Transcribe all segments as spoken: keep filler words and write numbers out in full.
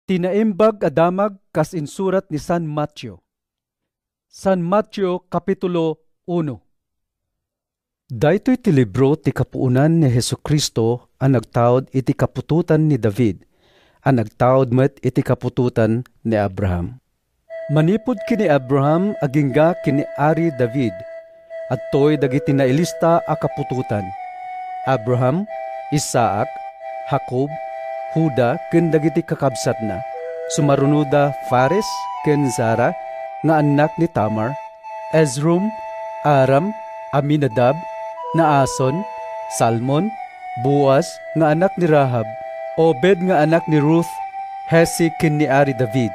Ti Naimbag a Damag kas insurat ni San Mateo. San Mateo, Kapitulo uno. Daytoy ti libro ti kapuonan ni Jesu-Cristo a nagtaud iti kaputotan ni David, a nagtaud met iti kaputotan ni Abraham. Manipud ken ni Abraham agingga ken ni Ari David, adtoy dagiti nailista a kaputotan: Abraham, Isaac, Jacob, Juda, ken dagiti kakabsatna. Sumarunoda Fares ken Zara nga annak ni Tamar, Esrom, Aram, Aminadab, Naason, Salmon, Boaz nga anak ni Rahab, Obed nga anak ni Ruth, Jesse ken ni Ari David.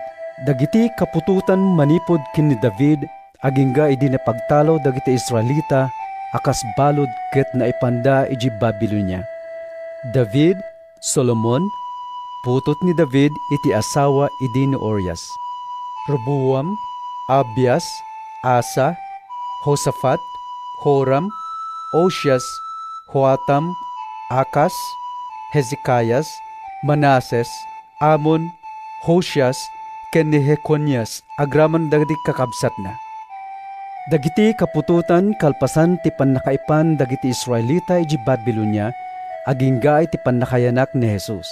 Dagiti kaputotan manipud ken ni David agingga idi napagtalo dagiti Israelita a kas balud ket naipanda idiay Babilonia. David, Solomon, putod ni David iti asawa idi ni Urias. Roboam, Abias, Asa, Josafat, Joram, Ozias, Joatam, Acaz, Hezekias, Manases, Amon, Josias, ken ni Jeconias agraman dagiti kakabsatna. Dagiti kaputotan kalpasan ti pannakaipan dagiti Israelita idiay Babilonia agingga iti pannakayanak ni Jesus: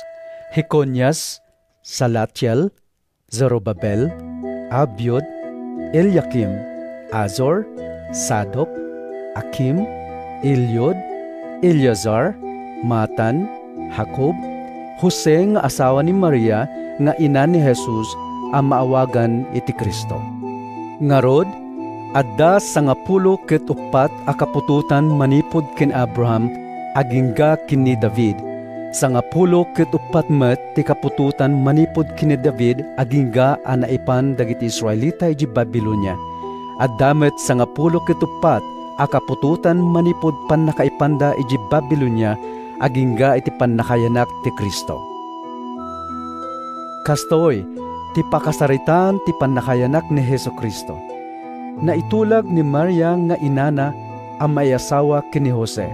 Jeconias, Salatiel, Zorobabel, Abiud, Eliakim, Azor, Sadok, Akim, Eliud, Eleazar, Matan, Jacob, Jose nga asawa ni Maria nga ina ni Jesus a maawagan iti Cristo. Ngarud, adda sangapulo ket uppat a kaputotan manipud ken Abraham agingga ken ni David. Sangapulo ket uppat met ti kaputotan manipud ken ni David agingga a naipan dagiti Israelita idiay Babilonia. Adda met sangapulo ket uppat a kaputotan manipud pannakaipanda idiay Babilonia agingga iti pannakayanak ti Cristo. Kastoy ti pakasaritaan ti pannakayanak ni Jesu-Cristo. Naitulag ni Maria nga inana a maiasawa ken ni Jose.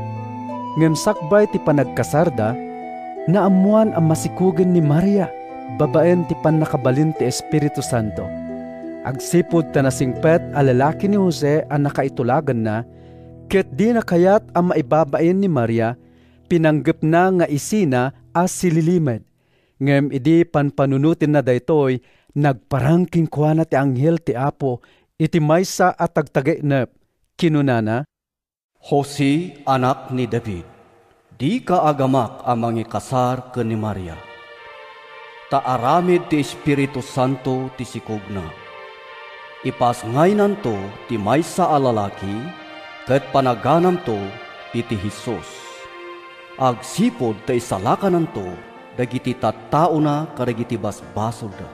Ngem sakbay ti panagkasarda, naammoan a masikogen ni Maria babaen ti pannakabalin ti Espiritu Santo. Agsipud ta nasingpet a lalaki ni Jose a nakaitulaganna, ket dina kayat a maibabain ni Maria, pinanggepna nga isina a sililimed. Ngem idi panpanunotenna daytoy, nagparang kenkuana ti anghel ti Apo iti maysa a tagtagainep. Kinunana, "Jose, anak ni David, dika agamak a mangikasar ken ni Maria. Ta aramid ti Espiritu Santo ti sikogna. Ipasngaynanto ti maysa a lalaki ket panagananto iti Jesus. Agsipud ta isalakananto dagiti tattaona kadagiti basbasolda."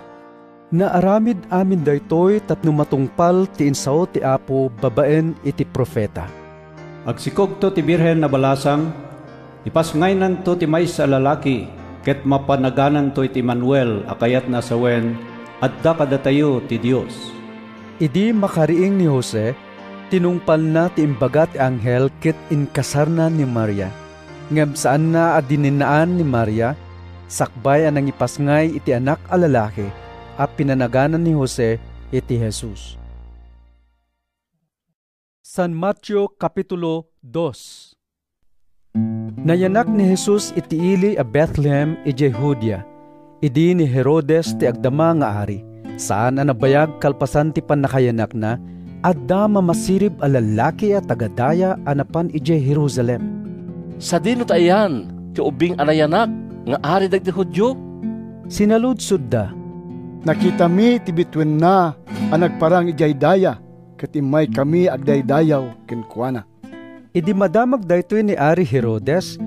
Naaramid amin daytoy tapno matungpal ti insao ti Apo babaen iti profeta: "Agsikogto ti Birhen a balasang, ipasngaynanto ti maysa a lalaki, ket mapanagananto iti Emmanuel a kayatna a sawen, 'Adda kadatayo ti Dios.'" Idi makariing ni Jose, tinungpalna ti imbaga ti anghel ket inkasarna ni Maria. Ngem saanna a dininnaan ni Maria, sakbay a nangipasngay iti anak a lalaki a pinanaganan ni Jose iti Jesus. San Mateo, Kapitulo dos. Nayanak ni Jesus iti ili a Betlehem idiay Judea, idi ni Herodes ti agdama nga ari. Saan a nabayag kalpasan ti pannakayanakna, adda mamasirib a lallaki a taga-daya a napan idiay Jerusalem. "Sadino ta iyan ti ubing a nayanak nga ari dagiti Judio?" sinaludsodda. "Nakitami ti bituenna a nagparang idiay daya, ket immaykami agdaydayaw kenkuana." Idi madamag daytoy ni Ari Herodes,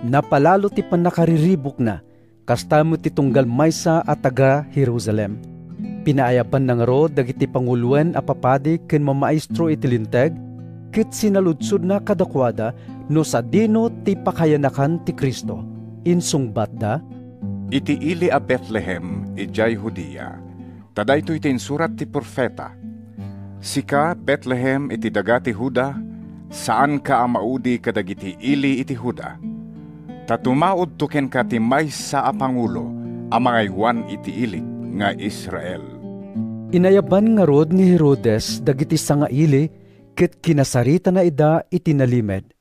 napalalo ti pannakariribukna. Kasta met ti tunggal maysa a taga-Jerusalem. Pinaayabanna ngarud dagiti panguloen a papadi ken mamaestro iti Linteg, ket sinaludsodna kadakuada no sadino ti pakayanakan ti Cristo. Insungbatda, "Iti ili a Betlehem idiay Judea, ta daytoy ti insurat ti profeta: 'Sika, Betlehem, iti daga ti Juda, saanka a maudi kadagiti ili iti Juda. Ta tumaudto kenka ti maysa a pangulo a mangaywan iti ilik. nga Israel. Inayaban ngarud ni Herodes dagiti sangaili ket kinasaritana ida iti nalimed.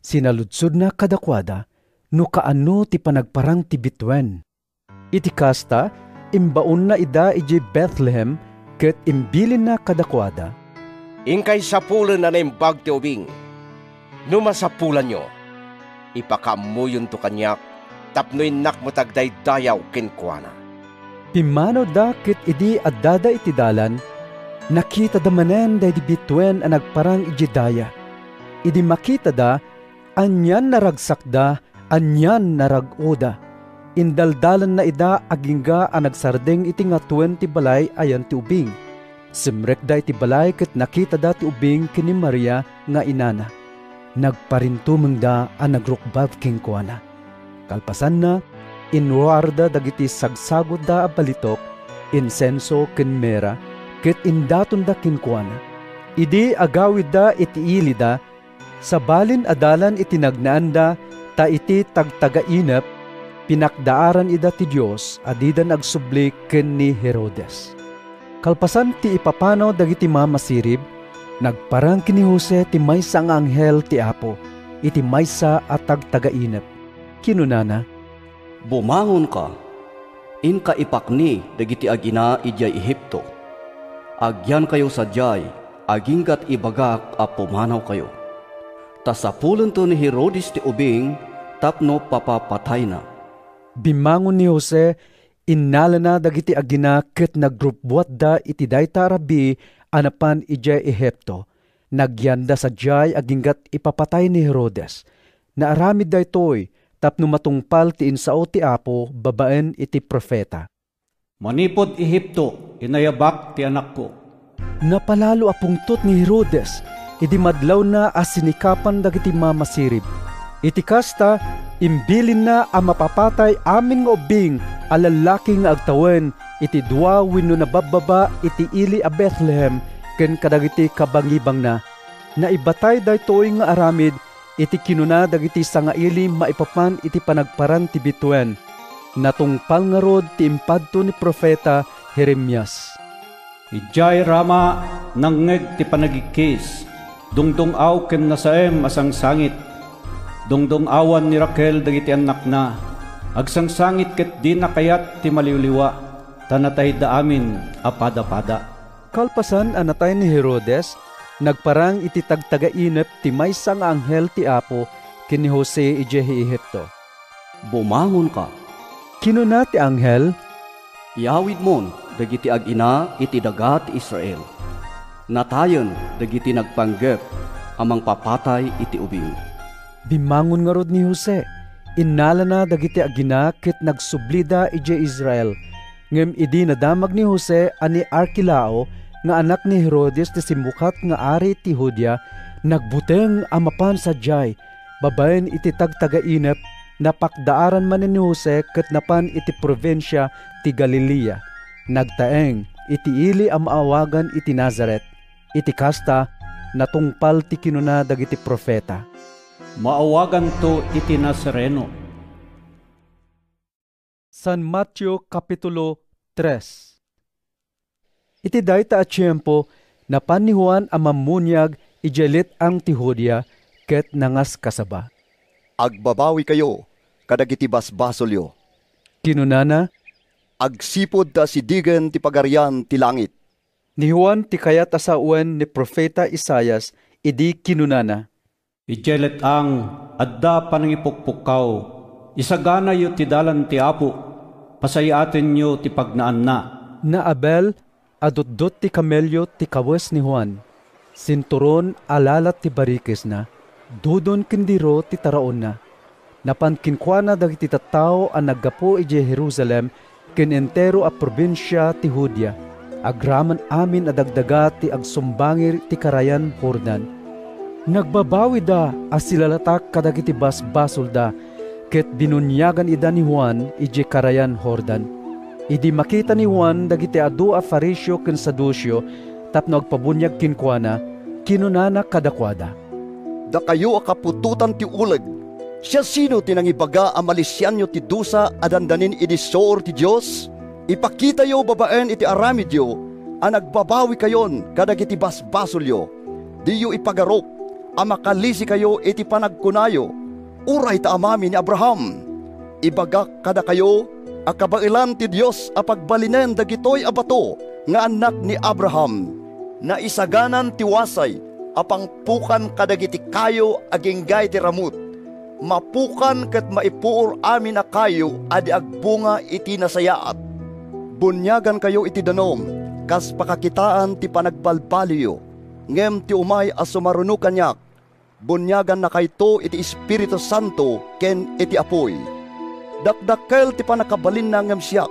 Sinaludsodna kadakuada no kaano ti panagparang ti bituen. Iti kasta, imbaonna ida idiay Betlehem ket imbilinna kadakuada, "Inkay sapulen a naimbag ti ubing. No masapulanyo, ipakaammoyonto kaniak tapno innak met agdaydayaw kenkuana." Pimmanawda ket idi addada iti dalan, nakitada manen daydi bituen a nagparang idiay daya. Idi makitada, anian naragsakda, anian narag-oda. Indaldalanna ida agingga a nagsardeng iti ngatuen ti balay ayan ti ubing. Simrekda iti balay ket nakitada ti ubing ken ni Maria nga inana. Nagparintumengda a nagrukbab kenkuana. Kalpasanna, inruarda dagiti sagsagutda a balitok, insenso ken mera, ket indatonda kenkuana. Idi agawidda iti ilida, sabalin a dalan iti nagnaanda, ta iti tagtagainep, pinakdaaran ida ti Dios a didan agsubli ken ni Herodes. Kalpasan ti ipapanaw dagiti mamasirib, nagparang ken ni Jose ti maysa nga anghel ti Apo iti maysa a tagtagainep. Kinunana, "Bumangonka, inka ipakni dagiti agina idiay Egipto. Agyankayo sadiay aginggat ibagak a pumanawkayo. Ta sapulento ni Herodes ti ubing tapno papapatayna." Bimmangon ni Jose, innalana dagiti agina ket nagrubbuatda iti dayta a rabii a napan idiay Egipto. Nagyanda sadiay aginggat ipapatay ni Herodes. Naaramid daytoy tapno matungpal ti insao ti Apo babaen iti profeta. "Manipud Egipto, inayabak ti anakko." Napalalo a pungtot ni Herodes idi madlawna a sinikapan dagiti mamasirib. Iti kasta, imbilinna a mapapatay amin nga ubbing a lallaki nga agtawen iti dua wenno nababbaba iti ili a Betlehem ken kadagiti kabangibangna. Naibatay daytoy nga aramid iti kinuna dagiti sangaili maipapan iti panagparang ti bituen. Natungpal ngarud ti impadto ni profeta Jeremias. "Idiay Rama, nangngeg ti panagikkis, dungdung-aw ken nasaem a sangsangit. Dungdung-awan ni Raquel dagiti annakna. Agsangsangit ket dina kayat ti maliwliwa, ta natayda amin a pada-pada." Kalpasan a natay ni Herodes, nagparang iti tagtagainep ti maysa nga anghel ti Apo ken ni Jose idiay Egipto. "Bumangonka," kinuna ti anghel. "Iyawidmon dagiti agina iti daga ti Israel. Natayen dagiti nagpanggep a mangpapatay iti ubing." Bimmangon ngarud ni Jose. Innalana dagiti agina ket nagsublida idiay Israel. Ngem idi nadamag ni Jose a ni Arkelao nga anak ni Herodes ti simmukat nga ari ti Judea, nagbuteng a mapan sadiay. Babaen iti tagtagainep, napakdaaran manen ni Jose ket napan iti probinsia ti Galilea. Nagtaeng iti ili a maawagan iti Nazaret. Iti kasta, natungpal ti kinuna dagiti profeta, "Maawaganto iti Nazareno." San Mateo, Kapitulo tres. Iti dayta a tiempo, napan ni Juan a Mammuniag idiay let-ang ti Judea ket nangaskasaba. "Agbabawikayo kadagiti basbasolyo," kinunana, "agsipud ta asidigen ti Pagarian ti langit." Ni Juan ti kayat a sawen ni profeta Isaias idi kinunana, "Idiay let-ang, adda panangipukpukkaw. Isaganayo ti dalan ti Apo. Pasayaatenyo ti pagnaanna." Naabel a dutdot ti kamelio ti kawes ni Juan. Sinturon a lalat ti barikesna, dudon ken diro ti taraonna. Napan kenkuana dagiti tattao a naggapu idiay Jerusalem ken entero a probinsia ti Judea, agraman amin a dagdaga ti agsumbangir ti Karayan Jordan. Nagbabawida a silalatak kadagiti basbasolda, ket binuniagan ida ni Juan idiay Karayan Jordan. Idi makita ni Juan dagiti adu a Fariseo ken Saduceo tapno agpabuniag kenkuana, kinunana kadakuada, "Dakayo a kaputotan ti uleg! Siasino ti nangibaga a malisianyo ti dusa a dandanin idi suor ti Dios? Ipakitayo babaen iti aramidyo a nagbabawikayon kadagiti basbasolyo. Diyo ipagarup a makalisikayo iti panagkunayo, "Uray ta amami ni Abraham." Ibagak kadakayo a kabaelan ti Dios a pagbalinen dagitoy a bato nga annak ni Abraham. Naisaganan ti wasay a pangpukan kadagiti kayo agingga iti ramut. Mapukan ket maipuor amin a kayo a di agbunga iti nasayaat. Buniagankayo iti danum kas pakakitaan ti panagbalbaliwyo, ngem ti umay a sumaruno kaniak, buniagannakayto iti Espiritu Santo ken iti apuy. Dakdakkel ti pannakabalinna ngem siak,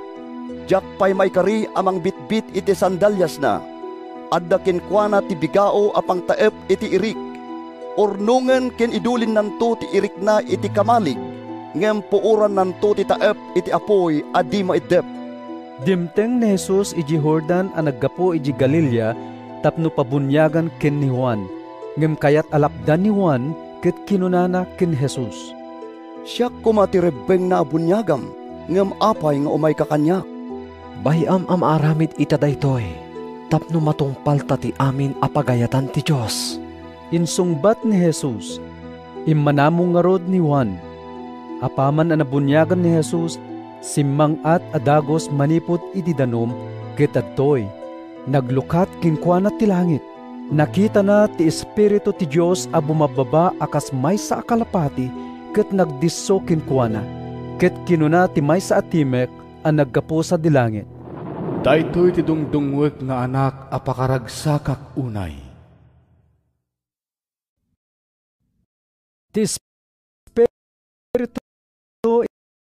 diak pay maikari a mangbitbit iti sandaliasna. Adda kenkuana ti bigao a pangtaep iti irik. Urnongen ken idulinnanto ti irikna iti kamalig, ngem puorannanto ti taep iti apuy a di maiddep. Dimteng ni Jesus idiay Jordan a naggapu idiay Galilea tapno pabuniagan ken ni Juan. Ngem kayat a lapdan ni Juan ket kinunana ken Jesus, "Siak koma ti rebbengna a buniagam, ngem apay nga umayka kaniak?" "Bay-am a maaramid ita daytoy tapno matungpalta ti amin a pagayatan ti Dios," insungbat ni Jesus. Immanamong ngarud ni Juan. Apaman a nabuniagan ni Jesus, simmang-at a dagus manipud iti danum ket adtoy, naglukat kenkuana ti langit. Nakitana ti Espiritu ti Dios a bumababa a kas maysa a kalapati ket nagdisso kenkuana. Ket kinuna ti maysa a timek a naggapu sadi langit, "Daytoy ti dungdungngek nga Anak a pakaragsakak unay." Ti Espiritu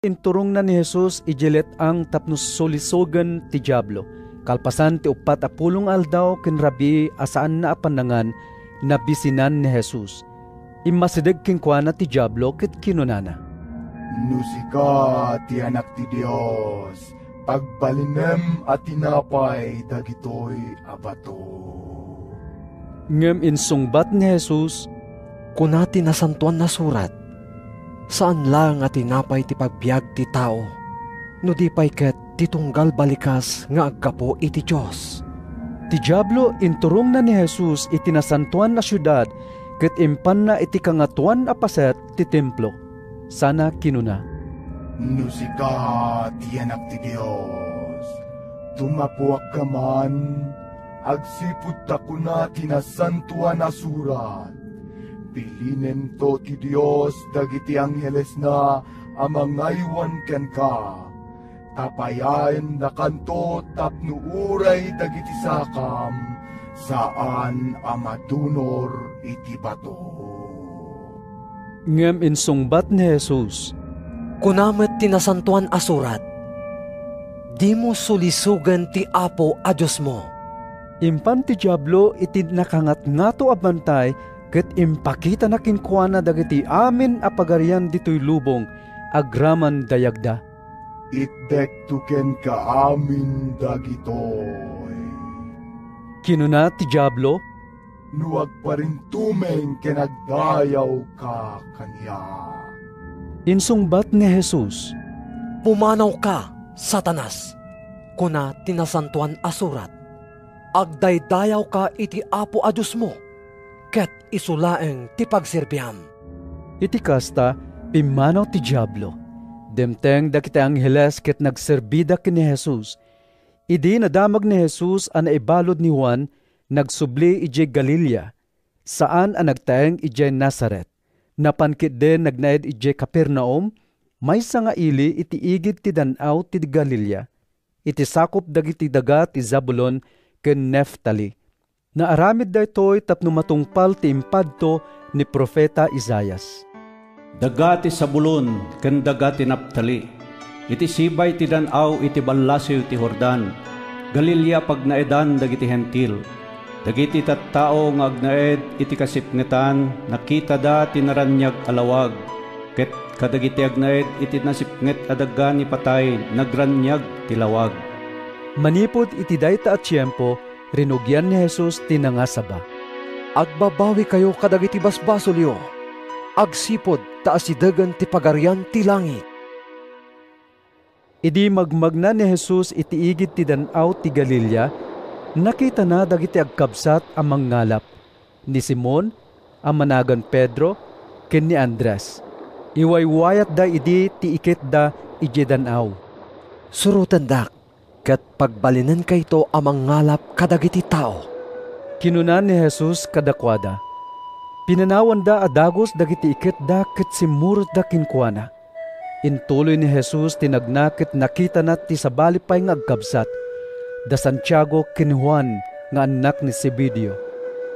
inturongna ni Jesus idiay let-ang tapno sulisogen ti Diablo. Kalpasan ti uppat a pulo nga aldaw ken rabii a saanna a pannangan, nabisinan ni Jesus. Immasideg kenkuana ti Diablo ket kinunana, "No sika ti Anak ti Dios, pagbalinem a tinapay dagitoy a bato." Ngem insungbat ni Jesus, "Kuna ti Nasantoan a Surat, 'Saan laeng a tinapay ti pagbiag ti tao, no di pay ket ti tunggal balikas nga aggapu iti Dios.'" Ti Diablo inturongna ni Jesus iti nasantoan a siudad ket impanna iti Kangatoan a Paset ti Templo. Sana kinuna, "No sika ti Anak ti Dios, tumapuakka man, agsipud ta kuna ti Nasantoan a Surat, 'Bilinento ti Dios dagiti anghelesna a mangaywan kenka, ta payaennakanto tapno uray dagiti sakam saan a madunor iti bato.'" Ngem insungbat ni Jesus, "Kuna met ti Nasantoan a Surat, 'Dimo sulisogen ti Apo a Diosmo.'" Impan ti Diablo iti nakangatngato a bantay ket impakitana kenkuana dagiti amin a pagarian ditoy lubong agraman dayagda. "Itdekto kenka amin dagitoy," kinuna ti Diablo, "no agparintumeng ken agdayawka kaniak." Insungbat ni Jesus, "Pumanawka, Satanas! Kuna ti Nasantoan a Surat, 'Agdaydayawka iti Apo a Diosmo, ket isu laeng ti pagserbiam.'" Iti kasta, pimmanaw ti Diablo. Dimteng dagiti angheles ket nagserbida ken ni Jesus. Idi nadamag ni Jesus a naibalud ni Juan, nagsubli idiay Galilea, saan a nagtaeng idiay Nazaret. Napan ketdin nagnaed idiay Capernaum, maysa nga ili iti igid ti Dan-aw ti Galilea, iti sakup dagiti daga ti Zabulon ken Neftali. Naaramid daytoy tapno matungpal ti impadto ni profeta Isaias, "Daga ti Zabulon ken daga ti Neftali, iti sibay ti dan-aw iti ballasiw ti Jordan, Galilea a pagnaedan dagiti Hentil. Dagiti tattao nga agnaed iti kasipngetan, nakitada ti naraniag a lawag, ket kadagiti agnaed iti nasipnget a daga ni patay, nagraniag ti lawag." Manipud iti dayta a tiempo, rinugian ni Jesus ti nangasaba, "Agbabawikayo kadagiti basbasolyo, agsipud ta asidegen ti Pagarian ti Langit." Idi magmagna ni Jesus iti igid ti Dan-aw ti Galilea, nakitana dagiti agkabsat a mangngalap, ni Simon a managan Pedro ken ni Andres. Iwaywayatda idi ti iketda idiay dan-aw. "Surotendak, ket pagbalinenkayto a mangngalap kadagiti tao," kinuna ni Jesus kadakuada. Pinanawanda a dagus dagiti iketda ket simmurotda kenkuana. Intuloy ni Jesus ti nagna ket nakitana ti sabali pay nga agkabsat, da Santiago ken Juan nga annak ni Zebedeo.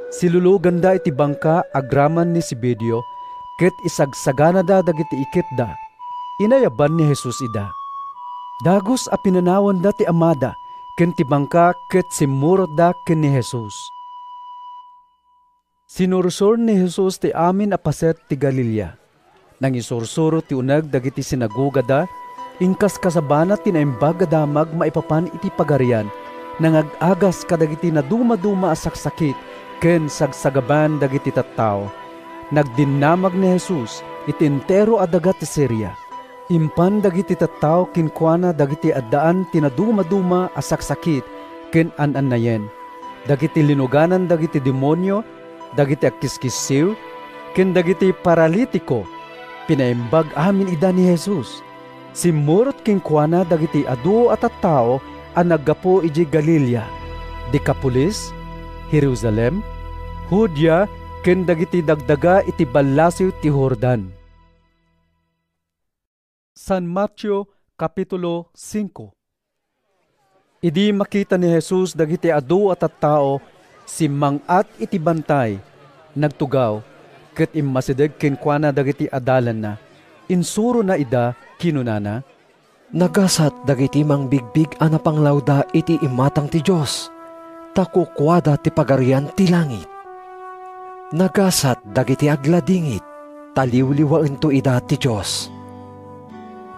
Siluloganda iti bangka agraman ni Zebedeo ket isagsaganada dagiti iketda. Inayaban ni Jesus ida. Dagus a pinanawanda ti amada ken ti bangka ket simmurotda ken ni Jesus. Sinursor ni Jesus ti amin a paset ti Galilea. Nangisursuro ti uneg dagiti sinagogada, inkaskasabana ti Naimbag a Damag maipapan iti Pagarian, nangag-agas kadagiti nadumaduma a saksakit ken sagsagabaen dagiti tattao. Nagdinnamag ni Jesus iti entero a daga ti Siria. Impan dagiti tattao kenkuana dagiti addaan ti nadumaduma a saksakit ken an-annayen, dagiti linuganan dagiti demonio, dagiti agkiskissiw, ken dagiti paralitiko. Pinaimbag amin ida ni Jesus. Simmurot kenkuana dagiti adu a tattao a naggapu idiay Galilea, Decapolis, Jerusalem, Judea, ken dagiti dagdaga iti ballasiw ti Jordan. San Mateo, Kapitulo singko. Idi makita ni Jesus dagiti adu a tattao, simmang-at iti bantay, nagtugaw, ket immasideg kenkuana dagiti adalanna. Insurona ida, kinunana, "Nagasat dagiti mangbigbig a napanglawda iti imatang ti Dios, ta kukuada ti Pagarian ti langit. Nagasat dagiti agladingit, ta liwliwaento ida ti Dios.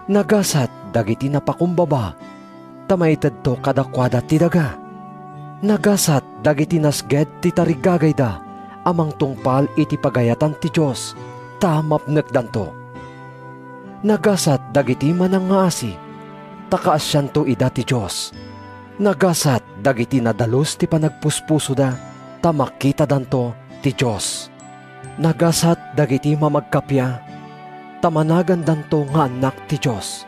Nagasat dagiti napakumbaba, ta maitedto kadakuada ti daga. Nagasat dagiti nasged ti tarigagayda a mangtungpal iti pagayatan ti Dios, ta mapnekdanto. Nagasat dagiti manangngaasi, ta kaasianto ida ti Dios. Nagasat dagiti nadalus ti panagpuspusoda, ta makitadanto ti Dios. Nagasat dagiti mamagkappia, ta managandanto nga annak ti Dios.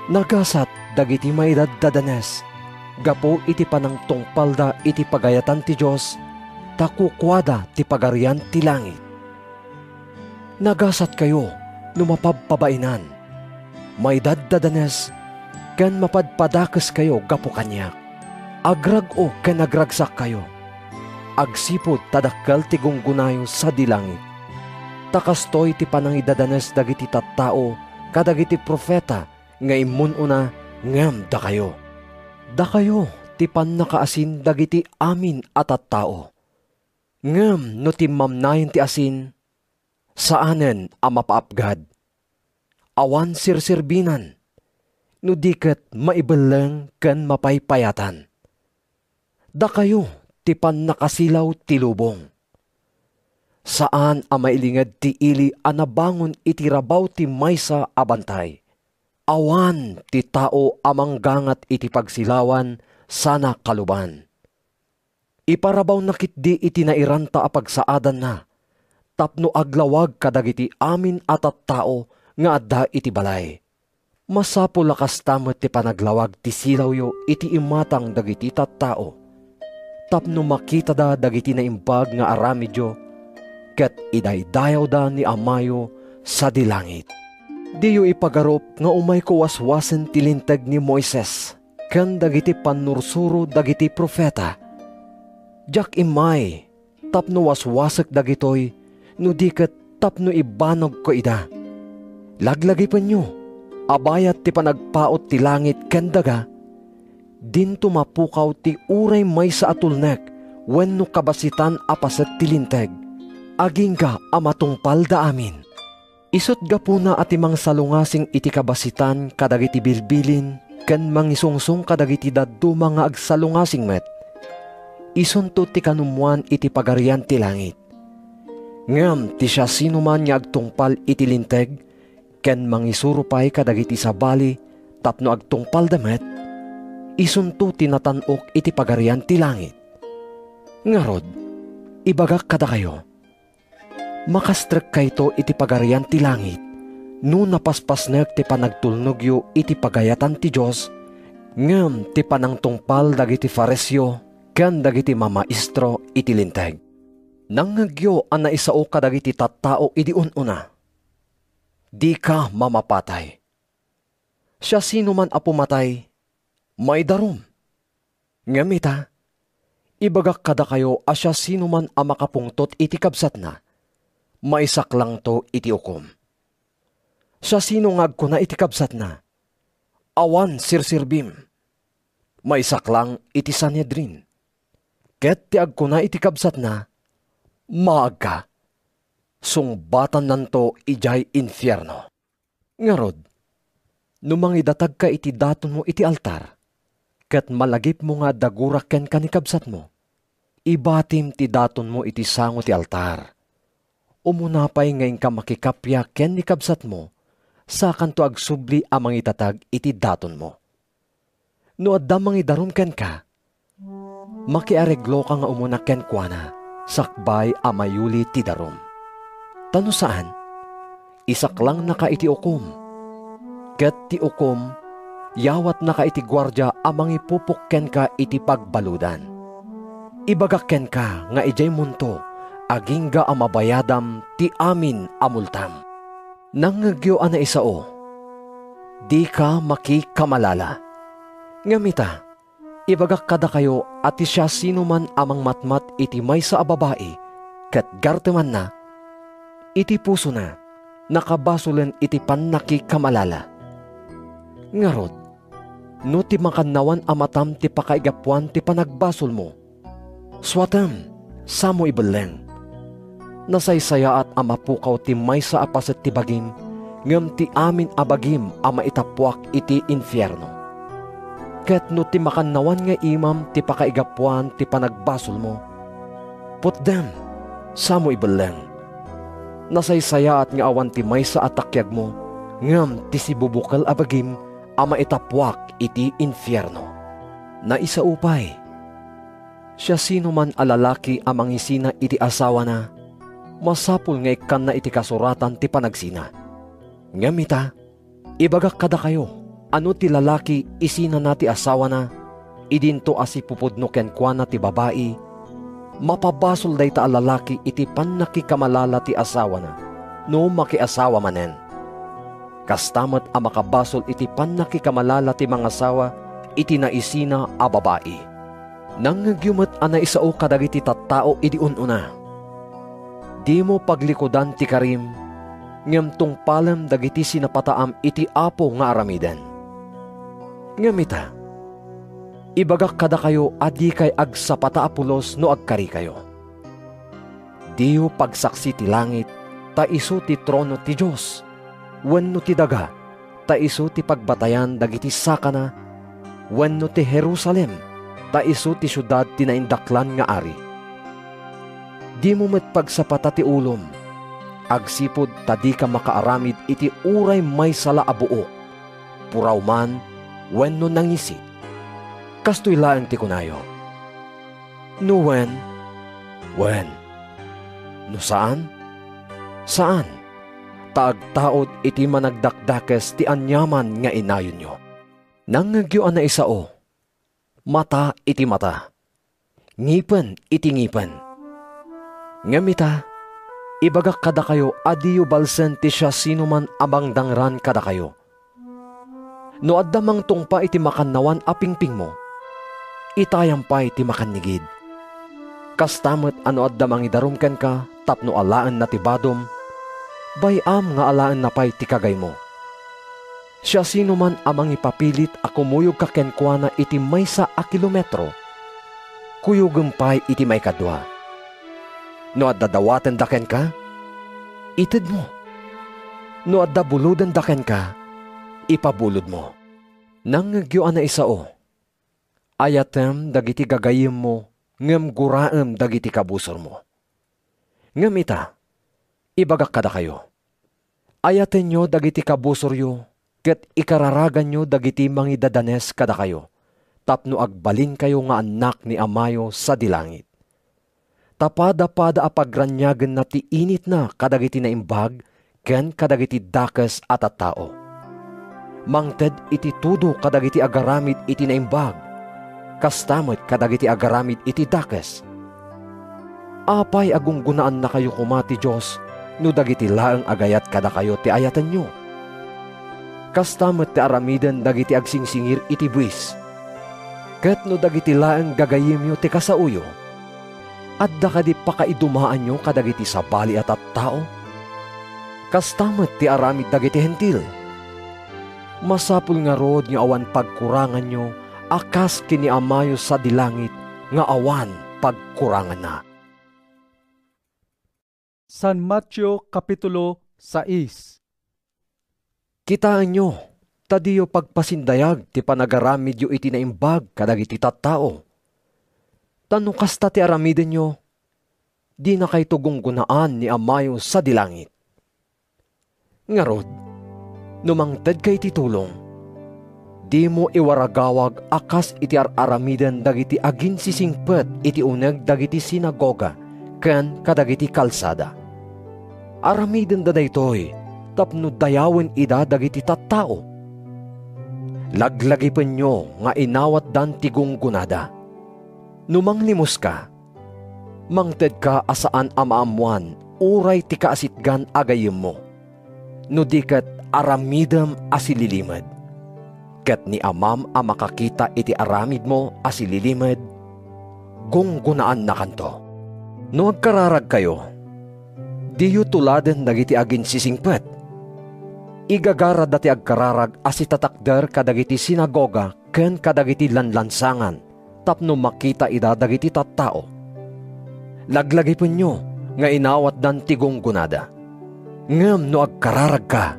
Nagasat dagiti maidaddadanes gapu iti panangtungpalda iti pagayatan ti Dios, ta kukuada ti Pagarian ti langit. Nagasatkayo no mapabpabainan, maidaddadanes, ken mapadpadakeskayo gapu kaniak. Agrag-o ken agragsakkayo, agsipud ta dakkel ti gunggonayo sadi langit. Ta kastoy ti panangidadanes dagiti tattao kadagiti profeta nga immun-una ngem dakayo. Dakayo ti pannakaasin dagiti amin a tattao. Ngem no timmamnayen ti asin, saanen a mapaapgad. Awan serserbinan, no di ket maibelleng ken mapaypayatan. Dakayo ti pannakasilaw ti lubong. Saan a mailinged ti ili a nabangon iti rabaw ti maysa a bantay. Awan ti tao a manggangat iti pagsilawan sana kaluban. Iparabawna ketdi iti nairanta a pagsaadanna tapno aglawag kadagiti amin a tattao nga adda iti balay. Masapul a kasta met ti panaglawag ti silawyo iti imatang dagiti tattao, tapno makitada dagiti naimbag nga aramidyo ket idaydayawda ni Amayo sadi langit. Diyo ipagarup nga umayko waswasen ti Linteg ni Moises ken dagiti pannursuro dagiti profeta. Diak immay tapno waswasek dagitoy, no di ket tapno ibanagko ida. Laglagipenyo a bayat ti panagpaut ti langit ken daga, dinto mapukaw ti uray maysa a tulnek wenno kabasitan a paset ti Linteg, agingga a matungpalda amin. Isut' gapuna a ti mangsalungasing iti kabasitan kadagiti bilbilin ken mangisungsong kadagiti dadduma nga agsalungasing met, isunto ti kanummoan iti Pagarian ti Langit. Ngem ti siasinoman nga agtungpal iti Linteg ken mangisuro pay kadagiti sabali tapno agtungpalda met, isunto ti natan-ok iti Pagarian ti Langit. Ngarud, ibagak kadakayo, makastrekkayto iti Pagarian ti Langit no napaspasnek ti panagtulnogyo iti pagayatan ti Dios ngem ti panangtungpal dagiti Fariseo ken dagiti mamaestro iti Linteg. Nangngegyo a naisao kadagiti tattao idi un-una. Dika mamapatay. Siasinoman a pumatay, maidarum. Ngem ita, ibagak kadakayo a siasinoman a makapungtot iti kabsatna, maisaklangto iti ukom. Siasino nga agkuna iti kabsatna, "Awan serserbim," maisaklang iti Sanhedrin. Ket ti agkuna iti kabsatna, "Maagka," sungbatannanto idiay infierno. Ngarud, no mangidatagka iti datonmo iti altar, ket malagipmo nga adda gurak kenka ni kabsatmo, ibatim ti datonmo iti sango ti altar. Umuna pay nga inka makikappia ken ni kabsatmo, sakanto agsubli a mangidatag iti datonmo. No adda mangidarum kenka, makiaregloka nga umuna kenkuana sakbay a mayuli ti darum. Ta no saan, isaklangnaka iti ukom, ket ti ukom, yawatnaka iti guardia a mangipupok kenka iti pagbaludan. Ibagak kenka nga idiay munto, agingga a mabayadam ti amin a multam. Nangngegyo a naisao, dika makikamalala. Ngem ita, ibagak kadakayo a ti siasinoman a mangmatmat iti maysa a babai ket gartemanna, iti pusona, nakabasolen iti pannakikamalala. Ngarud, no ti makannawan a matam ti pakaigapuan ti panagbasolmo, suatem, samo ibelleng. Nasaysayaat a mapukaw ti maysa a paset ti bagim, ngem ti amin a bagim a maitappuak iti infierno. Ket no ti makannawan nga imam ti pakaigapuan ti panagbasolmo, putdem, samo ibelleng. Nasaysayaat nga awan ti maysa a takiagmo, ngem ti sibubukel a bagim a maitappuak iti infierno. Naisao pay, siasinoman a lalaki a mangisina iti asawana, masapul nga ikkanna iti kasuratan ti panagsina. Ngem ita, ibagak kadakayo a no ti lalaki isinana ti asawana, idinto a sipupudno kenkuana ti babai, mapabasol dayta a lalaki iti pannakikamalala ti asawana no makiasawa manen. Kasta met a makabasol iti pannakikamalala ti mangasawa iti naisina a babai. Nangngegyo met a naisao kadagiti tattao idi un-una. Dimo paglikudan ti karim, ngem tungpalem dagiti sinapataam iti Apo nga aramiden. Ngem ita, ibagak kadakayo a dikay agsapata a pulos no agkarikayo. Diyo pagsaksi ti langit, ta isu ti trono ti Dios, wenno ti daga, ta isu ti pagbatayan dagiti sakana, wenno ti Jerusalem, ta isu ti siudad ti naindaklan nga ari. Dimo met pagsapata ti ulom, agsipud ta dika makaaramid iti uray maysa la a buok, puraw man wenno nangisig. Kastoy laeng ti kunayo. No wen, wen. No saan, saan. Ta agtaud iti managdakdakes ti aniaman nga inayonyo. Nangngegyo a naisao, mata iti mata, ngipen iti ngipen. Ngem ita, ibagak kadakayo a diyo balsen ti siasinoman a mangdangran kadakayo. No adda mangtungpa iti makannawan a pingpingmo, itayam pay ti makannigid. Kasta met a no adda mangidarum kenka tapno alaenna ti badom, bay-am nga alaenna pay ti kagaymo. Siasinoman a mangipapilit a kumuyogka kenkuana iti maysa a kilometro, kuyogem pay iti maikadua. No adda dawatenda kenka, itedmo. No adda bulodenda kenka, ipabulodmo. Nangngegyo a naisao, ayatem dagiti gagayyemmo ngem guraem dagiti kabusormo. Ngem ita, ibagak kadakayo, ayatenyo dagiti kabusoryo ket ikararaganyo dagiti mangidadanes kadakayo, tapno agbalinkayo nga annak ni Amayo sadi langit. Ta pada-pada a pagraniagenna ti initna kadagiti naimbag ken kadagiti dakes a tattao. Mangted iti tudo kadagiti agaramid iti naimbag, kasta met kadagiti agaramid iti dakes. Apay a gunggonaannakayo koma ti Dios no dagiti laeng agayat kadakayo ti ayatenyo? Kasta met ti aramiden dagiti agsingsingir iti buis. Ket no dagiti laeng gagayyemyo ti kasaoyo, adda kadi pakaidumaanyo kadagiti sabali a tattao? Kasta met ti aramid dagiti Hentil. Masapul ngarud nga awan pagkuranganyo a kas ken ni Amayo sadi langit nga awan pagkuranganna. San Mateo, Kapitulo sais. Kitaenyo, ta diyo pagpasindayag ti panagaramidyo iti naimbag kadagiti tattao. Ta no kasta ti aramidenyo, dinakayto gunggonaan ni Amayo sadi langit. Ngarud, no mangtedka iti tulong, dimo iwaragawag a kas iti ar-aramiden dagiti aginsisingpet iti uneg dagiti sinagoga ken kadagiti kalsada. Aramidenda daytoy tapno dayawen ida dagiti tattao. Laglagipenyo nga inawatdan ti gunggonada. No manglimoska, mangtedka a saan a maammoan uray ti kaasitgan a gayyemmo, no di ket aramidem a sililimed. Ket ni Amam a makakita iti aramidmo a sililimed, gunggonaannakanto. No agkararagkayo, diyo tuladen dagiti aginsisingpet. Igagarada ti agkararag a sitatakder kadagiti sinagoga ken kadagiti lanlansangan tapno makita ida dagiti tattao. Laglagipenyo nga inawatdan ti gunggonada. Ngem no agkararagka,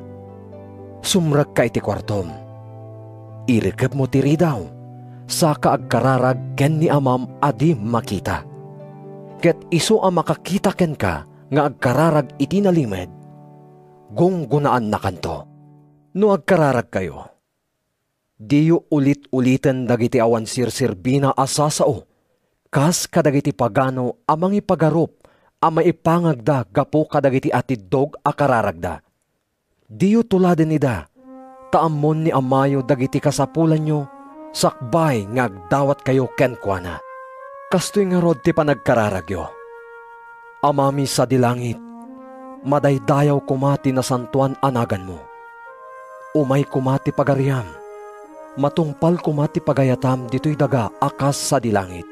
sumrekka iti kuartom. Irikepmo ti ridaw, saka agkararag ken ni Amam a di makita. Ket isu a makakita kenka nga agkararag iti nalimed, gunggonaannakanto. No agkararagkayo, diyo ulit-uliten dagiti awan serserbina a sasao, kas kadagiti pagano a mangipagarup a maipangagda gapu kadagiti atiddog a kararagda. Diyo tuladen ida, ta ammon ni Amayo dagiti kasapulanyo sakbay nga agdawatkayo kenkuana. Kastoy ngarud ti panagkararagyo: Amami sadi langit, madaydayaw koma ti nasantoan a naganmo. Umay koma ti pagariam. Matungpal koma ti pagayatam ditoy daga a kas sadi langit.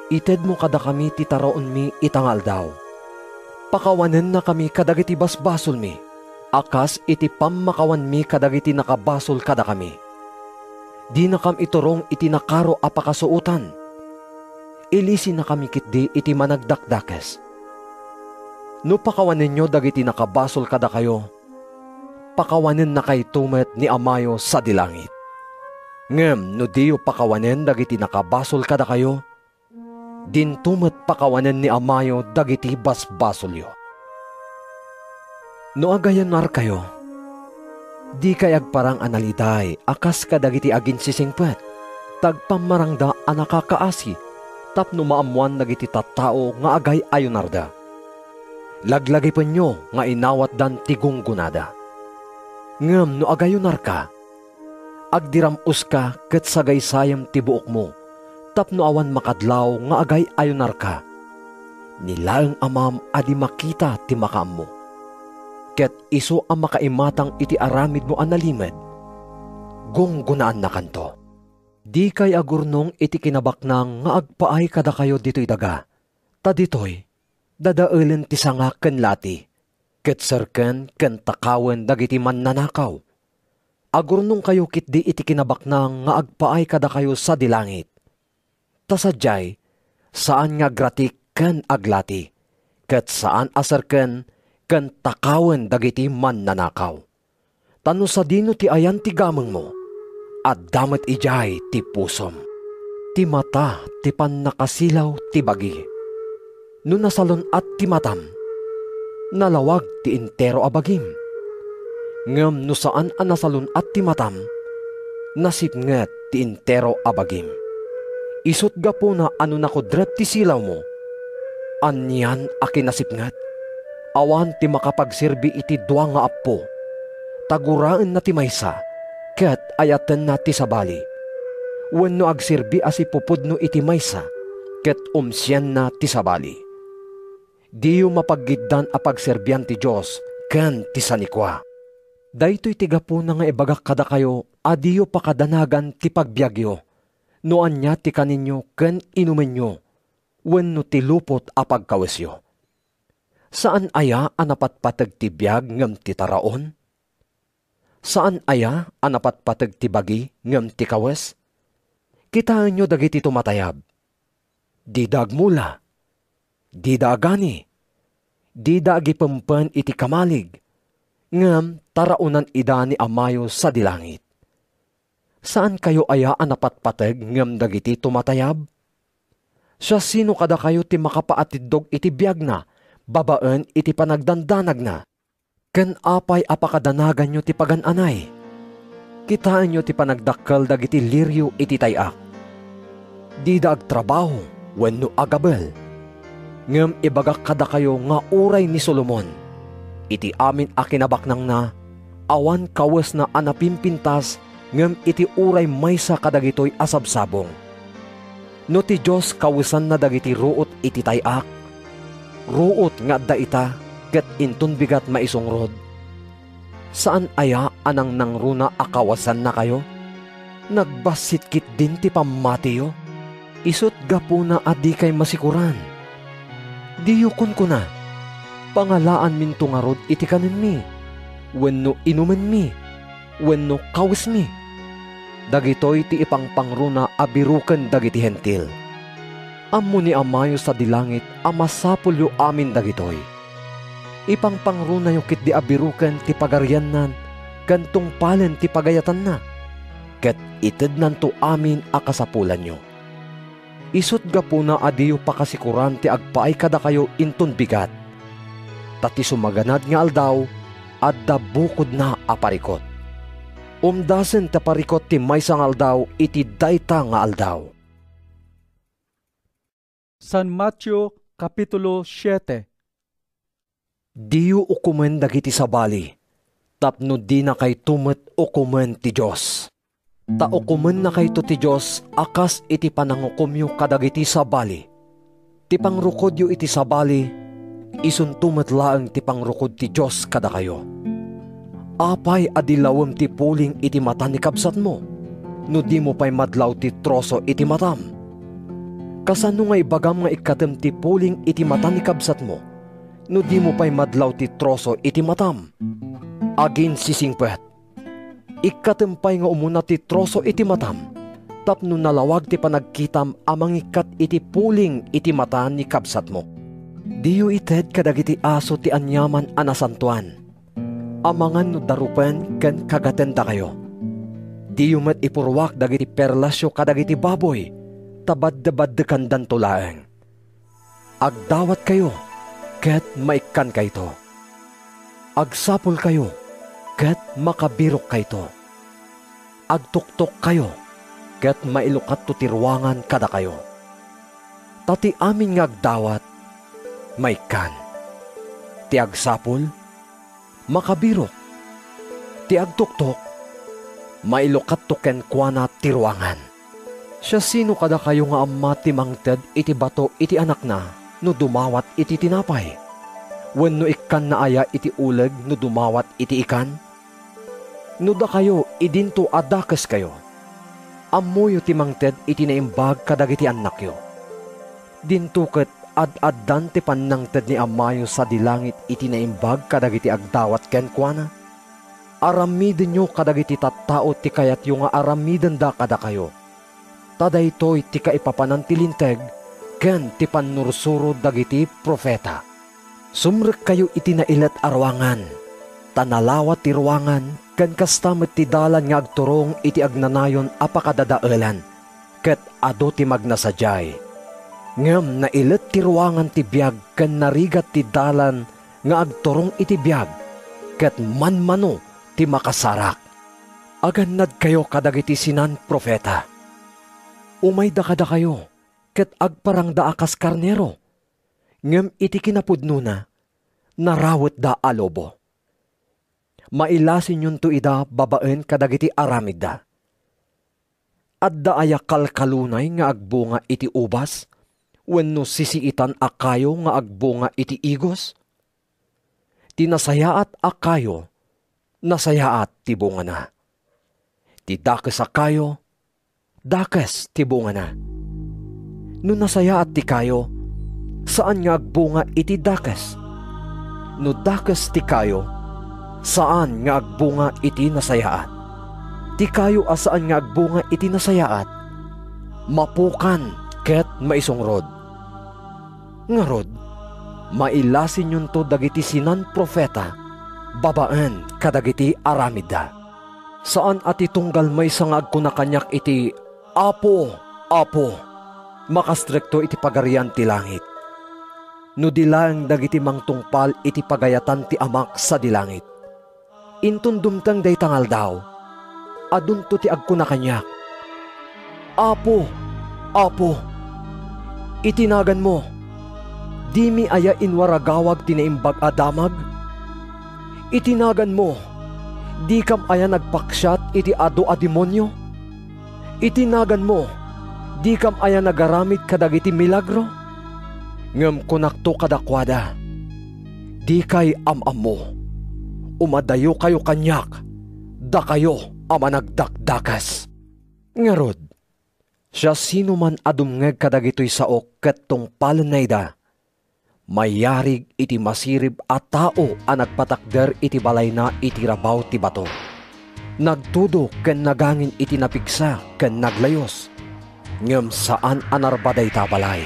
Itedmo kadakami ti taraonmi ita nga aldaw. Pakawanennakami kadagiti basbasolmi, a kas iti pammakawanmi kadagiti nakabasol kadakami. Dinakam iturong iti nakaro a pakasuotan. Ilisinakami ketdi iti managdakdakes. No pakawanenyo dagiti nakabasol kadakayo, pakawanennakayto met ni Amayo sadi langit. Ngem no diyo pakawanen dagiti nakabasol kadakayo, dinto met pakawanen ni Amayo dagiti basbasolyo. No agayunarkayo, dikay agparang a naliday a kas kadagiti aginsisingpet, ta agpammarangda a nakakaasi tapno maammoan dagiti tattao nga agay-ayunarda. Laglagipenyo nga inawatdan ti gunggonada. Ngem no agayunarka, agdiram-oska ket sagaysayem ti buokmo tapno awan makadlaw nga agay-ayunarka. Ni laeng Amam a di makita ti makaammo. Ket isu a makaimatang iti aramidmo a nalimed, gunggonaannakanto. Dikay agurnong iti kinabaknang nga agpaay kadakayo ditoy daga, ta ditoy, dadaelen ti sanga ken lati, ket serken ken takawen dagiti mannanakaw. Agurnongkayo ketdi iti kinabaknang nga agpaay kadakayo sadi langit. Ta sadiay, saan nga agrati ken aglati, ket saan a serken ken takawen dagiti mannanakaw. Ta no sadino ti ayan ti gamengmo, adda met idiay ti pusom. Ti mata ti pannakasilaw ti bagi. No nasalun-at ti matam, nalawag ti entero a bagim. Ngem no saan a nasalun-at ti matam, nasipnget ti entero a bagim. Isut' gapuna a no nakudrep ti silawmo, anian a kinasipnget? Awan ti makapagserbi iti dua nga appo, ta guraenna ti maysa ket ayatenna ti sabali, wenno agserbi a sipupudno iti maysa ket umsianna ti sabali. Diyo mapaggiddan a pagserbian ti Dios ken ti sanikua. Daytoy ti gapuna nga ibagak kadakayo a diyo pakadanagan ti pagbiagyo, no ania ti kaninyo ken inumenyo, wenno ti lupot a pagkawesyo. Saan aya a napatpateg ti biag ngem ti taraon? Saan aya a napatpateg ti bagi ngem ti kawes? Kitaenyo dagiti tumatayab. Dida agmula. Dida agani. Dida agipempen iti kamalig. Ngem taraonan ida ni Amayo sadi langit. Saankayo aya a napatpateg ngem dagiti tumatayab? Siasino kadakayo ti makapaatiddog iti biagna babaen iti panagdandanagna? Ken apay a pakadanaganyo ti pagan-anay? Kitaenyo ti panagdakkel dagiti lirio iti tay-ak. Dida agtrabaho wenno agabel. Ngem ibagak kadakayo nga uray ni Solomon, iti amin a kinabaknangna, awan kawesna a napimpintas ngem iti uray maysa kadagitoy a sabsabong. No ti Dios kawesanna dagiti ruot iti tay-ak, ruot nga adda ita ket inton bigat maisungrod, saan aya a nangnangruna a kawesannakayo? Nagbassit ketdin ti pammatiyo? Isut' gapuna a dikay masikoran. Diyo kunkuna, "Pangalaanminto ngarud iti kanenmi, wenno inumenmi, wenno kawesmi." Dagitoy ti ipangpangruna a biroken dagiti Hentil. Ammo ni Amayo sadi langit a masapulyo amin dagitoy. Ipangpangrunayo ketdi a biroken ti Pagarianna ken tungpalen ti pagayatanna, ket itednanto amin a kasapulanyo. Isut' gapuna a diyo pakasikoran ti agpaay kadakayo inton bigat, ta ti sumaganad nga aldaw adda bukodna a parikut. Umdasen ta parikut ti maysa nga aldaw iti dayta nga aldaw. San Mateo, Kapitulo siete. Diyo ukomen dagiti sabali, tapno dinakayto met ukomen ti Dios. Ta ukomennakayto ti Dios a kas iti panangukomyo kadagiti sabali. Ti pangrukodyo iti sabali, isunto met laeng ti pangrukod ti Dios kadakayo. Apay a dilawem ti puling iti mata ni kabsatmo, no dimo pay madlaw ti troso iti matam? Kasano nga ibagam nga ikkatem ti puling iti mata ni kabsatmo, no dimo pay madlaw ti troso iti matam? Aginsisingpet, ikkatem pay nga umuna ti troso iti matam, tapno nalawag ti panagkitam a mangikkat iti puling iti mata ni kabsatmo. Diyo ited kadagiti aso ti aniaman a nasantoan. Amangan no darupen ken kagatendakayo. Diyo met ipurruak dagiti perlasyo kadagiti baboy, ta badde-baddekandanto laeng. Agdawatkayo, ket maikkankayto. Agsapulkayo, ket makabirokkayto. Agtuktokkayo, ket mailukatto ti ruangan kadakayo. Ta ti amin nga agdawat, maikkan. Ti agsapul, makabirok. Ti agtuktok, mailukatto kenkuana ti ruangan. Siasino kadakayo nga amma ti mangted iti bato iti anakna no dumawat iti tinapay? Wenno ikkanna aya iti uleg no dumawat iti ikan? No dakayo, idinto a dakeskayo, ammoyo ti mangted iti naimbag kadagiti annakyo. Dinto ket ad-addan ti pannangted ni Amayo sadi langit iti naimbag kadagiti agdawat kenkuana. Aramidenyo kadagiti tattao ti kayatyo nga aramidenda kadakayo. Ta daytoy ti kaipapanan ti Linteg ken ti pannursuro dagiti profeta. Sumrekkayo iti nailet a ruangan, ta nalawat ti ruangan ken kasta met ti dalan nga agturong iti agnanayon a pakadadaelan ket adu ti magna sadiay. Ngem nailet ti ruangan ti biag ken narigat ti dalan nga agturong iti biag, ket manmano ti makasarak. Agannadkayo kadagiti sinan-profeta. Umayda kadakayo ket agparangda a kas karnero, ngem iti kinapudnona, narawetda a lobo. Mailasenyonto ida babaen kadagiti aramidda. Adda aya kalkalunay nga agbunga iti ubas wenno sisiitan a kayo nga agbunga iti igos? Ti nasayaat a kayo, nasayaat ti bungana. Ti dakes a kayo, dakes ti bungana. No nasayaat ti kayo, saan nga agbunga iti dakes. No dakes ti kayo, saan nga agbunga iti nasayaat. Ti kayo a saan nga agbunga iti nasayaat, mapukan ket maisungrod. Ngarud, mailasenyonto dagiti sinan-profeta babaen kadagiti aramidda. Saan a ti tunggal maysa nga agkuna kaniak iti, "Apo, Apo," makasrekto iti Pagarian ti Langit. No di laeng dagiti mangtungpal iti pagayatan ti Amak sadi langit, inton dumteng dayta nga aldaw, adunto ti agkuna kaniak, "Apo, Apo, iti naganmo, dimi aya inwaragawag ti Naimbag a Damag? Iti naganmo, dikam aya nagpaksiat iti adu a demonio? Iti naganmo, dikam aya nagaramid kadagiti milagro?" Ngem kunakto kadakuada, "Dikay am-ammo. Umadayokayo kaniak, dakayo a managdakdakes." Ngarud, siasinoman a dumngeg kadagitoy saok ket tungpalenna ida, mayarig iti masirib a tao a nagpatakder iti balayna iti rabaw ti bato. Nagtudo ken nagangin iti napigsa ken naglayus, ngem saan a narba dayta a balay,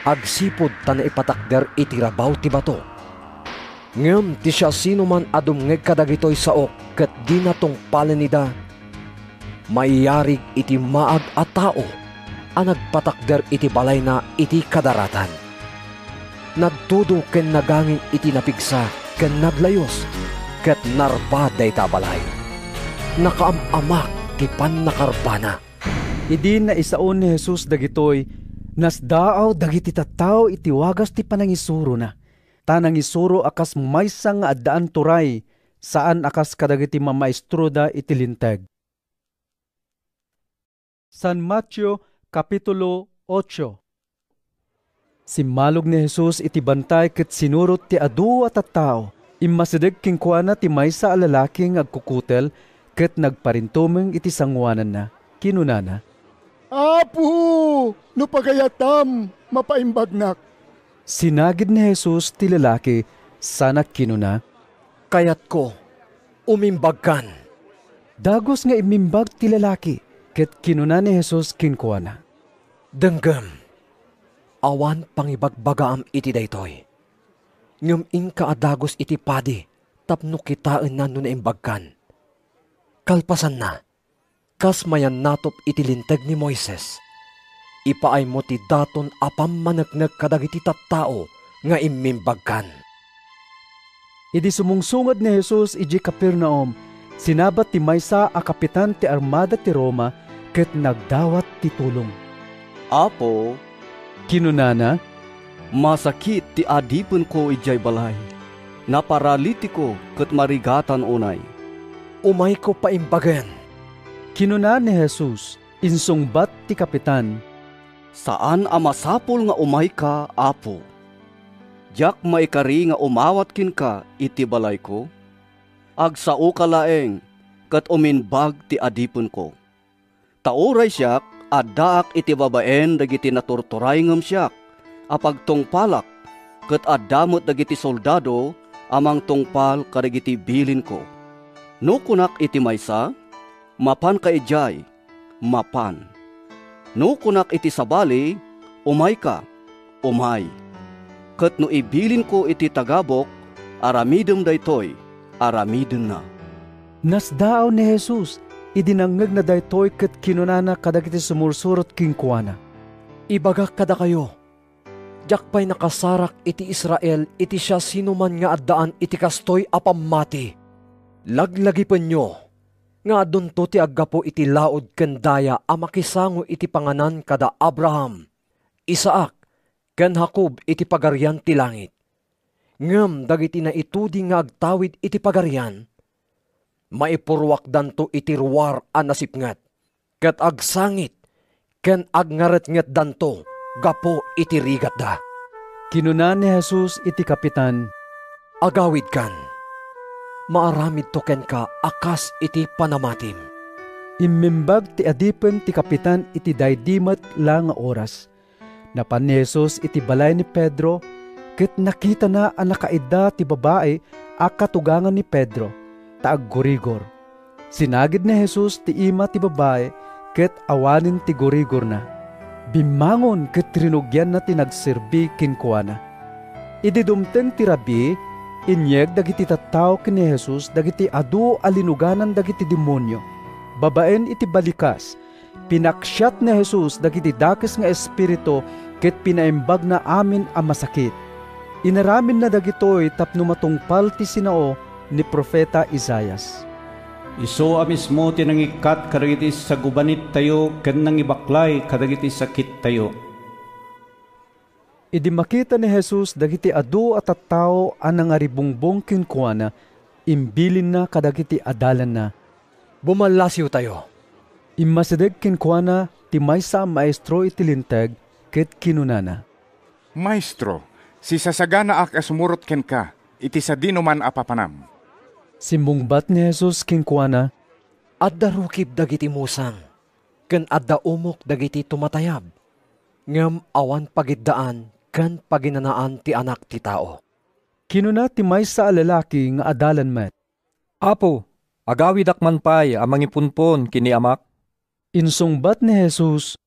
agsipud ta naipatakder iti rabaw ti bato. Ngem ti siasinoman a dumngeg kadagitoy saok ket dina tungpalen ida, mayarig iti maag a tao a nagpatakder iti balayna iti kadaratan. Nagtudo ken nagangin iti napigsa ken naglayus, ket narba dayta a balay. Nakaam-amak ti pannakarbana. Idi naisao ni Jesus dagitoy, nasdaaw dagiti tattao iti wagas ti panangisurona, ta nangisuro a kas maysa nga addaan turay, saan a kas kadagiti mamaestroda iti Linteg. San Mateo, Kapitulo ocho. Simmalog ni Jesus iti bantay ket sinurot ti adu a tattao. Immasideg kenkuana ti maysa a lalaki nga agkukutel ket nagparintumeng iti sangoananna. Kinunana, "Apo, no pagayatam, mapaimbagnak." Sinagid ni Jesus ti lalaki sana kinuna, "Kayatko, umimbagkan." Dagus nga immimbag ti lalaki, ket kinuna ni Jesus kenkuana, "Denggem, awan pangibagbagaam iti daytoy, ngem inka a dagus iti padi tapno kitaenna no naimbagkan. Kalpasanna, kas mayannatop iti Linteg ni Moises, ipaaymo ti daton a pammaneknek kadagiti tattao nga immimbagkan." Idi sumungsungad ni Jesus idiay Capernaum, sinabat ti maysa a kapitan ti armada ti Roma ket nagdawat ti tulong. "Apo," kinunana, "masakit ti adipenko idiay balay. Naparalitiko ket marigatan unay." "Umayko paimbagen," kinuna ni Jesus. Insungbat ti kapitan, "Saan a masapul nga umayka, Apo. Diak maikari nga umawat kenka iti balayko. Agsaoka laeng ket umimbag ti adipenko. Ta uray siak, addaak iti babaen dagiti naturturay ngem siak a pagtungpalak, ket adda met dagiti soldado a mangtungpal kadagiti bilinko. No kunak iti maysa, 'Mapanka idiay,' mapan. No kunak iti sabali, 'Umayka,' umay. Ket no ibilinko iti tagabok, 'Aramidem daytoy,' aramidenna." Nasdaaw ni Jesus idi nangngegna daytoy ket kinunana kadagiti sumursurot kenkuana, "Ibagak kadakayo, diak pay nakasarak iti Israel iti siasinoman nga addaan iti kastoy a pammati." Laglagipenyo nga adunto ti aggapu iti laud ken daya a makisango iti panganan kada Abraham, Isaac, ken Jacob iti Pagarian ti langit. Ngem dagiti naitudi nga agtawid iti Pagarian, maipurruakdanto iti ruar a nasipnget, ket agsangit ken agngaretngetdanto gapu iti rigatda. Kinuna ni Jesus iti kapitan, "Agawidkan. Maaramidto kenka a kas iti panamatim." Immimbag ti adipen ti kapitan iti daydi met la nga oras. Napan ni Jesus iti balay ni Pedro, ket nakitana a nakaidda ti babai a katugangan ni Pedro, ta aggurigor. Sinagid ni Jesus ti ima ti babai ket awanen ti gurigorna. Bimmangon ket rinugianna ti nagserbi kenkuana. Idi dumteng ti rabii, inyeg dagiti tattao ken ni Jesus dagiti adu a linuganan dagiti demonio. Babaen iti balikas, pinaksiat ni Jesus dagiti dakes nga espiritu ket pinaimbagna amin a masakit. Inaramidna dagitoy tapno matungpal ti sinao ni Profeta Isaias. "Isu a mismo ti nangikkat kadagiti sagubanittayo ken nangibaklay kadagiti sakittayo." Idi makita ni Jesus dagiti adu a tattao a nangaribungbong kenkuana, imbilinna kadagiti adalanna, "Bumallasiwtayo." Immasideg kenkuana ti maysa a maestro iti Linteg ket kinunana, "Maestro, sisasaganaak a sumurot kenka iti sadinoman a papanam." Simmungbat ni Jesus kenkuana, "Adda rukib dagiti musang, ken adda umok dagiti tumatayab, ngem awan pagiddaan ken paginanaan ti Anak ti Tao." Kinuna ti maysa a lalaki nga adalan met, "Apo, agawidak man pay a mangipunpon ken ni amak?" Insungbat ni Jesus,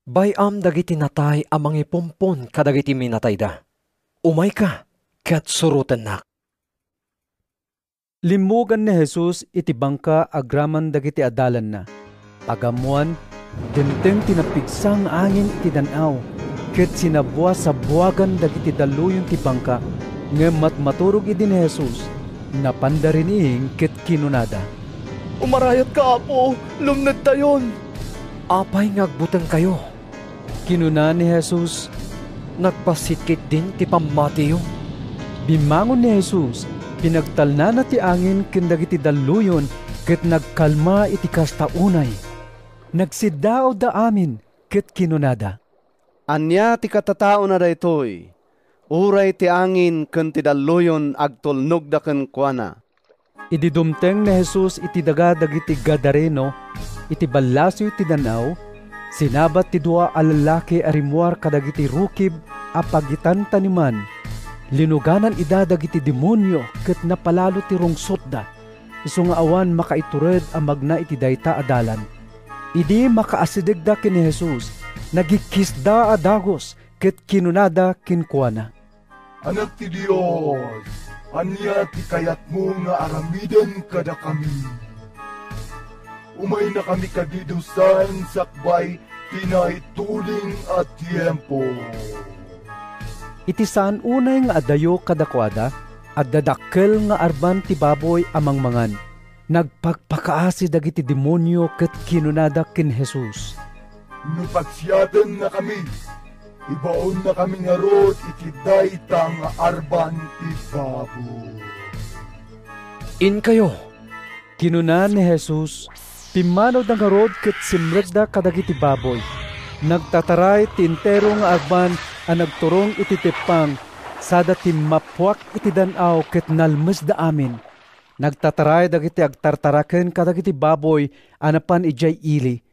"Bay-am dagiti natay a mangipunpon kadagiti minatayda. Umayka ket surotennak." Limmugan ni Jesus iti bangka agraman dagiti adalanna. Pagammoan, dimteng ti napigsa nga angin iti dan-aw, ket sinabuasabbuagan dagiti dalluyon ti bangka. Ngem matmaturog idi ni Jesus, napanda riniing ket kinunada, "Umarayatka, Apo, lumnedtayon!" "Apay nga agbutengkayo?" kinuna ni Jesus. "Nagbassit ketdin ti pammatiyo?" Bimmangon ni Jesus, pinagtalnana ti angin ken dagiti dalluyon, ket nagkalma iti kasta unay. Nagsiddaawda amin ket kinunada, "Ania ti katataona daytoy? Uray ti angin ken ti dalluyon agtulnogda kenkuana." Idi dumteng ni Jesus iti daga dagiti Gadareno, iti ballasiw ti dan-aw, sinabat ti dua a lallaki a rimmuar kadagiti rukib a pagitantaneman. Linuganan ida dagiti demonio ket napalalo ti rungsotda, isu nga awan makaitured a magna iti dayta a dalan. Idi makaasidegda ken ni Jesus, nagikkisda a dagus ket kinunada kenkuana, "Anak ti Dios, ania ti kayatmo nga aramiden kadakami? Umaynakami kadi dusaen sakbay ti naituding a tiempo." Iti saan unay nga adayo kadakuada, adda dakkel nga arban ti baboy a mangmangan. Nagpakpakaasi dagiti demonio ket kinunada ken Jesus, "No pagsiatennakami, ibaonnakami ngarud iti dayta nga arban ti baboy." "Inkayo," kinuna ni Jesus. Pimmanawda ngarud ket simrekda kadagiti baboy. Nagtataray ti entero nga arban a nagturong iti teppang, sada timmappuak iti dan-aw ket nalmesda amin. Nagtataray dagiti agtartaraken kadagiti baboy a napan idiay ili.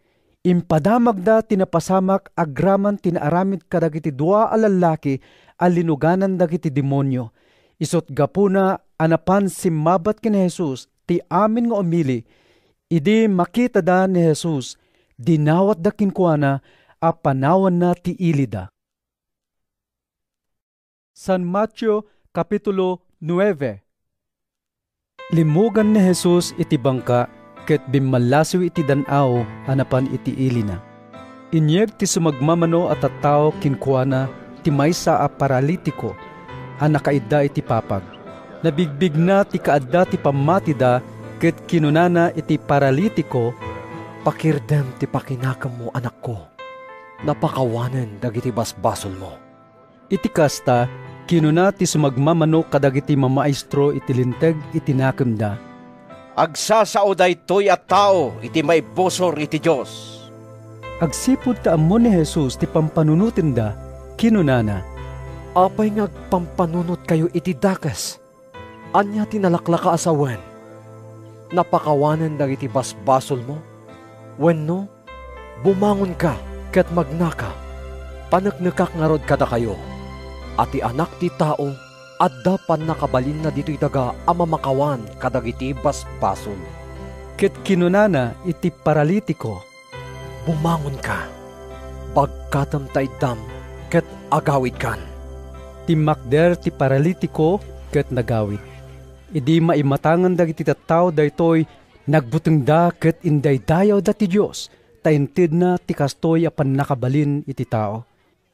Impadamagda ti napasamak agraman ti naaramid kadagiti dua a lallaki a linuganan dagiti demonio. Isut' gapuna a napan simmabat ken ni Jesus ti amin nga umili. Idi makitada ni Jesus, dinawatda kenkuana a panawanna ti ilida. San Mateo, Kapitulo nuebe. Limmugan ni Jesus iti bangka ket bimmallasiw iti dan-aw a napan iti ilina. Inyeg ti sumagmamano a tattao kenkuana ti maysa a paralitiko a nakaidda iti papag. Nabigbigna ti kaadda ti pammatida ket kinunana iti paralitiko, "Pakirdem ti pakinakemmo, anakko. Napakawanen dagiti basbasolmo." Iti kasta, kinuna ti sumagmamano kadagiti mamaestro iti Linteg iti nakemda, "Agsasao daytoy a tao iti maibusor iti Dios." Agsipud ta ammo ni Jesus ti pampanunotenda, kinunana, "Apay nga agpampanunotkayo iti dakes? Ania ti nalaklaka a sawen? Napakawanen dagiti basbasolmo? Wenno, bumangonka ket magnaka? Paneknekak ngarud kadakayo a ti Anak ti Tao adda pannakabalinna ditoy daga a mamakawan kadagiti basbasol." Ket kinunana iti paralitiko, "Bumangonka, bagkatem ta iddam ket agawidkan." Timmakder ti paralitiko ket nagawid. Idi maimatangan dagiti tattao daytoy, nagbutengda ket indaydayawda ti Dios ta intedna ti kastoy a pannakabalin iti tao.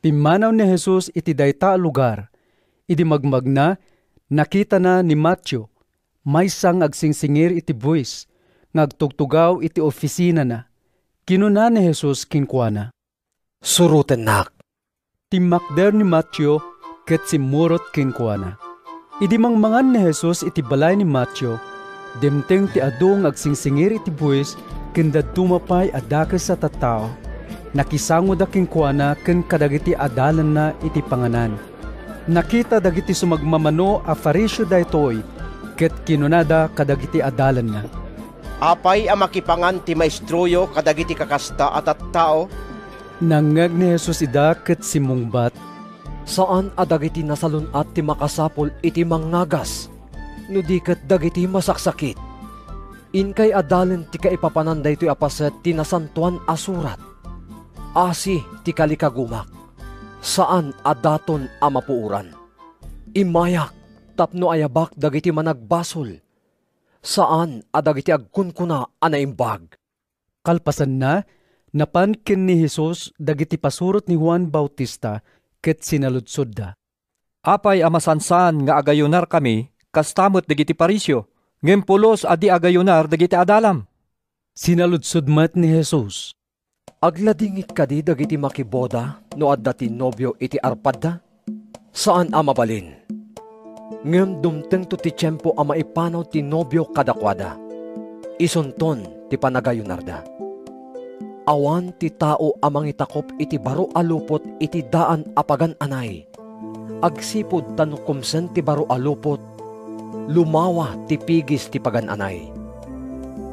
Pimmanaw ni Jesus iti dayta a lugar. Idi magmagna, nakitana ni Mateo, maysa nga agsingsingir iti buis, nga agtugtugaw iti ofisinana. Kinuna ni Jesus kenkuana, "Surotennak." Timmakder ni Mateo ket simmurot kenkuana. Idi mangmangan ni Jesus iti balay ni Mateo, dimteng ti adu nga agsingsingir iti buis ken dadduma pay a dakes a tattao. Nakisangoda kenkuana ken kadagiti adalanna iti panganan. Nakita dagiti sumagmamano a Fariseo daytoy ket kinunada kadagiti adalanna, "Apay a makipangan ti maestroyo kadagiti kakasta a tattao?" Nangngeg ni Jesus ida ket simmungbat, "Saan a dagiti nasalun-at ti makasapul iti mangngagas, no di ket dagiti masaksakit. Inkay adalen ti kaipapanan daytoy a paset ti Nasantoan a Surat: 'Asi ti kalikagumak, saan a daton a mapuoran. Immayak tapno ayabak dagiti managbasol, saan a dagiti agkunkuna a naimbag.'" Kalpasanna, napan ken ni Jesus dagiti pasurot ni Juan Bautista ket sinaludsodda, "Apay a masansan nga agayunarkami kasta met dagiti Fariseo, ngem pulos a di agayunar dagiti adalam?" Sinaludsod met ni Jesus, "Agladingit kadi dagiti makiboda no adda ti nobio iti arpadda? Saan a mabalin. Ngem dumtengto ti tiempo a maipanaw ti nobio kadakuada. Isunton ti panagayunarda. Awan ti tao a mangitakop iti baro a lupot iti daan a pagan-anay, agsipud ta no kumsen ti baro a lupot, lumawa ti pigis ti pagan-anay.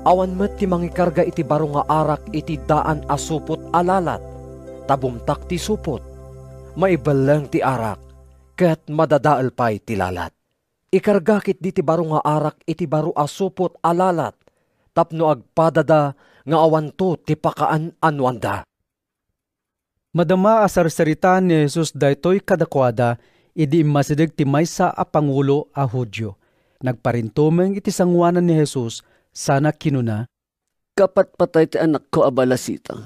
Awan met ti mangikarga iti baro nga arak iti daan a supot a lalat, ta bumtak ti supot, maibelleng ti arak, ket madadael pay ti lalat. Ikarga ketdi ti baro nga arak iti baro a supot a lalat tapno agpadada nga awanto ti pakaan-anoanda." Madama a sarsaritaan ni Jesus daytoy kadakuada idi immasideg ti maysa a pangulo a Judio. Nagparintumeng iti sangoanan ni Jesus sana kinuna, "Kapatpatay ti anakko a balasitang.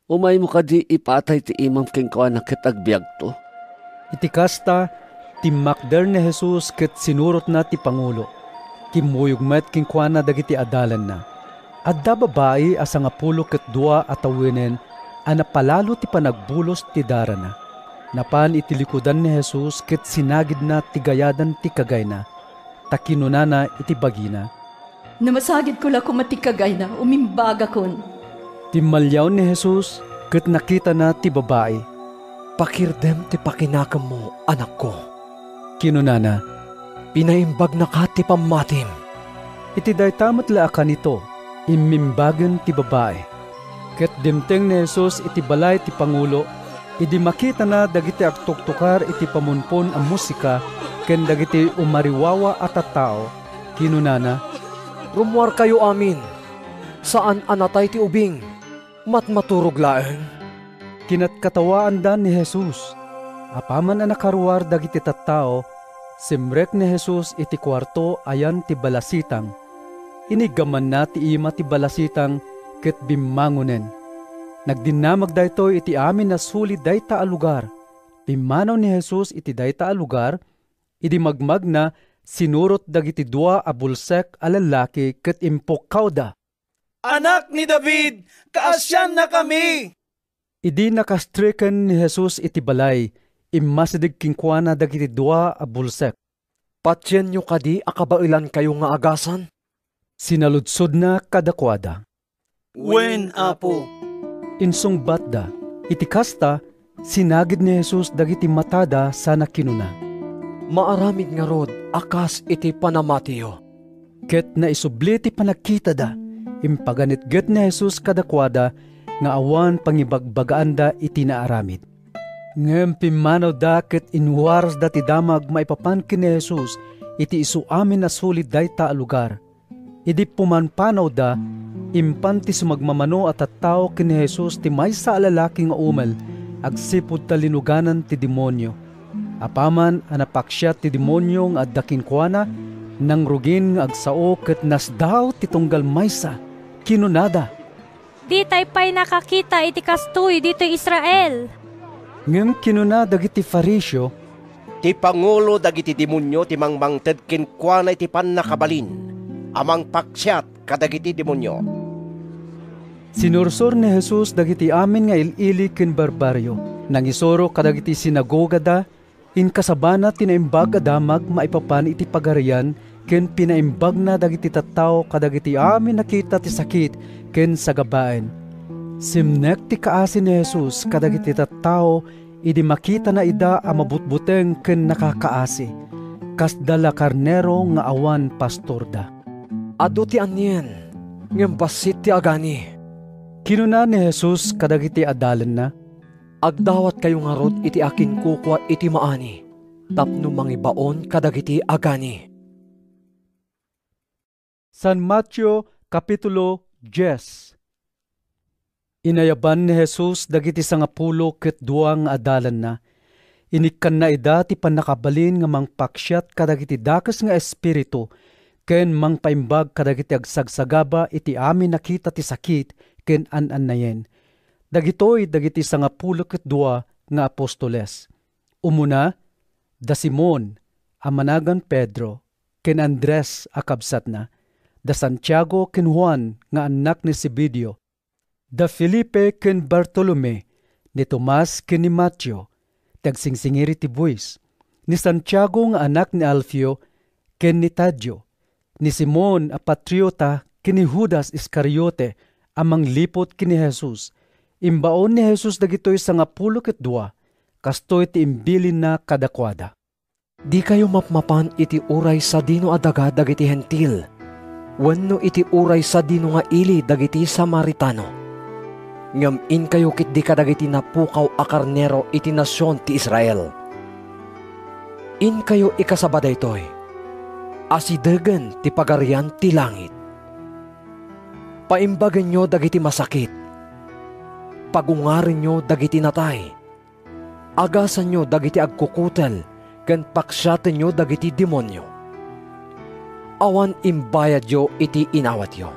Umaymo kadi ipatay ti imam kenkuana ket agbiagto?" Iti kasta, timmakder ni Jesus ket sinurotna ti pangulo. Kimmuyog met kenkuana dagiti adalanna. Adda babai a sangapulo ket dua a tawenen a napalalo ti panagbulos ti darana. Napan iti likudan ni Jesus ket sinagidna ti gayadan ti kagayna, ta kinunana iti bagina, "No masagidko la koma ti kagayna, umimbagakon." Timmaliaw ni Jesus ket nakitana ti babai. "Pakirdem ti pakinakemmo, anakko," kinunana. "Pinaimbagnaka ti pammatim." Iti dayta met la a kanito, immimbagen ti babai. Ket dimteng ni Jesus iti balay ti pangulo, idi makitana dagiti agtuktukar iti pamunpon a musika ken dagiti umariwawa a tattao, kinunana, "Rummuarkayo amin! Saan a natay ti ubing, matmaturog laeng." Kinatkatawaanda ni Jesus. Apaman a nakaruar dagiti tattao, simrek ni Jesus iti kuarto a yan ti balasitang. Iniggamanna ti ima ti balasitang ket bimmangonen. Nagdinamag daytoy iti amin a suli dayta a lugar. Pimmanaw ni Jesus iti dayta a lugar, idi magmagna, Sinurot dagiti dua a bulsek a lallaki ket impukkawda, "Anak ni David, kaasiannakami!" Idi nakastreken ni Jesus iti balay, immasideg kenkuana dagiti dua a bulsek. "Patienyo kadi a kabaelankayo nga agasan?" sinaludsodna kadakuada. "Wen, Apo," insungbatda. Iti kasta, sinagid ni Jesus dagiti matada sana kinuna, "Maaramid ngarud a kas iti panamatiyo." Ket naisubli ti panagkitada. Impaganetget ni Jesus kadakuada nga awan pangibagbagaanda iti naaramid. Ngem pimmanawda ket inwarasda ti damag maipapan ken ni Jesus iti isu amin a suli dayta a lugar. Idi pumampanawda, impan ti sumagmamano a tattao ken ni Jesus ti maysa a lalaki nga umel agsipud ta linuganan ti demonio. Apaman a napaksiat ti demonio nga adda kenkuana, nangrugin nga agsao ket nasdaaw ti tunggal maysa. Kinunada, "Ditay pay nakakita iti kastoy ditoy Israel." Ngem kinuna dagiti Fariseo, "Ti pangulo dagiti demonio ti mangmangted kenkuana iti pannakabalin a mangpaksiat kadagiti demonio." Sinursor ni Jesus dagiti amin nga il-ili ken barbarrio. Nangisuro kadagiti sinagogada, inkasabana ti Naimbag a Damag maipapan iti Pagarian ken pinaimbagna dagiti tattao kadagiti amin a kita ti sakit ken sagabaen. Simnek ti kaasi ni Jesus kadagiti tattao idi makitana ida a mabutbuteng ken nakakaasi, kasda la karnero nga awan pastorda. "Adu ti anien, ngem bassit ti agani," kinuna ni Jesus kadagiti adalanna. "Agdawatkayo ngarud iti akinkukua iti maani tapno mangibaon kadagiti agani." San Mateo, Kapitulo dies. Inayaban ni Jesus dagiti sangapulo ket dua nga adalanna. Inikkanna ida ti pannakabalin nga mangpaksiat kadagiti dakes nga espiritu ken mangpaimbag kadagiti agsagsagaba iti amin a kita ti sakit ken an-annayen. Dagitoy dagiti sangapulo ket dua nga apostoles. Umuna, da Simon a managan Pedro, ken Andres a kabsatna, da Santiago ken Juan nga annak ni Zebedeo, da Felipe ken Bartolome, ni Tomas ken ni Mateo, ti agsingsingir iti buis, ni Santiago nga anak ni Alfeo ken ni Tadio, ni Simon a Patriota ken ni Judas Iscariote a mangliput ken ni Jesus. Imbaon ni Jesus dagitoy sangapulo ket dua, kastoy ti imbilinna kadakuada. Dikayo mapmapan iti uray sadino a daga dagiti Hentil, wenno iti uray sadino nga ili dagiti Samaritano. Ngem inkayo ketdi kadagiti napukaw a karnero iti nasion ti Israel. Inkayo ikasaba daytoy: asidegen ti Pagarian ti langit. Paimbagenyo dagiti masakit. Pagungarenyo dagiti natay. Agasanyo dagiti agkukutel ken paksiatenyo dagiti demonio. Awan imbayadyo iti inawatyo.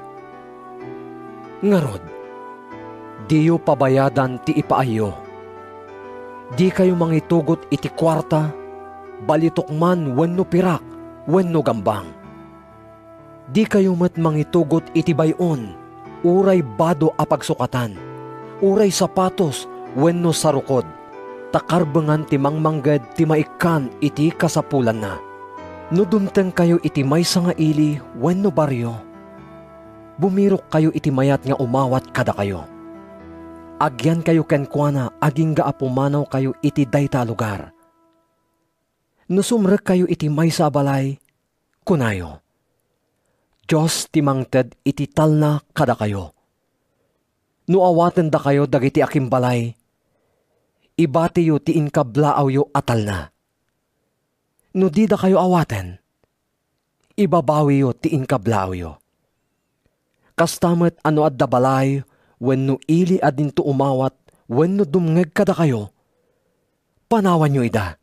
Ngarud, diyo pabayadan ti ipaayyo. Dikayo mangitugot iti kuarta, balitok man wenno pirak wenno gambang. Dikayo met mangitugot iti bay-on, uray bado a pagsukatan, uray sapatos wenno sarukod, ta karbengan ti mangmangged ti maikkan iti kasapulanna. No dumtengkayo iti maysa nga ili wenno barrio, bumirokkayo iti mayat nga umawat kadakayo. Agyankayo kenkuana agingga a pumanawkayo iti dayta a lugar. No sumrekkayo iti maysa a balay, kunayo, "Dios ti mangted iti talna kadakayo." No awatendakayo dagiti akimbalay, ibatiyo ti inkablaawyo a talna. No didakayo awaten, ibabawiyo ti inkablaawyo. Kasta met a no adda balay wenno ili a dinto umawat wenno dumngeg kadakayo, panawanyo ida,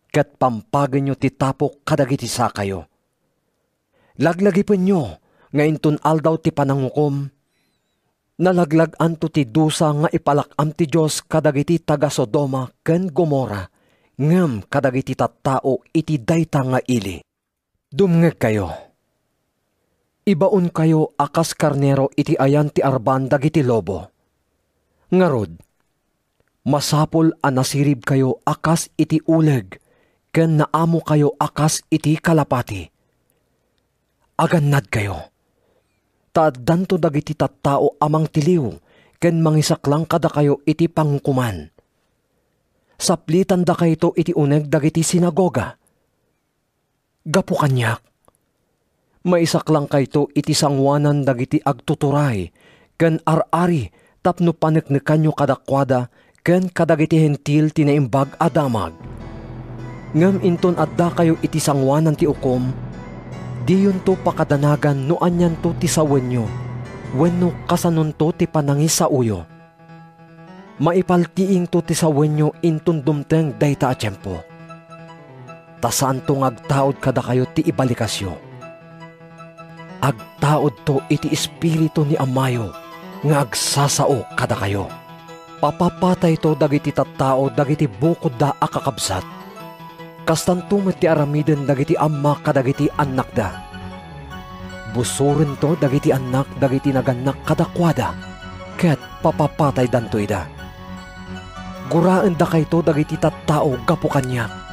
ket pampagenyo ti tapok kadagiti sakayo. Laglagipenyo nga inton Aldaw ti Panangukom, nalaglag-anto ti dusa nga ipalak-am ti Dios kadagiti taga-Sodoma ken Gomorra ngem kadagiti tattao iti dayta nga ili. Dumngegkayo. Ibaonkayo a kas karnero iti ayan ti arban dagiti lobo. Ngarud, masapul a nasiribkayo a kas iti uleg ken naamokayo a kas iti kalapati. Agannadkayo, ta addanto dagiti tattao a mangtiliw ken mangisaklang kadakayo iti pangukoman. Saplitandakayto iti uneg dagiti sinagoga. Gapu kaniak, maisaklangkayto iti sangoanan dagiti agtuturay ken ar-ari tapno paneknekanyo kadakuada ken kadagiti Hentil ti Naimbag a Damag. Ngem inton addakayo iti sangoanan ti ukom, diyonto pakadanagan no anianto ti sawenyo wenno kasanonto ti panangisaoyo. Maipaltiingto ti sawenyo inton dumteng dayta a tiempo. Ta saanto nga agtaud kadakayo ti ibalikasyo. Agtaudto iti Espiritu ni Amayo nga agsasao kadakayo. Papapatayto dagiti tattao dagiti bukodda a kakabsat. Kastanto met ti aramiden dagiti amma kadagiti annakda. Busorento dagiti annak dagiti nagannak kadakuada, ket papapataydanto ida. Guraendakayto dagiti tattao gapu kaniak.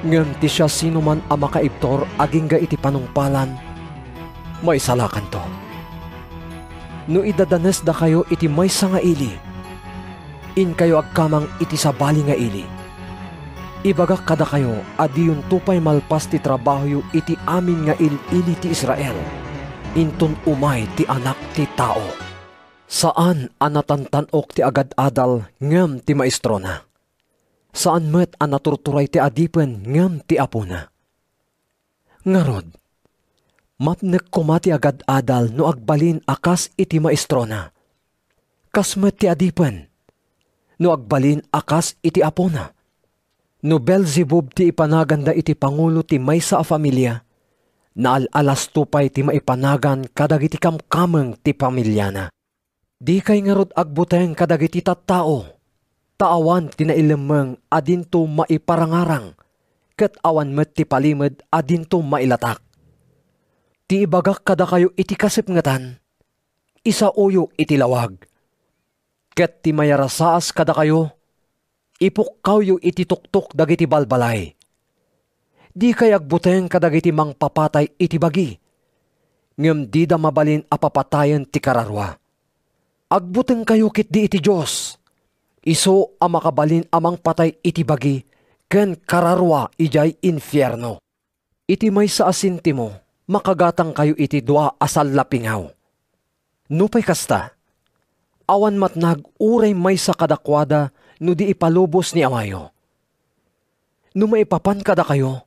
Ngem ti siasinoman a makaibtur agingga iti panungpalan, maisalakanto. No idadanesdakayo iti maysa nga ili, inkayo agkamang iti sabali nga ili. Ibagak kadakayo a diyonto pay malpas ti trabahoyo iti amin nga il-ili ti Israel, inton umay ti Anak ti Tao. Saan a natantan-ok ti agad-adal ngem ti maestrona. Saan met a naturturay ti adipen ngem ti apona. Ngarud, mapnek koma ti agad-adal no agbalin a kas iti maestrona. Kas met ti adipen, no agbalin a kas iti apona. No Beelzebub ti ipanaganda iti pangulo ti maysa a familia, naal-alasto pay ti maipanagan kadagiti kamkameng ti familiana. Dikay ngarud agbuteng kadagiti tattao, ta awan ti nailemmeng a dinto maiparangarang, ket awan met ti palimed a dinto mailatak. Ti ibagak kadakayo iti kasipngetan, isaoyo iti lawag. Ket ti mayarasaas kadakayo, ipukkawyo iti tuktok dagiti balbalay. Dikay agbuteng kadagiti mangpapatay iti bagi, ngem dida mabalin a papatayen ti kararua. Agbutengkayo ketdi iti Dios, isu a makabalin a mangpatay iti bagi ken kararua idiay infierno. Iti maysa a sentimo, makagatangkayo iti dua a sallapingaw. Nupay kasta, awan matnag uray maysa kadakuada no di ipalubos ni Amayo. No maipapan kadakayo,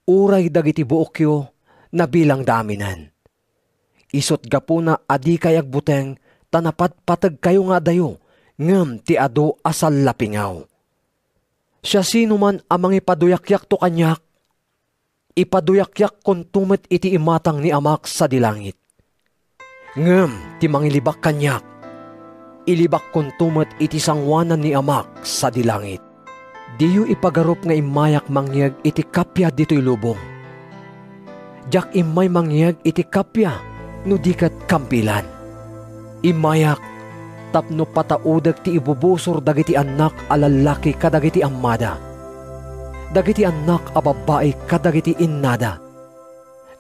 uray dagiti buokyo, nabilangda aminen. Isut' gapuna a dikay agbuteng ta napatpategkayo nga adayo ngem ti adu a sallapingaw. Siasinoman a mangipaduyakyakto kaniak, ipaduyakyakonto met iti imatang ni Amak sadi langit. Ngem ti mangilibak kaniak, ilibakkonto met iti sangoanan ni Amak sadi langit. Diyo ipagarup nga immayak mangyeg iti kappia ditoy lubong. Diak immay mangyeg iti kappia no di ket kampilan. Immayak tapno pataudek ti ibubusor dagiti annak a lallaki kadagiti ammada, dagiti annak a babbai kadagiti innada,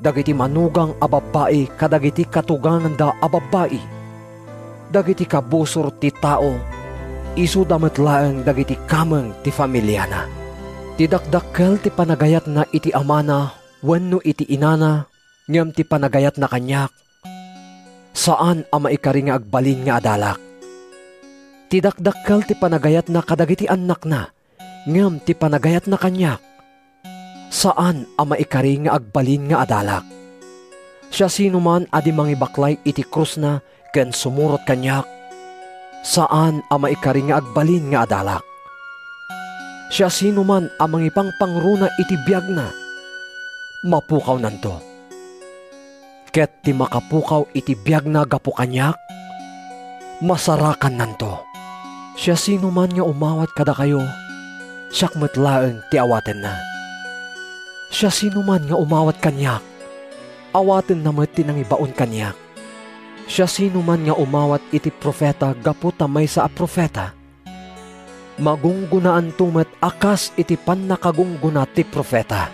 dagiti manugang a babbai kadagiti katuganganda a babbai, dagiti kabusor ti tao, isuda met laeng dagiti kameng ti familiana. Ti dakdakkel ti panagayatna iti amana wenno iti inana, ngem ti panagayatna kaniak, saan a maikari nga agbalin nga adalak. Ti dakdakkel ti panagayatna kadagiti annakna, ngem ti panagayatna kaniak, saan a maikari nga agbalin nga adalak. Siasinoman a di mangibaklay iti krusna ken sumurot kaniak, saan a maikari nga agbalin nga adalak. Siasinoman a mangipangpangruna iti biagna, mapukawnanto. Ket ti makapukaw iti biagna gapu kaniak, masarakannanto. Siasinoman nga umawat kadakayo, siak met laeng ti awatenna. Siasinoman nga umawat kaniak, awatenna met ti nangibaon kaniak. Siasinoman nga umawat iti profeta gapu ta maysa a profeta, magunggonaanto met a kas iti pannakagunggona ti profeta.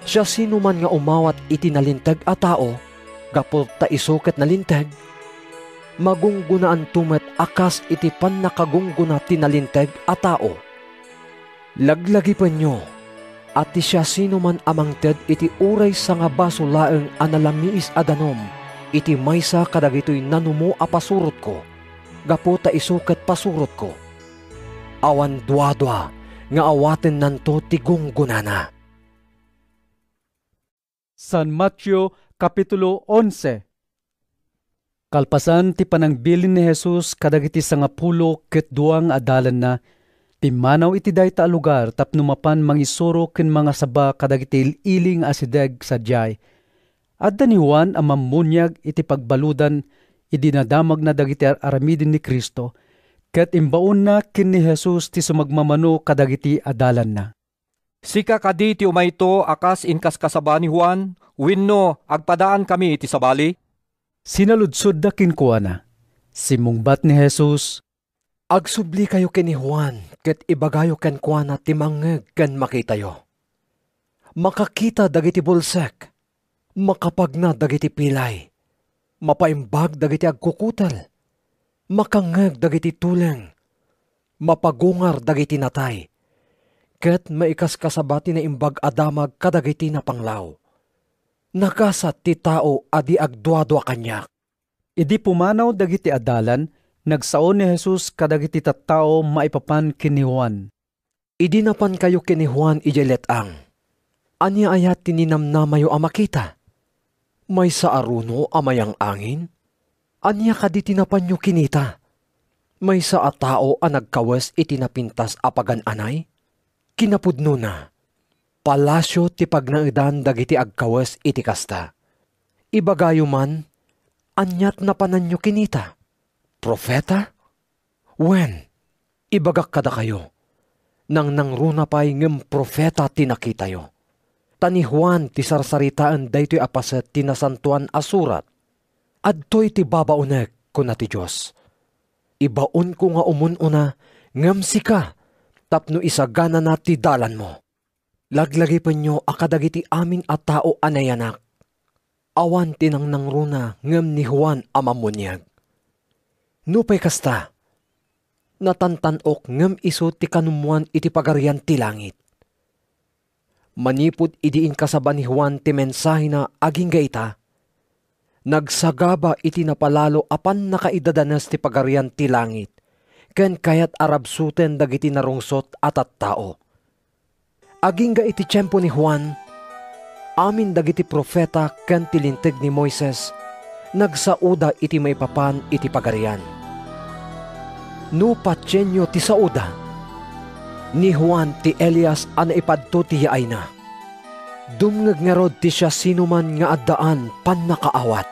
Siasinoman nga umawat iti nalinteg a tao gapu ta isu ket nalinteg, magunggonaanto met a kas iti pannakagunggona ti nalinteg a tao. Laglagipenyo a ti siasinoman a mangted iti uray sangabasol laeng a nalamiis a danum iti maysa kadagitoy nanumo a pasurotko, gapu ta isu ket pasurotko, awan duadua nga awatennanto ti gunggonana. San Mateo, Kapitulo onse. Kalpasan ti panangbilin ni Jesus kadagiti sangapulo ket dua nga adalanna, pimmanaw iti dayta a lugar tapno mapan mangisuro ken mangasaba kadagiti il-ili nga asideg sadiay. Adda ni Juan a Mammuniag iti pagbaludan idi nadamagna dagiti ar-aramiden ni Cristo, ket imbaonna ken ni Jesus ti sumagmamano kadagiti adalanna. "Sika kadi ti umayto a kas inkaskasaba ni Juan, wenno agpadaankami iti sabali?" sinaludsodda kenkuana. Simmungbat ni Jesus, "Agsublikayo ken ni Juan ket ibagayo kenkuana ti mangngeg ken makitayo. Makakita dagiti bulsek, makapagna dagiti pilay, mapaimbag dagiti agkukutel, makangngeg dagiti tuleng, mapagungar dagiti natay, ket maikaskasaba ti naimbag a damag kadagiti napanglaw. Nagasat ti tao a di agduadua kaniak." Idi pumanaw dagiti adalan, nagsao ni Jesus kadagiti tattao maipapan ken ni Juan. "Idi napankayo ken ni Juan idiay let-ang, ania aya ti ninamnamayo a makita? Maysa a runo a mayang-angin? Ania kadi ti napanyo kinita? Maysa a tao a nagkawes iti napintas a pagan-anay? Kinapudnona, palasio ti pagnaedan dagiti agkawes iti kasta. Ibagayo man, ania ti napananyo kinita? Profeta? Wen, ibagak kadakayo, nangnangruna pay ngem profeta ti nakitayo. Ta ni Juan ti sarsaritaen daytoy a paset ti Nasantoan a Surat. 'Adtoy ti babaonek,' kuna ti Dios. 'Ibaonko nga umun-una ngem sika tapno isaganana ti dalanmo.' Laglagipenyo a kadagiti amin a tao a nayanak, awan ti nangnangruna ngem ni Juan a Mammuniag. Nupay kasta, natantan-ok ngem isu ti kanummoan iti Pagarian ti Langit. Manipud idi inkasaba ni Juan ti mensahena agingga ita, nagsagaba iti napalalo a pannakaidadanes ti Pagarian ti Langit ken kayat a rabsuten dagiti narungsot a tattao. Agingga iti tiempo ni Juan, amin dagiti profeta ken ti Linteg ni Moises nagsaoda iti maipapan iti Pagarian. No patienyo ti saoda, ni Juan ti Elias a naipadto ti yaayna. Dumngeg ngarud ti siasinoman nga addaan pannakaawat.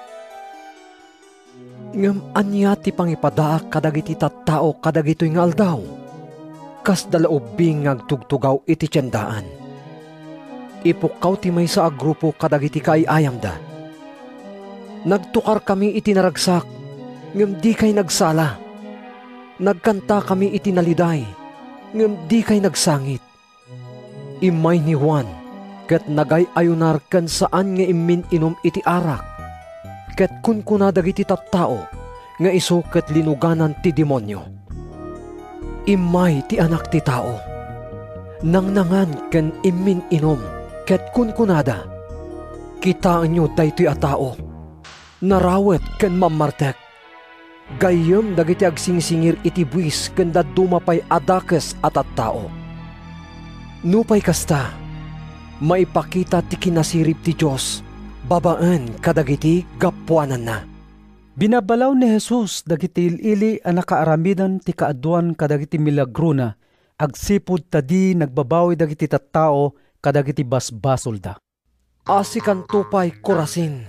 Ngem ania ti pangipadaak kadagiti tattao kadagitoy nga aldaw? Kasda la ubbing nga agtugtugaw iti tiendaan. Ipukkaw ti maysa a grupo kadagiti kaay-ayamda. Nagtukarkami iti naragsak, ngem dikay nagsala. Nagkantakami iti naliday, ngem dikay nagsangit. Immay ni Juan ket nagay-ayunar ken saan nga immin-inum iti arak, ket kunkuna dagiti tattao nga isu ket linuganan ti demonio. Immay ti Anak ti Tao, nangnangan ken immin-inum, ket kunkunada, "Kitaenyo daytoy a tao, narawet ken mammartek, gayyem dagiti agsingsingir iti buis ken dadduma pay a dakes a tattao." Nupay kasta, maipakita ti kinasirib ti Dios babaen kadagiti gapuananna. Binabalaw ni Jesus dagiti il-ili a nakaaramiden ti kaaduan kadagiti milagrona agsipud ta di nagbabawi dagiti tattao kadagiti basbasolda. Asikanto pay, Corazin!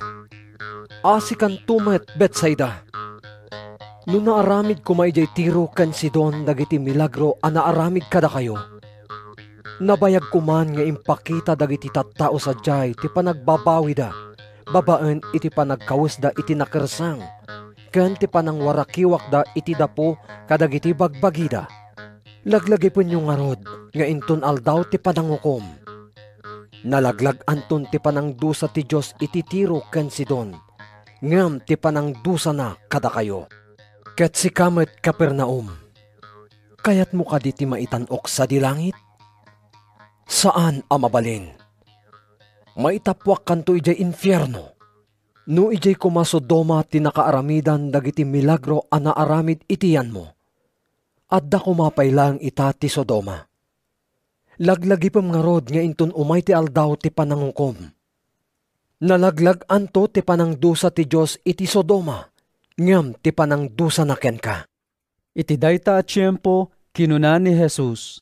Asikanto met, Betsaida! No naaramid koma idiay Tiro ken Sidon dagiti milagro a naaramid kadakayo, Nabayagko man nga impakita dagiti tattao sadiay ti panagbabawida babaen iti panagkawesda iti nakersang ken ti panangwarakiwakda iti dapo kadagiti bagbagida. Laglagipenyo ngarud nga inton Aldaw ti Panangukom, nalaglag-anton ti panangdusa ti Dios iti Tiro ken Sidon, ngem ti panangdusana kadakayo. Ket sika met, Capernaum, kayatmo kadi ti maitan-ok sadi langit? Saan a mabalin! Maitappuakkanto idiay infierno. No idiay koma Sodoma ti nakaaramidan dagiti milagro a naaramid iti yanmo, adda koma pay laeng ita ti Sodoma. Laglagipem ngarud nga inton umay ti Aldaw ti Panangukom, nalaglag-anto ti panangdusa ti Dios iti Sodoma ngem ti panangdusana kenka. Iti dayta a tiempo, kinuna ni Jesus,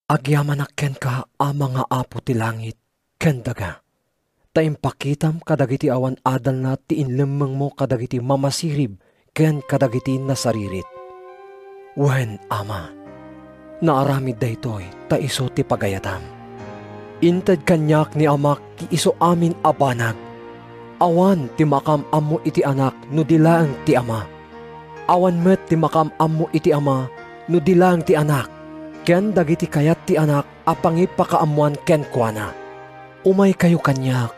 "Agyamanak kenka, Ama nga Apo ti langit ken daga, ta impakitam kadagiti awan adalna ti inlemmengmo kadagiti mamasirib ken kadagiti nasaririt. Wen, Ama, naaramid daytoy ta isu ti pagayatam. Inted kaniak ni Amak ti isu amin a banag. Awan ti makaam-ammo iti Anak no di laeng ti Ama. Awan met ti makaam-ammo iti Ama no di laeng ti Anak, ken dagiti kayat ti Anak a pangipakaammoan kenkuana. Umaykayo kaniak,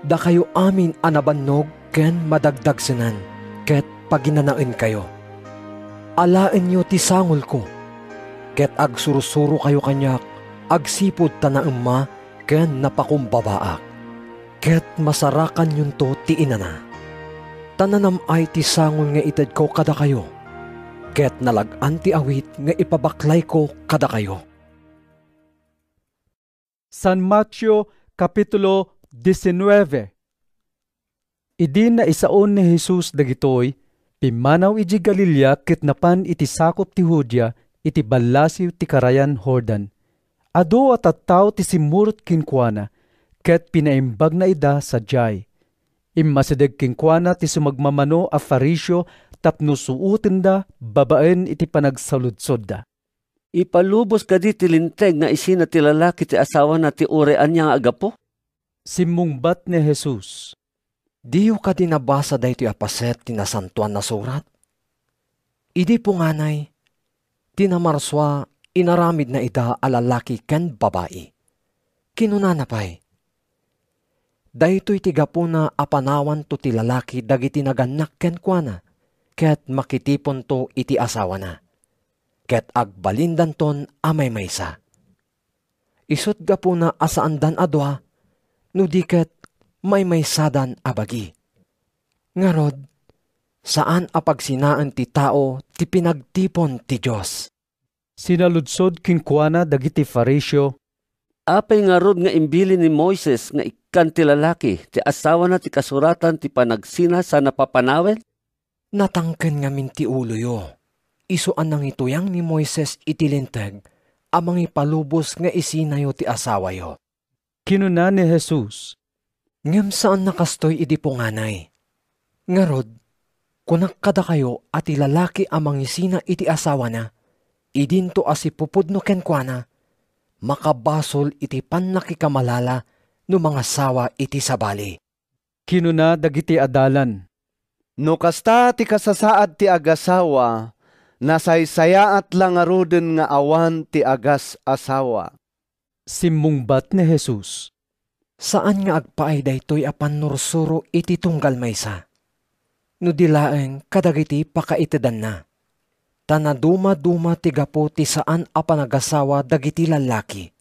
dakayo amin a nabannog ken madagdagsenan, ket paginanaenkayo. Alaenyo ti sangolko, ket agsursurokayo kaniak agsipud ta naemma ken napakumbabaak, ket masarakanyonto ti inana. Ta nanam-ay ti sangol nga itedko kadakayo, ket nalag-an ti awit nga ipabaklayko kadakayo." San Mateo, Kapitulo diecinueve. Idi naisaon ni Jesus dagitoy, pimmanaw idiay Galilea ket napan iti sakup ti Judea, iti ballasiw ti Karayan Jordan. Adu a tattao ti simmurot kenkuana, ket pinaimbagna ida sadiay. Immasideg kenkuana ti sumagmamano a Fariseo tapno suotenda babaen iti panagsaludsodda. "Ipalubos kadi ti linteg nga isina ti lalaki ti asawana ti uray ania nga aggapu?" Simmungbat ni Jesus, "Diyo kadi nabasa daytoy a paset ti Nasantoan a Surat? Idi punganay, ti namarsua inaramidna ida a lalaki ken babai. Kinunana pay, 'Daytoy ti gapuna a panawanto ti lalaki dagiti nagannak kenkuana, ket makitiponto iti asawana, ket agbalindanton a maymaysa.' Isut' gapuna a saandan a dua, no di ket maymaysadan a bagi. Ngarud, saan a pagsinaen ti tao ti pinagtipon ti Dios." Sinaludsod kenkuana dagiti Fariseo, "Apay ngarud nga imbilin ni Moises nga ikkan ti lalaki ti asawana ti kasuratan ti panagsina sana papanawen?" "Natangken ngamin ti uloyo. Isu a nangituyang ni Moises iti Linteg a mangipalubos nga isinayo ti asawayo," kinuna ni Jesus. "Ngem saan a kastoy idi punganay. Ngarud, kunak kadakayo a ti lalaki a mangisina iti asawana, idinto a sipupudno kenkuana, makabasol iti pannakikamalala no mangasawa iti sabali." Kinuna dagiti adalan, "No kasta ti kasasaad ti agasawa, nasaysayaat la ngaruden nga awan ti agas-asawa." Simmungbat ni Jesus, "Saan nga agpaay daytoy a pannursuro iti tunggal maysa, no di laeng kadagiti pakaitedanna. Ta nadumaduma ti gapu ti saan a panagasawa dagiti lallaki.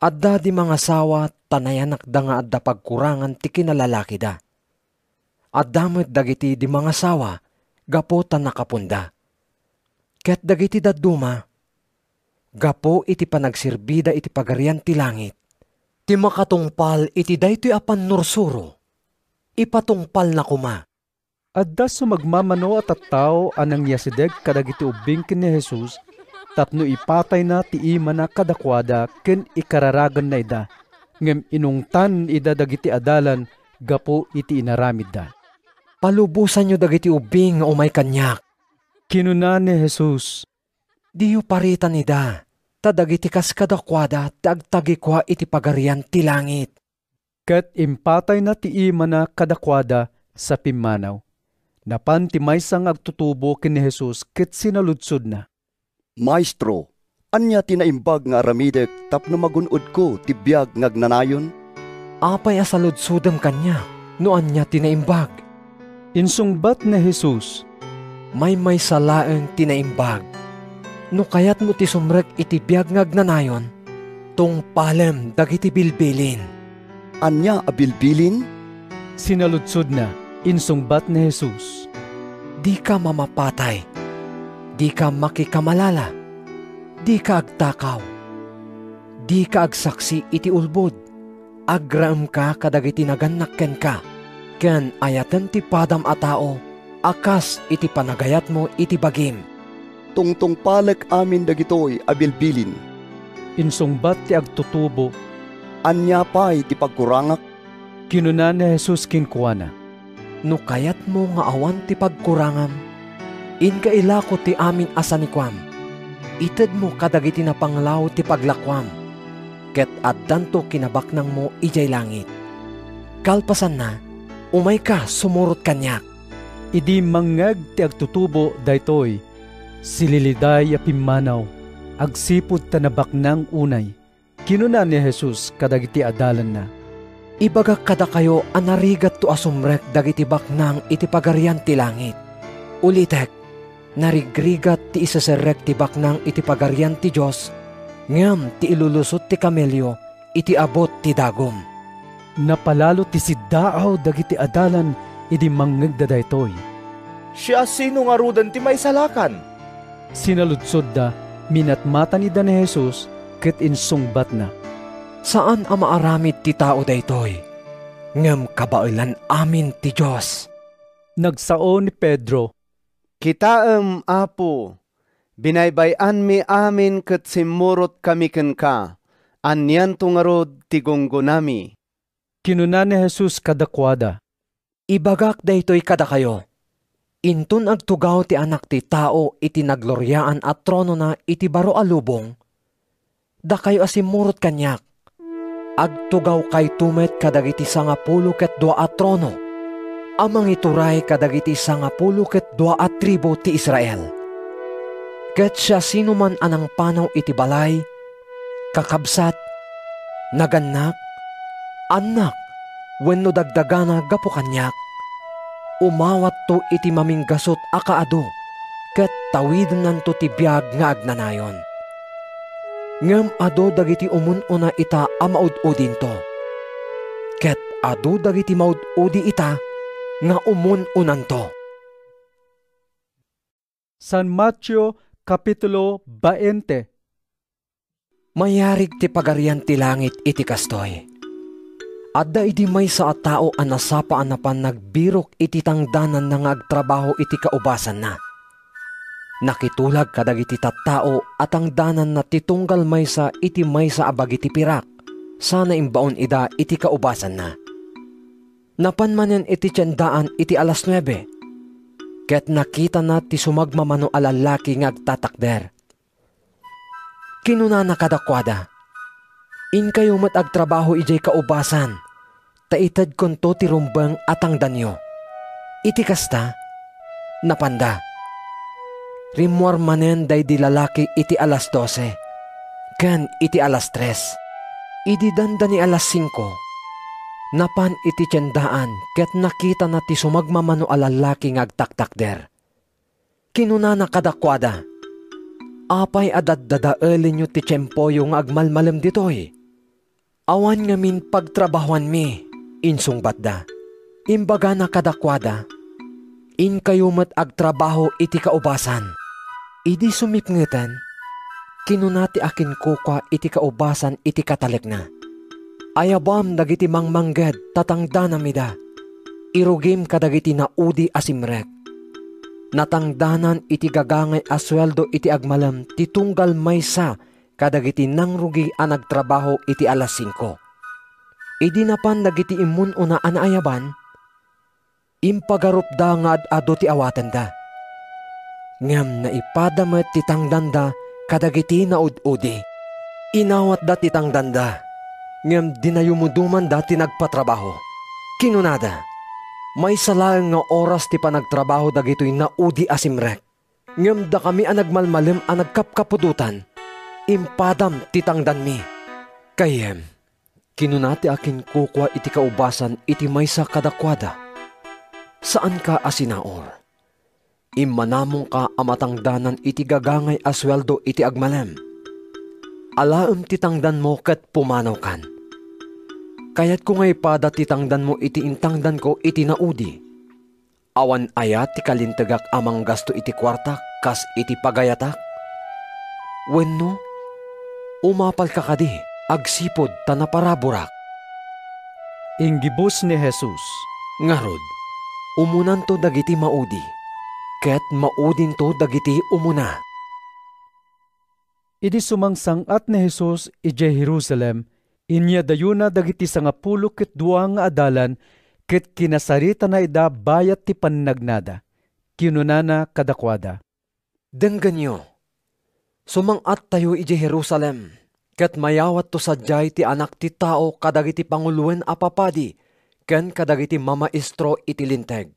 Adda di mangasawa ta nayanakda nga adda pagkurangan ti kinalalakida. Adda met dagiti di mangasawa gapu ta nakaponda. Ket dagiti dadduma, gapu iti panagserbida iti Pagarian ti Langit. Ti makatungpal iti daytoy a pannursuro, ipatungpalna koma." Adda sumagmamano a tattao a nangyasideg kadagiti ubbing ken ni Jesus tapno ipatayna ti imana kadakuada ken ikararaganna ida, ngem inungtan ida dagiti adalan gapu iti inaramidda. "Palubosanyo dagiti ubbing nga umay kaniak," kinuna ni Jesus. "Diyo paritan ida. ta dagiti kas kadakuada ti agtagikua iti Pagarian ti Langit." Ket impatayna ti imana kadakuada sa pimmanaw. Napan ti maysa nga agtutubo ken ni Jesus ket sinaludsodna, "Maestro, ania ti naimbag nga aramidek tapno magun-odko ti biag nga agnanayon?" "Apay a saludsodem kaniak no ania ti naimbag?" insungbat ni Jesus. "Maymaysa laeng ti naimbag. No kayatmo ti sumrek iti biag nga agnanayon, tungpalem dagiti bilbilin." "Ania a bilbilin?" sinaludsodna. Insungbat ni Jesus, "Dika mamapatay. Dika makikamalala. Dika agtakaw. Dika agsaksi iti ulbod. Agraemka kadagiti nagannak kenka, ken ayatem ti padam a tao a kas iti panagayatmo iti bagim." "Tungtungpalek amin dagitoy a bilbilin," insungbat ti agtutubo. "Ania pay ti pagkurangak?" Kinuna ni Jesus kenkuana, "No kayatmo nga awan ti pagkurangam, inka ilako ti amin a sanikuam. Itedmo kadagiti napanglaw ti paglakuam, ket addanto kinabaknangmo idiay langit. Kalpasanna, umayka sumurot kaniak." Idi mangngeg ti agtutubo daytoy, sililiday a pimmanaw agsipud ta nabaknang unay. Kinuna ni Jesus kadagiti adalanna, "Ibagak kadakayo a narigatto a sumrek dagiti baknang iti Pagarian ti Langit. Ulitek, narigrigat ti iseserrek ti baknang iti Pagarian ti Dios, ngem ti ilulusot ti kamelio iti abut ti dagum." Napalalo ti siddaaw dagiti adalan idi mangngegda daytoy. "Siasino ngaruden ti maisalakan?" sinaludsodda. Minatmatanida ni Jesus ket insungbatna, "Saan a maaramid ti tao daytoy, ngem kabaelan amin ti Dios." Nagsao ni Pedro, "Kitaem, Apo, binaybay-anmi amin ket simmurotkami kenka. Anianto ngarud ti gunggonami?" Kinuna ni Jesus kadakuada, "Ibagak daytoy kadakayo: inton agtugaw ti Anak ti Tao iti nagloriaan a tronona iti baro a lubong, dakayo a simmurot kaniak, agtugawkayto met kadagiti sangapulo ket dua a trono a mangituray kadagiti sangapulo ket dua a tribu ti Israel. Ket siasinoman a nangpanaw iti balay, kakabsat, nagannak, annak, wenno dagdagana gapu kaniak, umawatto iti maminggasut a kaadu ket tawidennanto ti biag nga agnanayon. Ngem adu dagiti umun-una ita a maud-udinto, ket adu dagiti maud-udi ita nga umun-unanto." San Mateo, Kapitulo veinte. Mayarig ti Pagarian ti Langit iti kastoy: adda idi maysa a tao a nasapa a napan nagbirok iti tangdananna nga agtrabaho iti kaubasanna. Nakitulag kadagiti tattao a tangdananna ti tunggal maysa iti maysa a bagi ti pirak, sana imbaon ida iti kaubasanna. Napan manen iti tiendaan iti alas nuebe, ket nakitana ti sumagmamano a lallaki nga agtatakder. Kinunana kadakuada, "Inkayo met agtrabaho idiay kaubasan, ta itedkonto ti rumbeng a tangdanyo." Iti kasta, napanda. Rimmuar manen daydi lalaki iti alas dose, ken iti alas tres. Idi dandani alas singko, napan iti tiendaan ket nakitana ti sumagmamano a lallaki nga agtaktakder. Kinunana kadakuada, "Apay a daddadaelenyo ti tiempoyo nga agmalmalem ditoy? Awan ngamin pagtrabahoanmi," insungbatda. Imbagana kadakuada, "Inkayo met agtrabaho iti kaubasan." Idi sumipngeten, kinuna ti akinkukua iti kaubasan iti katalekna, "Ayabam dagiti mangmangged ta tangdanam ida. Irugim kadagiti naudi a simrek. Natangdanan iti gagangay a sueldo iti agmalem ti tunggal maysa kadagiti nangrugi a nagtrabaho iti alas singko." Idi napan dagiti immun-una a naayaban, impagarupda nga ad-adu ti awatenda. Ngem naipada met ti tangdanda kadagiti naud-udi. Inawatda ti tangdanda, ngem dinayumudumanda ti nagpatrabaho. Kinunada, "Maysa laeng nga oras ti panagtrabaho dagitoy naudi a simrek, ngem dakami a nagmalmalem a nagkapkapudotan, impadam ti tangdanmi." "Gayyem," kinuna ti akinkukua iti kaubasan iti maysa kadakuada, "Saanka a sinaur. Immanamongka a matangdanan iti gagangay a sueldo iti agmalem. Alaem ti tangdanmo ket pumanawkan. Kayatko nga ipada ti tangdanmo iti intangdanko iti naudi. Awan aya ti kalintegak a manggasto iti kuartak kas iti pagayatak? Wenno, umapalka kadi agsipud ta naparaburak?" Inggibus ni Jesus, "Ngarud, umunanto dagiti maudi, ket maudinto dagiti umuna." Idi sumangsang-at ni Jesus idiay Jerusalem, inyadayona dagiti sangapulo ket dua nga adalan ket kinasaritana ida bayat ti pannagnada. Kinunana kadakuada, "Denggenyo, sumang-attayo idiay Jerusalem, ket mayawatto sadiay ti Anak ti Tao kadagiti panguloen a papadi ken kadagiti mamaestro iti Linteg.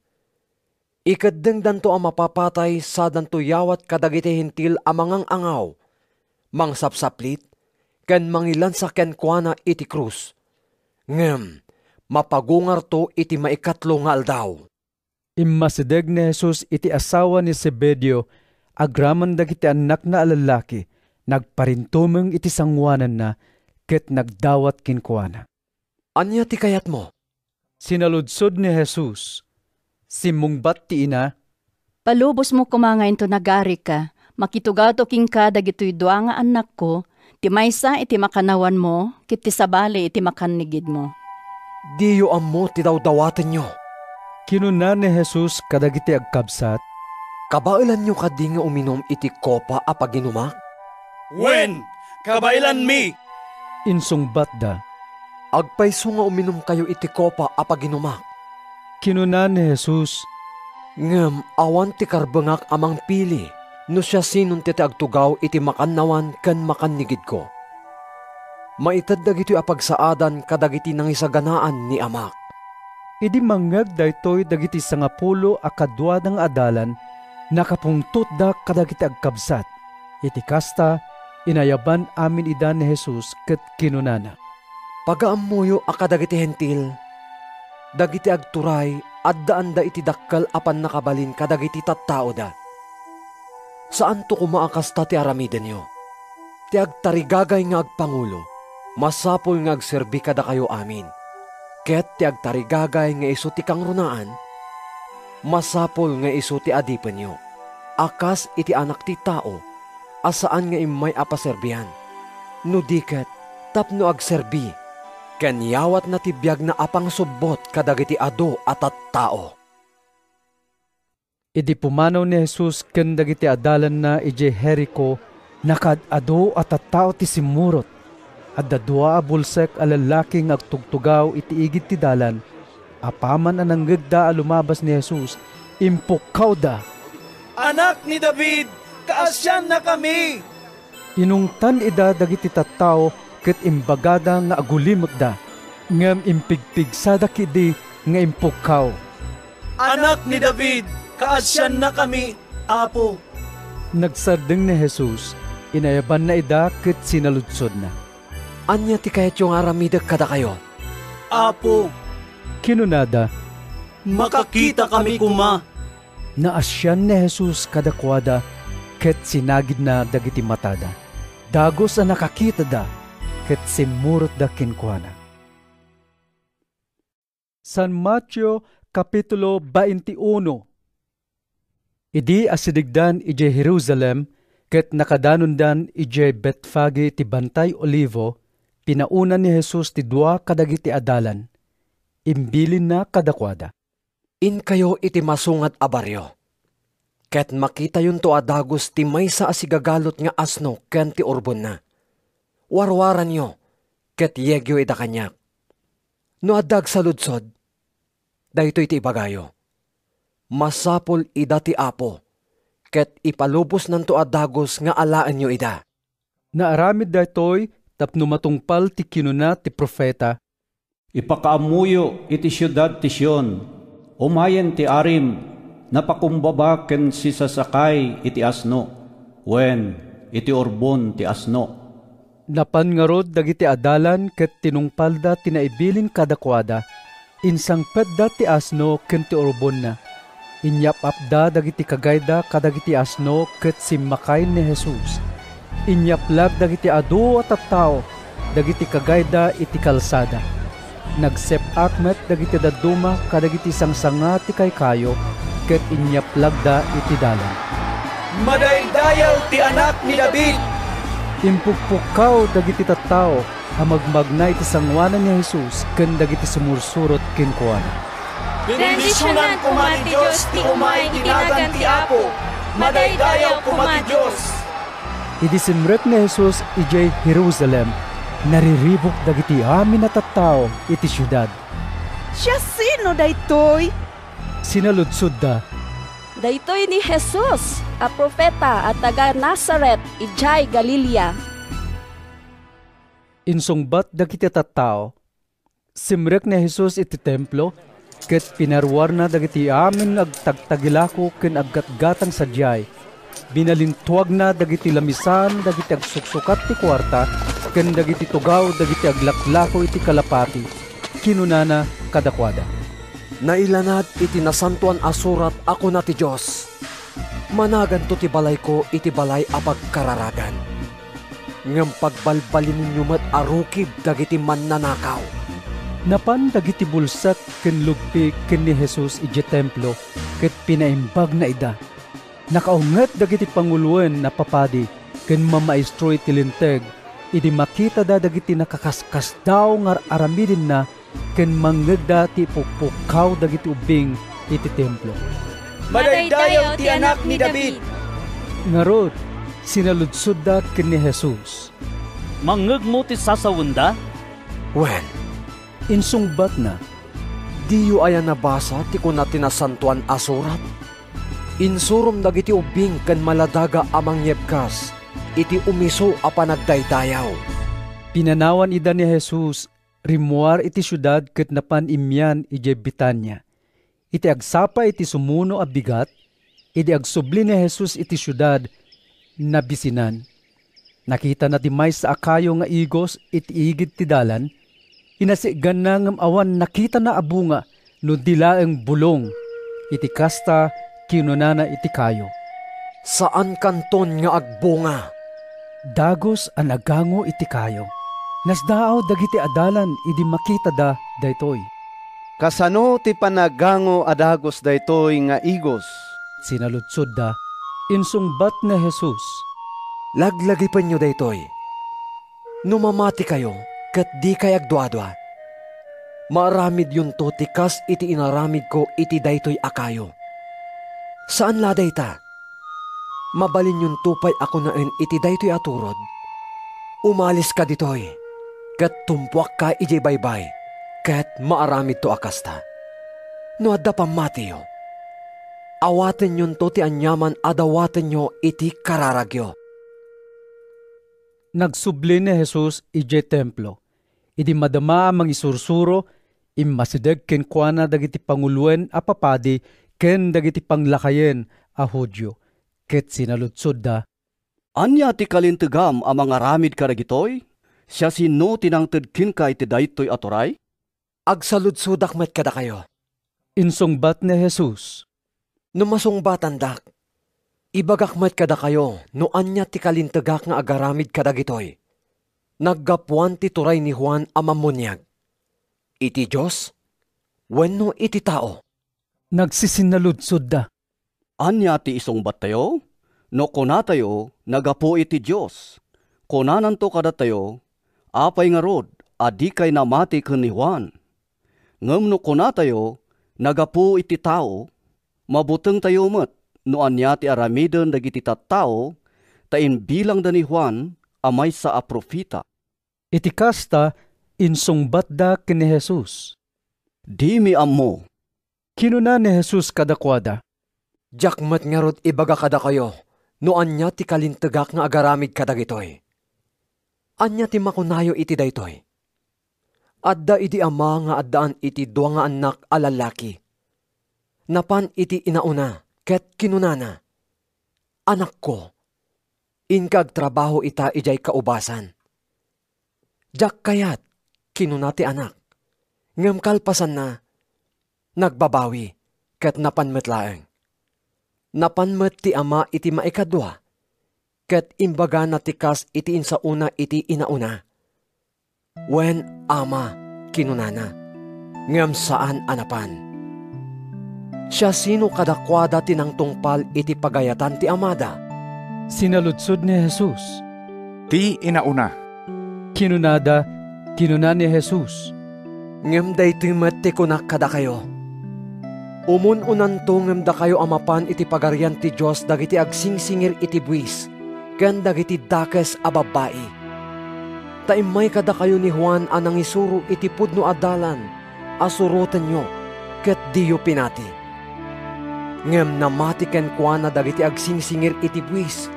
Ikeddengdanto a mapapatay sadanto yawat kadagiti Hentil a mangang-angaw, mangsapsaplit, ken mangilansa kenkuana iti krus. Ngem mapagungarto iti maikatlo nga aldaw." Immasideg ni Jesus iti asawa ni Zebedeo agraman dagiti annakna a lallaki, nagparintumeng iti sangoananna, ket nagdawat kenkuana. "Ania ti kayatmo?" Sinaludsod ni Jesus. Simmungbat ti ina, "Palubosmo koma nga inton agarika, makitugawto kenka dagitoy dua nga annakko, ti maysa iti makannawanmo ket ti sabali iti makannigidmo." "Diyo ammo ti dawdawatenyo," kinuna ni Jesus kadagiti agkabsat. "Kabaelanyo kadi nga uminum iti kopa a paginumak?" "Wen, kabaelanmi," insungbatda. "Agpayso nga uminumkayo iti kopa a paginumak," kinuna ni Jesus. "Ngem awan ti karbengak a mangpili no siasinon ti agtugaw iti makannawan ken makannigidko. Maited dagitoy a pagsaadan kadagiti nangisaganaan ni Amak." Idi mangngeg daytoy dagiti sangapulo a kaduada nga adalan, nakapungtotda kadagiti agkabsat. Iti kasta, inayaban amin ida ni Jesus ket kinunana, "Pagaammoyo a kadagiti Hentil, dagiti agturay, addaanda iti dakkel a pannakabalin kadagiti tattaoda. Saanto koma a kasta ti aramidenyo. Ti agtarigagay nga agpangulo, masapul nga agserbi kadakayo amin. Ket ti agtarigagay nga isu ti kangrunaan, masapul nga isu ti adipenyo, a kas iti Anak ti Tao a saan nga immay a paserbian, no di ket tapno agserbi, ken yawatna ti biagna a pangsubbot kadagiti adu a tattao." Idi pumanaw ni Jesus ken dagiti adalanna idiay Jerico, nakaad-adu a tattao ti simmurot. Adda dua a bulsek a lallaki nga agtugtugaw iti igid ti dalan. Apaman a nangngegda a lumabas ni Jesus, impukkawda, "Anak ni David, kaasiannakami!" Inungtan ida dagiti tattao ket imbagada nga agulimekda, ngem impigpigsada ketdi nga impukkaw, "Anak ni David, kaasiannakami, Apo!" Nagsardeng ni Jesus, inayabanna ida ket sinaludsodna, "Ania ti kayatyo nga aramidek kadakayo?" "Apo," kinunada, "makakitakami koma." Naasian ni Jesus kadakuada ket sinagidna dagiti matada. Dagus a nakakitada ket simmurotda kenkuana. San Mateo, Kapitulo twenty-one. Idi asidegdan idiay Jerusalem ket nakadanondan idiay Betfage ti Bantay Olivo, pinauna ni Jesus ti dua kadagiti adalan. Imbilinna kadakuada, "Inkayo iti masungad a bario, ket makitayonto a dagus ti maysa a sigagalot nga asno ken ti urbonna. Warwaranyo ket yegyo ida kaniak. No adda agsaludsod, daytoy ti ibagayo, 'Masapul ida ti Apo,' ket ipalubosnanto a dagus nga alaenyo ida." Naaramid daytoy tapno matungpal ti kinuna ti profeta, "Ipakaammoyo iti siudad ti Sion, umayen ti arim, napakumbaba ken sisasakay iti asno, wen iti urbon ti asno." Napan ngarud dagiti adalan ket tinungpalda ti naibilin kadakuada. Insangpetda ti asno ken ti urbonna. Inyap-apda dagiti kagayda kadagiti asno ket simmakay ni Jesus. Inyaplag dagiti adu a tattao dagiti kagayda iti kalsada. Nagsep-ak met dagiti dadduma kadagiti sangsanga ti kaykayo ket inyaplagda iti dalan. "Madaydayaw ti Anak ni David!" Impukpukkaw dagiti tattao a magmagna iti sangoanan ni Jesus ken dagiti sumursurot kenkuana. "Bendisionan koma ti Dios ti umay iti nagan ti Apo! Madaydayaw koma ti Dios!" Idi simrek ni Jesus idiay Jerusalem, nariribuk dagiti amin a tattao iti siudad. "Siasino daytoy?" sinaludsodda. "Daytoy ni Jesus a profeta a taga-Nazaret idiay Galilea." Insungbat dagiti tattao, "Simrek ni Jesus iti Templo, ket pinaruarna dagiti amin nga agtagtagilako ken aggatgatang sadiay. Binalintuagna dagiti lamisaan dagiti agsuksukat ti kuarta ken dagiti tugaw dagiti aglaklako iti kalapati." Kinunana kadakuada, "Nailanad iti Nasantoan a Surat a kuna ti Dios, 'Managanto ti balayko iti balay a pagkararagan.' Ngem pagbalbalinenyo met a rukib dagiti mannanakaw." Napan dagiti bulsek ken lugpi ken ni Jesus idiay Templo ket pinaimbagna ida. Nakaunget dagiti panguloen a papadi ken mamaestro iti Linteg idi makitada dagiti nakaskasdaaw nga ar-aramidenna ken mangngegda ti ipukpukkaw dagiti ubbing iti Templo. "Madaydayaw ti Anak ni David!" Ngarud, sinaludsodda ken ni Jesus, "Mangngegmo ti sasawenda?" "Wen," insungbatna, "diyo aya nabasa ti kuna ti Nasantoan a Surat? 'Insurom dagiti ubbing ken maladaga a mangyebkas iti umiso a panagdaydayaw.'" Pinanawan ida ni Jesus, rimmuar iti siudad ket napan immian idiay Betania. Iti agsapa iti sumuno a bigat, idi agsubli ni Jesus iti siudad, nabisinan. Nakitana ti maysa a kayo nga igos iti igid ti dalan. Inasik-ganna ngem awan nakitana a bunga no di laeng bulong. Iti kasta, kinunana iti kayo, "Saankanton nga agbunga." Dagus a nagango iti kayo. Nasdaaw dagiti adalan idi makitada daytoy. "Kasano ti panagango a dagus daytoy nga igos?" sinaludsodda. Insungbat ni Jesus, "Laglagipenyo daytoy. No mamatikayo ket dikay agduadua, maaramidyonto ti kas iti inaramidko iti daytoy a kayo. Saan la dayta, mabalinyonto pay a kunaen iti daytoy a turod, 'Umaliska ditoy, ket tumpuakka idiay baybay,' ket maaramidto a kasta. No adda pammatiyo, awatenyonto ti aniaman a dawatenyo iti kararagyo." Nagsubli ni Jesus idiay Templo. Idi madama a mangisursuro, immasideg kenkuana dagiti panguloen a papadi ken dagiti panglakayen a Judio, ket sinaludsodda, "Ania ti kalintegam a mangaramid kadagitoy? Siasino ti nangted kenka iti daytoy a turay?" "Agsaludsodak met kadakayo," insungbat ni Jesus. "No masungbatandak, ibagak met kadakayo no ania ti kalintegak nga agaramid kadagitoy. Naggapuan ti turay ni Juan a Mammuniag iti Dios wenno iti tao?" Nagsisinaludsodda, "Ania ti isungbattayo? No kunatayo, 'Naggapu iti Dios,' kunananto kadatayo, 'Apay ngarud a dikay namati ken ni Juan?' Ngem no kunatayo, 'Naggapu iti tao,' mabutengtayo met no ania ti aramiden dagiti tattao, ta imbilangda ni Juan a maysa a profeta." Iti kasta, insungbatda ken ni Jesus, "Dimi ammo." Kinuna ni Jesus kadakuada, "Diak met ngarud ibaga kadakayo no ania ti kalintegak nga agaramid kadagitoy. Ania ti makunayo iti daytoy? Adda idi ama nga addaan iti dua nga annak a lallaki. Napan iti inauna ket kinunana, "Anakko, inka agtrabaho ita idiay kaubasan." "Diak kayat," kinuna ti anak. Ngem kalpasanna, nagbabawi ket napan met laeng. Napan met ti ama iti maikadua, ket imbagana ti kas iti insaona iti inauna. "Wen, ama," kinunana, ngem saan a napan. Siasino kadakuada ti nangtungpal iti pagayatan ti amada? Sinaludsod ni Jesus. "Ti inauna," kinunada. Kinuna ni Jesus, "Ngem daytoy met ti kunak kadakayo: Umun-unanto ngem dakayo a mapan iti Pagarian ti Dios dagiti agsingsingir iti buis ken dagiti dakes a babbai. Ta immay kadakayo ni Juan a nangisuro iti pudno a dalan a surotenyo ket diyo pinati. Ngem namati kenkuana dagiti agsingsingir iti buis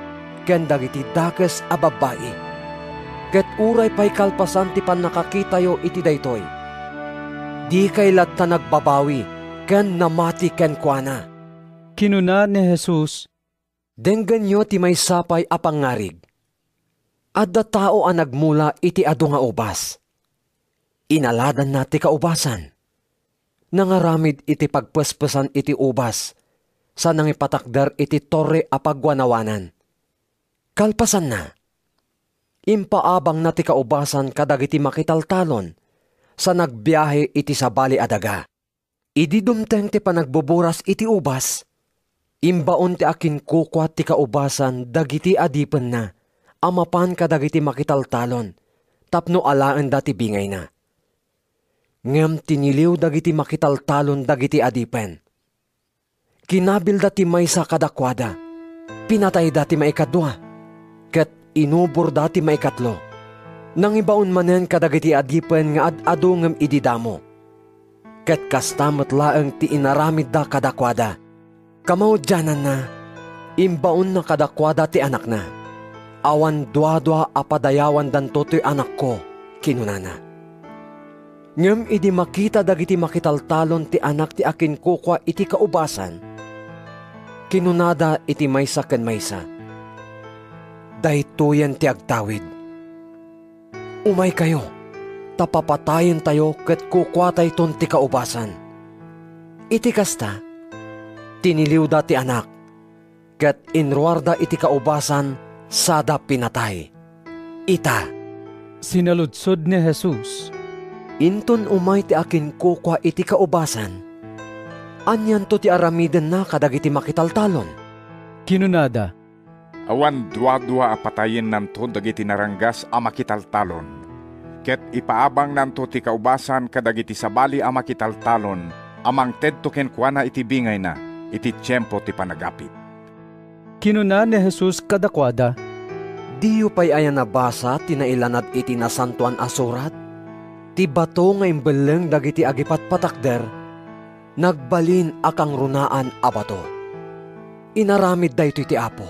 ken dagiti dakes a babbai. Ket uray pay kalpasan ti pannakakitayo iti daytoy, dikay latta nagbabawi ken namati kenkuana." Kinuna ni Jesus, "Denggenyo ti maysa pay a pangngarig. Adda tao a nagmula iti adu nga ubas. Inaladanna ti kaubasan. Nangaramid iti pagpespesan iti ubas, sa nangipatakder iti torre a pagwanawanan. Kalpasanna, impaabangna ti kaubasan kadagiti makitaltalon, sa nagbiahe iti sabali a daga. Idi dumteng ti panagbuburas iti ubas, imbaon ti akinkukua ti kaubasan dagiti adipenna a mapan kadagiti makitaltalon tapno alaenda ti bingayna. Ngem tiniliw dagiti makitaltalon dagiti adipen. Kinabilda ti maysa kadakuada, pinatayda ti maikadua, ket inuborda ti maikatlo. Nangibaon manen kadagiti adipen nga ad-adu ngem idi damo. Ket kasta met laeng ti inaramidda kadakuada. Kamaudiananna, imbaonna kadakuada ti anakna. Awan duadua a padayawandanto toy anakko," kinunana. Ngem idi makita dagiti makitaltalon ti anak ti akinkukua iti kaubasan, kinunada iti maysa ken maysa, "Daytoyen ti agtawid. Umaykayo, ta papatayentayo ket kukuatayton ti kaubasan." Iti kasta, tiniliwda ti anak, ket inruarda iti kaubasan sada pinatay. Ita, sinaludsod ni Jesus, "Inton umay ti akinkukua iti kaubasan, anianto ti aramidenna kadagiti makitaltalon?" Kinunada, "Awan duadua a patayennanto dagiti naranggas a makitaltalon, ket ipaabangnanto ti kaubasan kadagiti sabali a makitaltalon a mangtedto kenkuana iti bingayna iti tiempo ti panagapit." Kinuna ni Jesus kadakuada, "Diyo pay aya nabasa ti nailanad iti Nasantoan a Surat? 'Ti bato nga imbelleng dagiti agipatpatakder, nagbalin a kangrunaan a bato.' Inaramid daytoy ti Apo.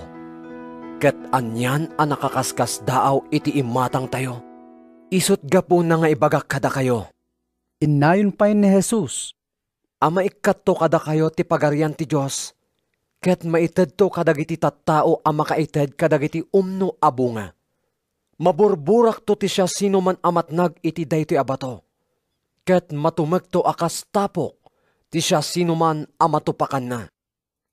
Ket anian a nakakaskasdaaw iti imatangtayo? Isut' gapuna nga ibagak kadakayo." Innayon pay ni Jesus, "A maikkatto kadakayo ti Pagarian ti Dios, ket maitedto kadagiti tattao a makaited kadagiti umno a bunga. Maburburakto ti siasinoman a matnag iti daytoy a bato, ket matumekto a kas tapok ti siasinoman a matupakanna."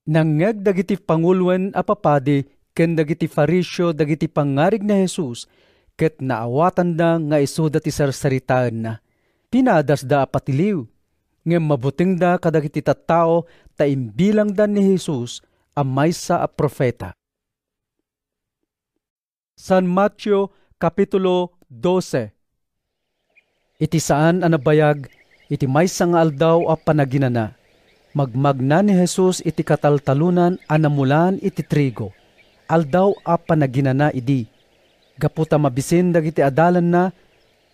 Nangngeg dagiti panguloen a papadi ken dagiti Fariseo dagiti pangngarig ni Jesus, ket naawatanda nga isuda ti sarsaritaenna. Pinadasda a patiliw, ngem mabutengda kadagiti tattao ta imbilangda ni Jesus a maysa a profeta. San Mateo, Kapitulo dose. Iti saan a nabayag, iti maysa nga aldaw a panaginana, magmagna ni Jesus iti kataltalonan a namulaan iti trigo. Aldaw a panaginana idi. Gapu ta mabisin dagiti adalanna,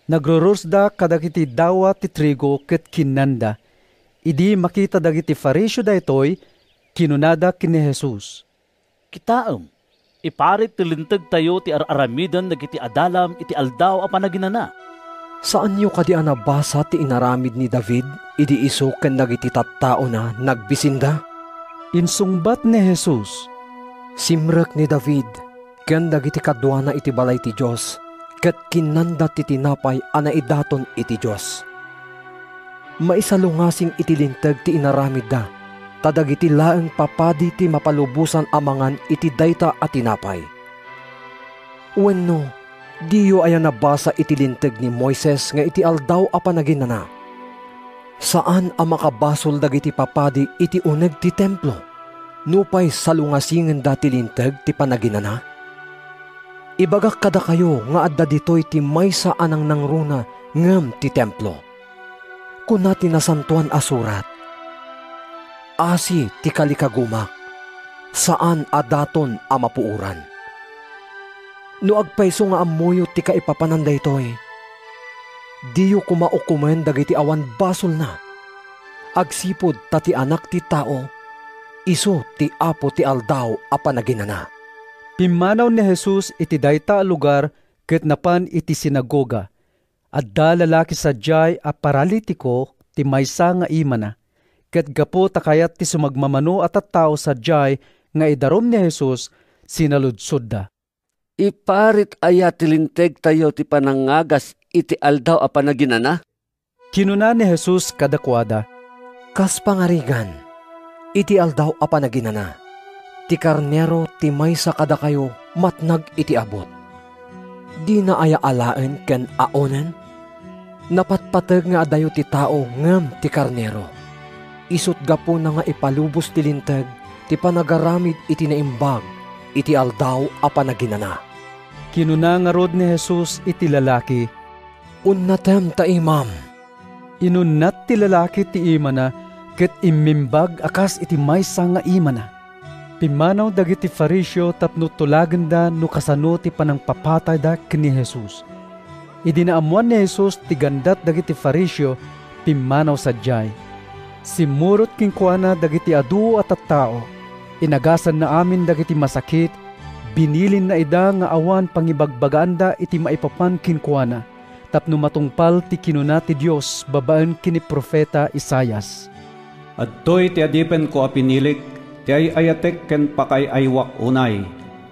nagrurusda kadagiti dawa ti trigo ket kinnanda. Idi makita dagiti Fariseo daytoy, kinunada ken ni Jesus, "Kitaem, Iparit ti lintegtayo ti ar-aramiden dagiti adalam iti Aldaw a Panaginana. Saanyo kadi a nabasa ti inaramid ni David idi isu ken dagiti tattaona nagbisinda? Insungbat ni Jesus, "Simrek ni David ken dagiti kaduana iti balay ti Dios ket kinnanda ti tinapay a naidaton iti Dios. Maisalungasing iti linteg ti inaramidda, ta dagiti laeng papadi ti mapalubosan a mangan iti dayta a tinapay. Wenno, diyo aya nabasa iti linteg ni Moises nga iti Aldaw a Panaginana, saan a makabasol dagiti papadi iti uneg ti templo, nupay salungasingenda ti linteg ti panaginana? Ibagak kadakayo nga adda ditoy ti maysa a nangnangruna ngem ti templo. Kuna ti Nasantoan a Surat, 'Asi ti kalikagumak, saan a daton a mapuoran.' No agpayso nga ammoyo ti kaipapanan daytoy, diyo koma ukomen dagiti awan basolna, agsipud ta ti Anak ti Tao, isu ti Apo ti Aldaw a Panaginana." Pimmanaw ni Jesus iti dayta a lugar ket napan iti sinagoga. Adda lalaki sadiay a paralitiko ti maysa nga imana, ket gapu ta kayat ti sumagmamano a tattao sadiay nga idarum ni Jesus, sinaludsodda, "Iparit aya ti lintegtayo ti panangagas iti Aldaw a Panaginana?" Kinuna ni Jesus kadakuada, "Kas pangarigan, iti Aldaw a Panaginana, ti karnero ti maysa kadakayo matnag iti abut. Dina aya alaen ken aonen? Napatpateg nga adayo ti tao ngem ti karnero. Isut' gapuna nga ipalubos ti linteg ti panagaramid iti naimbag iti Aldaw a Panaginana." Kinuna ngarud ni Jesus iti lalaki, "Unnatem ta imam." Inunnat ti lalaki ti imana ket immimbag a kas iti maysa nga imana. Pimmanaw dagiti Fariseo tapno tulagenda no kasano ti panangpapatayda ken ni Jesus. Idi naammoan ni Jesus ti gandat dagiti Fariseo, pimmanaw sadiay. Simmurot kenkuana dagiti adu a tattao. Inagasanna amin dagiti masakit, binilinna ida nga awan pangibagbagaanda iti maipapan kenkuana, tapno matungpal ti kinuna ti Dios babaen ken ni profeta Isaias, "Adtoy ti adipenko a pinilik, ti ay-ayatek ken pakaay-aywak unay.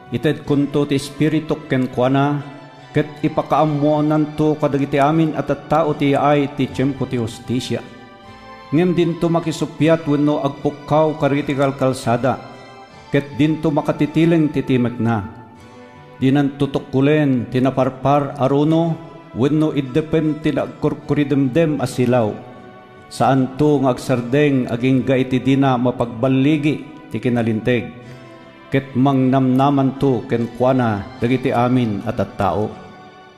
Itedkonto ti Espirituk kenkuana, ket ipakaammoananto kadagiti amin a tattao ti yaay ti tiempo ti hustisia. Ngem dinto makisuppiat wenno agpukkaw kadagiti kalkalsada, ket dinto makatitileng ti timekna. Dinanto tukkolen ti naparpar a runo wenno iddepen ti nagkurkuridemdem a silaw. Saanto nga agsardeng agingga iti dina mapagballigi ti kinalinteg, ket mangnamnamanto kenkuana dagiti amin a tattao."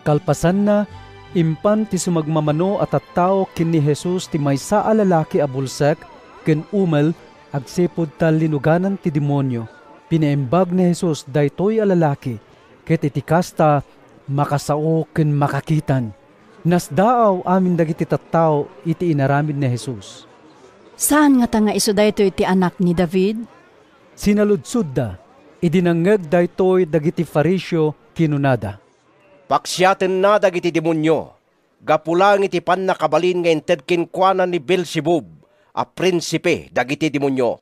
Kalpasanna, impan ti sumagmamano a tattao ken ni Jesus ti maysa a lalaki a bulsek ken umel agsipud ta linuganan ti demonio. Pinaimbag ni Jesus daytoy a lalaki, ket iti kasta, makasao ken makakitan. Nasdaaw amin dagiti tattao iti inaramid ni Jesus. "Saan ngata nga isu daytoy ti Anak ni David?" sinaludsodda. Idi nangngeg daytoy dagiti Fariseo, kinunada, "Paksiatenna dagiti demonio gapu laeng iti pannakabalin nga inted kenkuana ni Beelzebub a prinsipe dagiti demonio."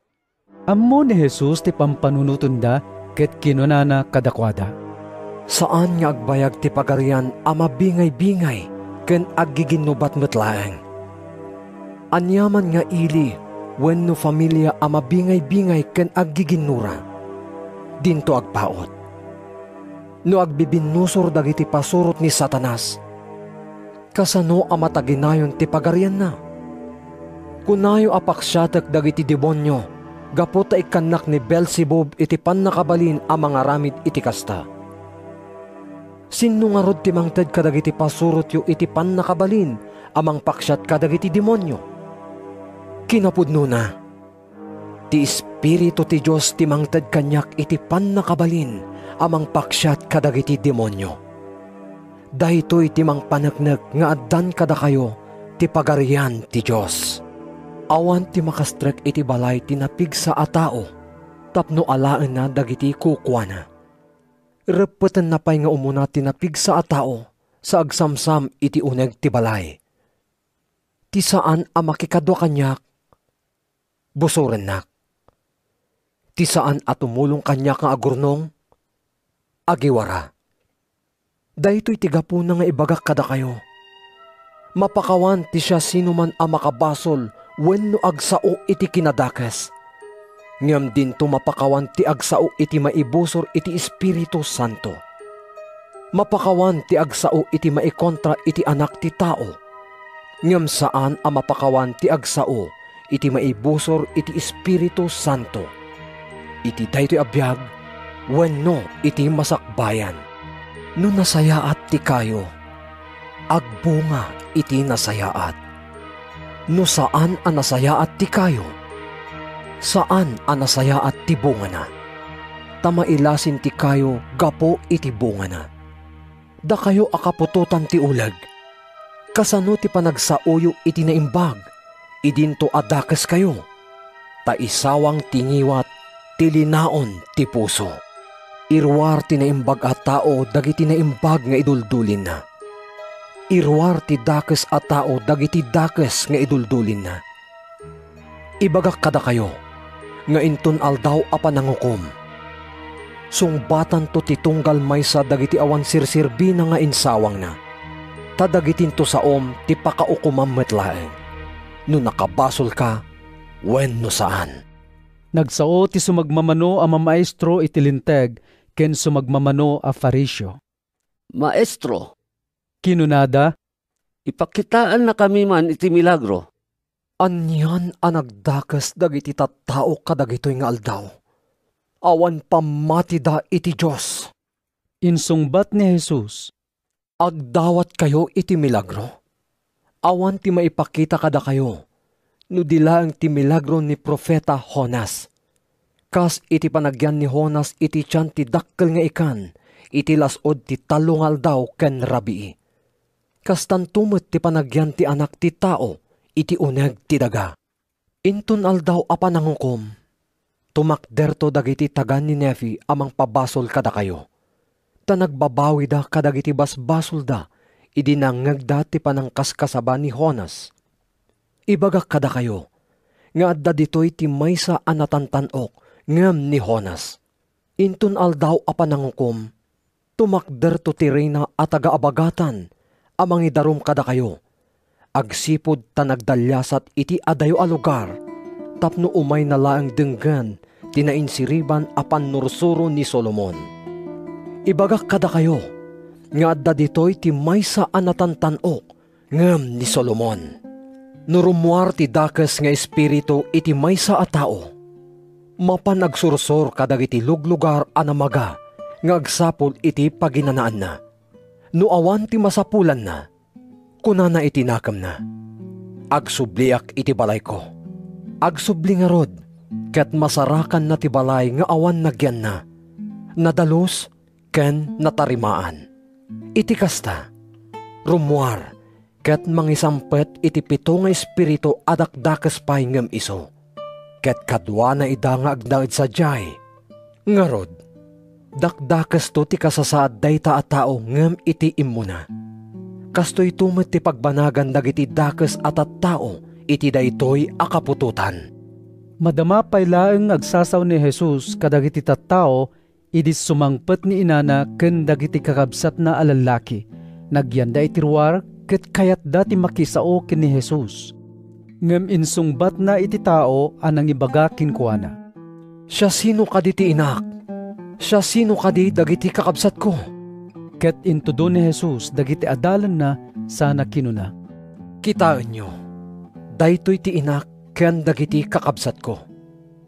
Ammo ni Jesus ti pampanunotenna ket kinunana kadakuada, "Saan nga agbayag ti pagarian a mabingay-bingay ken aggiginnubat met laeng. Aniaman nga ili wenno familia a mabingay-bingay ken aggiginnura, dinto agpaut. No agbibinnusor dagiti pasurot ni Satanas, kasano a mataginayon ti pagarianna? Kunayo a paksiatek dagiti demonio gapu ta ikkannak ni Beelzebub iti pannakabalin a mangaramid iti kasta. Sinno ngarud ti mangted kadagiti pasurotyo iti pannakabalin a mangpaksiat kadagiti demonio? Kinapudnona, ti Espiritu ti Dios ti mangted kaniak iti pannakabalin a mangpaksiat kadagiti demonio. Daytoy ti mangpaneknek nga addan kadakayo ti Pagarian ti Dios. Awan ti makastrek iti balay ti napigsa a tao tapno alaenna dagiti kukuana. Reppetenna pay nga umuna ti napigsa a tao sa agsamsam iti uneg ti balay. Ti saan a makikadua kaniak, busorennak. Ti saan a tumulong kaniak nga agurnong, agiwara. Daytoy ti gapuna nga ibagak kadakayo: mapakawan ti siasinoman a makabasol wenno agsao iti kinadakes, ngem dinto mapakawan ti agsao iti maibusor iti Espiritu Santo. Mapakawan ti agsao iti maikontra iti Anak ti Tao, ngem saan a mapakawan ti agsao iti maibusor iti Espiritu Santo, iti daytoy a biag wenno iti masakbayan. No nasayaat ti kayo, agbunga iti nasayaat. No saan a nasayaat ti kayo, saan a nasayaat ti bungana, ta mailasin ti kayo gapu iti bungana. Dakayo a kaputotan ti uleg, kasano ti panagsaoyo iti naimbag idinto a dakeskayo? Ta isawang ti ngiwat ti linaon ti puso. Iruar ti naimbag a tao dagiti naimbag nga iduldulinna. Iruar ti dakes a tao dagiti dakes nga iduldulinna. Ibagak kadakayo nga inton Aldaw a Panangukom, sungbatanto ti tunggal maysa dagiti awan serserbina nga insawangna, ta dagitinto saom ti pakaukomam met laeng, no nakabasolka wenno saan. Nagsao ti sumagmamano a mamaestro iti Linteg ken sumagmamano a Fariseo. "Maestro," kinunada, "ipakitaannakami man iti milagro." Anian a nagdakes dagiti tattao kadagitoy nga aldaw? Awan pammatida iti Dios. Insungbat ni Jesus, "Agdawatkayo iti milagro? Awan ti maipakita kadakayo no di laeng ti milagro ni profeta Jonas. Kas iti panagyan ni Jonas iti tian ti dakkel nga ikan iti las-ud ti tallo nga aldaw ken rabii, kastanto met ti panagyan ti Anak ti Tao iti uneg ti daga. Inton Aldaw a Panangukom, tumakderto dagiti taga-Ninefe a mangpabasol kadakayo, ta nagbabawida kadagiti basbasolda idi nangngegda ti panangkaskasaba ni Jonas. Ibagak kadakayo nga adda ditoy ti maysa a natantan-ok ngem ni Jonas. Inton Aldaw a Panangukom, tumakderto ti reyna a taga-abagatan a mangidarum kadakayo, agsipud ta nagdaliasat iti adayo a lugar tapno umayna laeng denggen ti nainsiriban a pannursuro ni Solomon. Ibagak kadakayo nga adda ditoy ti maysa a natantan-ok ngem ni Solomon. No rummuar ti dakes nga espiritu iti maysa a tao, mapan agsursor kadagiti luglugar a namaga nga agsapul iti paginanaanna. No awan ti masapulanna, kunana iti nakemna, 'Agsubliak iti balayko.' Agsubli ngarud, ket masarakanna ti balay nga awan nagyanna, nadalus ken natarimaan. Iti kasta, rummuar ket mangisampet iti pito nga espiritu a dakdakes pay ngem isu, ket kaduana ida nga agnaed sadiay. Ngarud, dakdakesto ti kasasaad dayta a tao ngem iti immuna. Kastoyto met ti pagbanagan dagiti dakes a tattao iti daytoy a kaputotan." Madama pay laeng nga agsasao ni Jesus kadagiti tattao idi sumangpet ni inana ken dagiti kakabsatna a lallaki. Nagyanda iti ruar ket kayatda ti makisao ken ni Jesus. Ngem insungbatna iti tao a nangibaga kenkuana, "Siasino kadi ti inak? Siasino kadi dagiti kakabsatko?" Ket intudo ni Jesus dagiti adalanna sana kinuna, "Kitaenyo, daytoy ti inak ken dagiti kakabsatko.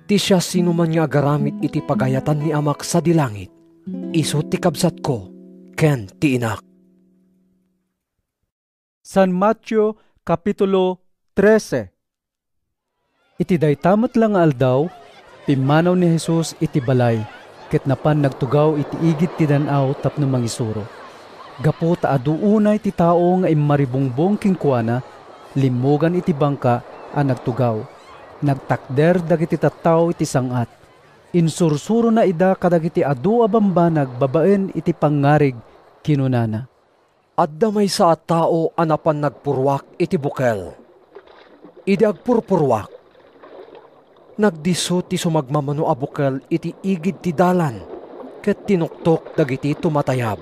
Ti siasinoman nga agaramid iti pagayatan ni Amak sadi langit, isu ti kabsatko ken ti inak." San Mateo, Kapitulo trese. Iti dayta met la nga aldaw, pimmanaw ni Jesus iti balay ket napan nagtugaw iti igid ti dan-aw tapno mangisuro. Gapu ta adu unay ti tao nga immaribungbong kenkuana, limmugan iti bangka a nagtugaw. Nagtakder dagiti tattao iti sang-at. Insursurona ida kadagiti adu a bambanag babaen iti pangngarig, kinunana, "Adda maysa a tao a napan nagpurruak iti bukel. Idi agpurpurruak, nagdisso ti sumagmamano a bukel iti igid ti dalan ket tinuktok dagiti tumatayab.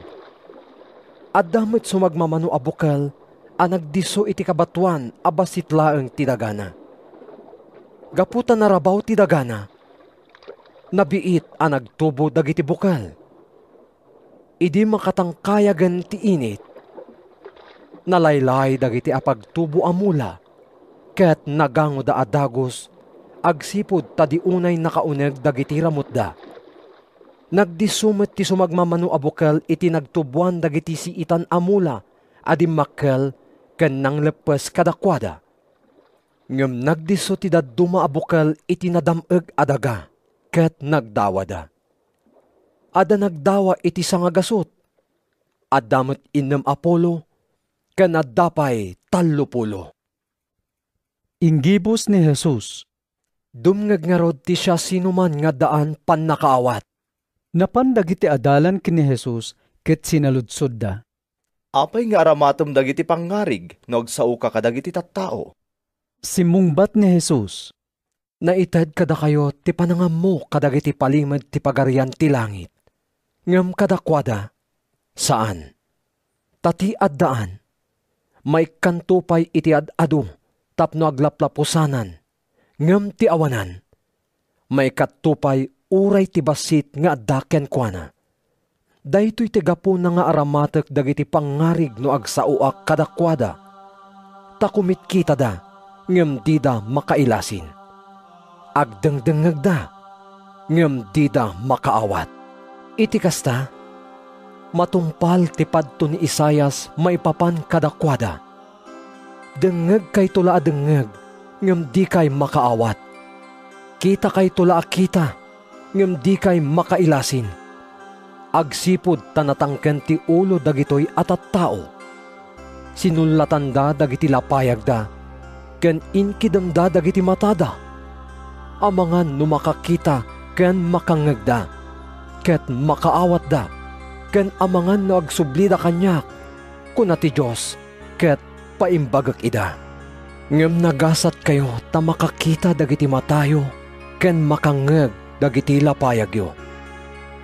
Adda met sumagmamano a bukel a nagdisso iti kabatoan a bassit laeng ti dagana. Gapu ta narabaw ti dagana, nabiit a nagtubo dagiti bukel. Idi makatangkayagen ti init, nalaylay dagiti apagtubo a mula ket nagangoda a dagus agsipud ta di unay nakauneg dagiti ramutda. Nagdisso met ti sumagmamano a bukel iti nagtuboan dagiti siitan a mula a dimmakkel ken nangleppes kadakuada. Ngem nagdisso ti dadduma a bukel iti nadam-eg a daga ket nagdawada. Adda nagdawa iti sangagasut, adda met innem a pulo, ken adda pay tallo pulo." Inggibus ni Jesus, "Dumngeg ngarud ti siasinoman nga addaan pannakaawat." Napan dagiti adalan ken ni Jesus ket sinaludsodda, "Apay nga aramatem dagiti pangngarig no agsaoka kadagiti tattao?" Simmungbat ni Jesus, "Naited kadakayo ti panangammo kadagiti palimed ti Pagarian ti Langit, ngem kadakuada, saan. Ta ti addaan, maikkanto pay iti ad-adu tapno aglaplapusanan, ngem ti awanan, maikatto pay uray ti bassit nga adda kenkuana. Daytoy ti gapuna nga aramatek dagiti pangngarig no agsaoak kadakuada. Ta kumitkitada, ngem dida makailasin. Agdengdengngegda, ngem dida makaawat." Iti kasta, matungpal ti padto ni Isaias maipapan kadakuada, "Dengngegkayto la a dengngeg, ngem dikay makaawat. Kitakayto la a kita, ngem dikay makailasin. Agsipud ta natangken ti ulo dagitoy a tattao, sinullatanda dagiti lapayagda ken inkidemda dagiti matada. Amangan no makakita ken makangngegda, ket makaawatda, ken amangan no agsublida kaniak, kuna ti Dios, ket paimbagek ida. Ngem nagasatkayo ta makakita dagiti matayo ken makangngeg dagiti lapayagyo.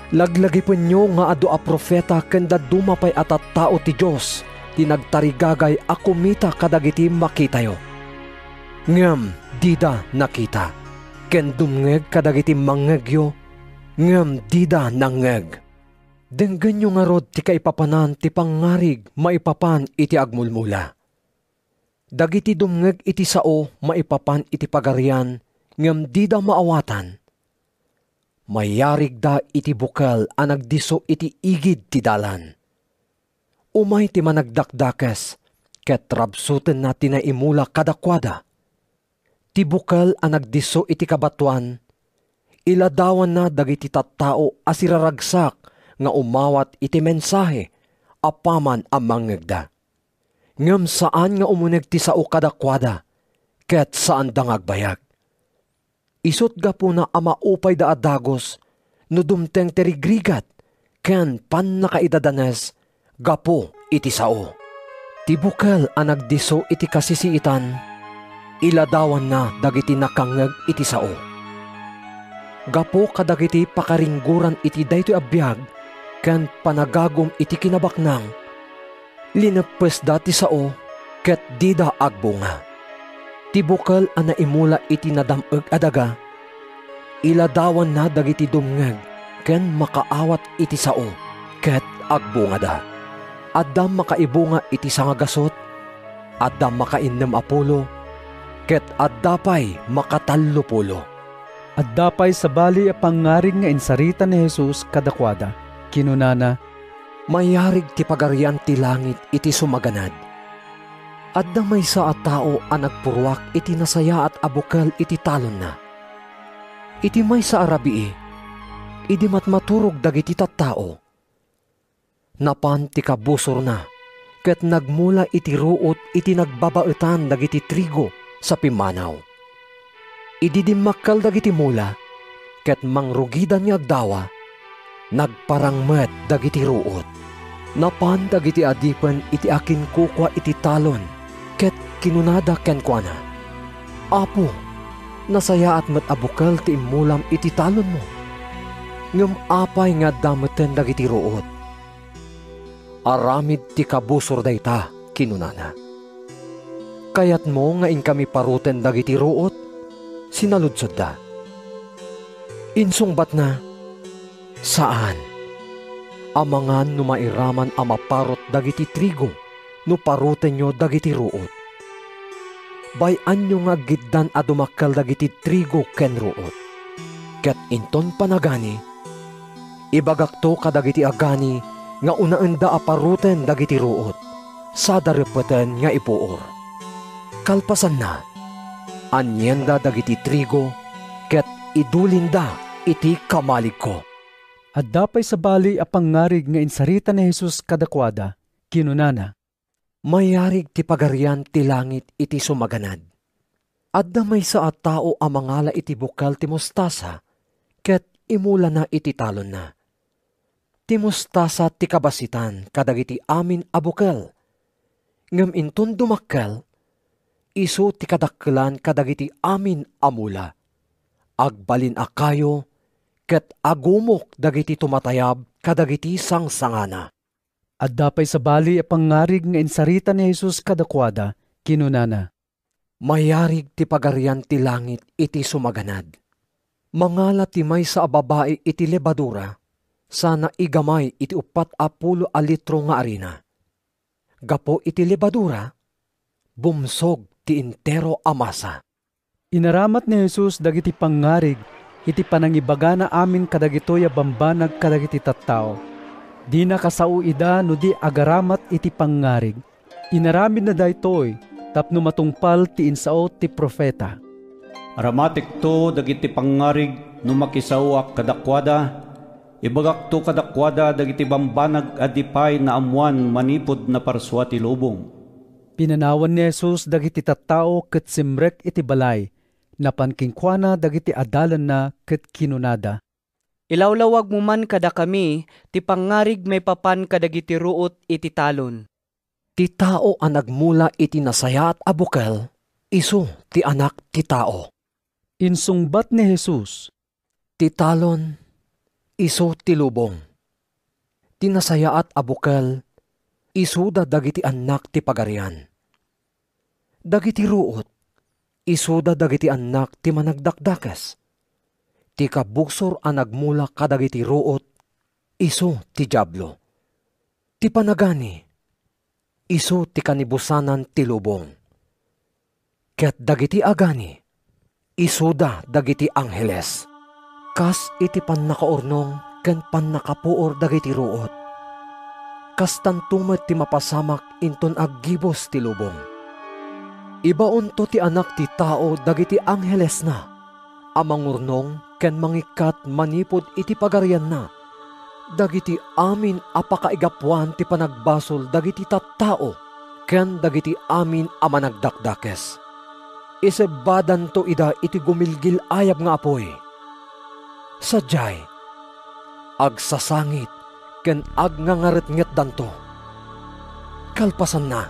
Laglagipenyo nga adu a profeta ken dadduma pay a tattao ti Dios ti nagtarigagay a kumita kadagiti makitayo. Ngem dida nakita, ken dumngeg kadagiti mangngegyo, ngem dida nangngeg." Denggenyo ngarud ti kaipapanan ti pangngarig maipapan iti agmulmula. Dagiti dumngeg iti sao maipapan iti Pagarian ngem dida maawatan, mayarigda iti bukel a nagdisso iti igid ti dalan. Umay ti managdakdakes ket rabsutenna ti naimula kadakuada. Ti bukel a nagdisso iti kabatoan, iladawanna dagiti tattao a siraragsak nga umawat iti mensahe apaman a mangngegda. Ngem saan nga umuneg ti sao kadakuada, ket saanda nga agbayag. Isut' gapuna a maupayda a dagus no dumteng ti rigrigat ken pannakaidadanes gapu iti sao. Ti bukel a nagdisso iti kasisiitan, iladawanna dagiti nakangngeg iti sao. Gapu kadagiti pakaringgoran iti daytoy a biag ken panagagum iti kinabaknang, lineppesda ti sao ket dida agbunga. Ti bukel a naimula iti nadam-eg a daga, iladawanna dagiti dumngeg ken makaawat iti sao ket agbungada. Adda makaibunga iti sangagasut, adda makainnem a pulo, ket adda pay makatallo pulo. Adda pay sabali a pangngarig nga insarita ni Jesus kadakuada. Kinunana, "Mayarig ti Pagarian ti Langit iti sumaganad. Adda maysa a tao a nagpurruak iti nasayaat a bukel iti talonna. Iti maysa a rabii, idi matmaturog dagiti tattao, napan ti kabusorna ket nagmula iti ruot iti nagbabaetan dagiti trigo sa pimmanaw. Idi dimmakkel dagiti mula, ket mangrugida nga agdawa, nagparang met dagiti ruot. Napan dagiti adipen iti akinkukua iti talon ket kinunada kenkuana, "Apo, nasayaat met a bukel ti immulam iti talonmo. Ngem apay nga adda meten dagiti ruot?" "Aramid ti kabusor dayta," kinunana. "Kayatmo nga inkami paruten dagiti ruot?" sinaludsodda. Insungbatna, "Saan. Amangan no mairaman a maparut dagiti trigo no parutenyo dagiti ruot. Bay-anyo nga aggiddan a dumakkel dagiti trigo ken ruot. Ket inton panagani, ibagakto kadagiti agani nga unaenda a paruten dagiti ruot, sada reppeten nga ipuor. Kalpasanna, anienda dagiti trigo ket idulinda iti kamaligko." Adda pay sabali a pangngarig nga insarita ni Jesus kadakuada. Kinunana, "Mayarig ti Pagarian ti Langit iti sumaganad. Adda maysa a tao a mangala iti bukel ti mostasa ket imulana iti talonna. Ti mostasa ti kabassitan kadagiti amin a bukel. Ngem inton dumakkel, isu ti kadakkelan kadagiti amin a mula. Agbalin a kayo ket agumok dagiti tumatayab kadagiti sangsangana." Adda pay sabali a pangngarig nga insarita ni Jesus kadakuada. Kinunana, "Mayarig ti Pagarian ti Langit iti sumaganad. Mangala ti maysa a babai iti lebadura, sana igamay iti uppat a pulo a litro nga arina. Gapu iti lebadura, bumsog ti entero a masa." Inaramat ni Jesus dagiti pangngarig iti panangibagana amin kadagitoy a bambanag kadagiti tattao. Dina kasao ida no di agaramat iti pangngarig. Inaramidna daytoy tapno matungpal ti insao ti profeta, "Aramatekto dagiti pangngarig no makisaoak kadakuada, ibagakto kadakuada dagiti bambanag a di pay naammoan manipud naparsua ti lubong." Pinanawan ni Jesus dagiti tattao ket simrek iti balay. Napan kenkuana dagiti adalanna ket kinunada, "Ilawlawagmo man kadakami ti pangngarig maipapan kadagiti ruot iti talon." "Ti tao a nagmula iti nasayaat a bukel, isu ti Anak ti Tao." Insungbat ni Jesus, "Ti talon, isu ti lubong. Ti nasayaat a bukel, isuda dagiti annak ti Pagarian. Dagiti ruot, isuda dagiti annak ti Managdakdakes. Ti kabusor a nagmula kadagiti ruot, isu ti Diablo. Ti panagani, isu ti kanibusanan ti lubong. Ket dagiti agani, isuda dagiti angheles. Kas iti pannakaurnong ken pannakapuor dagiti ruot, kastanto met ti mapasamak inton aggibus ti lubong. Ibaonto ti Anak ti Tao dagiti anghelesna a mangurnong ken mangikkat manipud iti pagarianna dagiti amin a pakaigapuan ti panagbasol dagiti tattao ken dagiti amin a managdakdakes. Isebbadanto ida iti gumilgil-ayab nga apuy. Sadiay, agsasangit ken agngangaretngetdanto. Kalpasanna,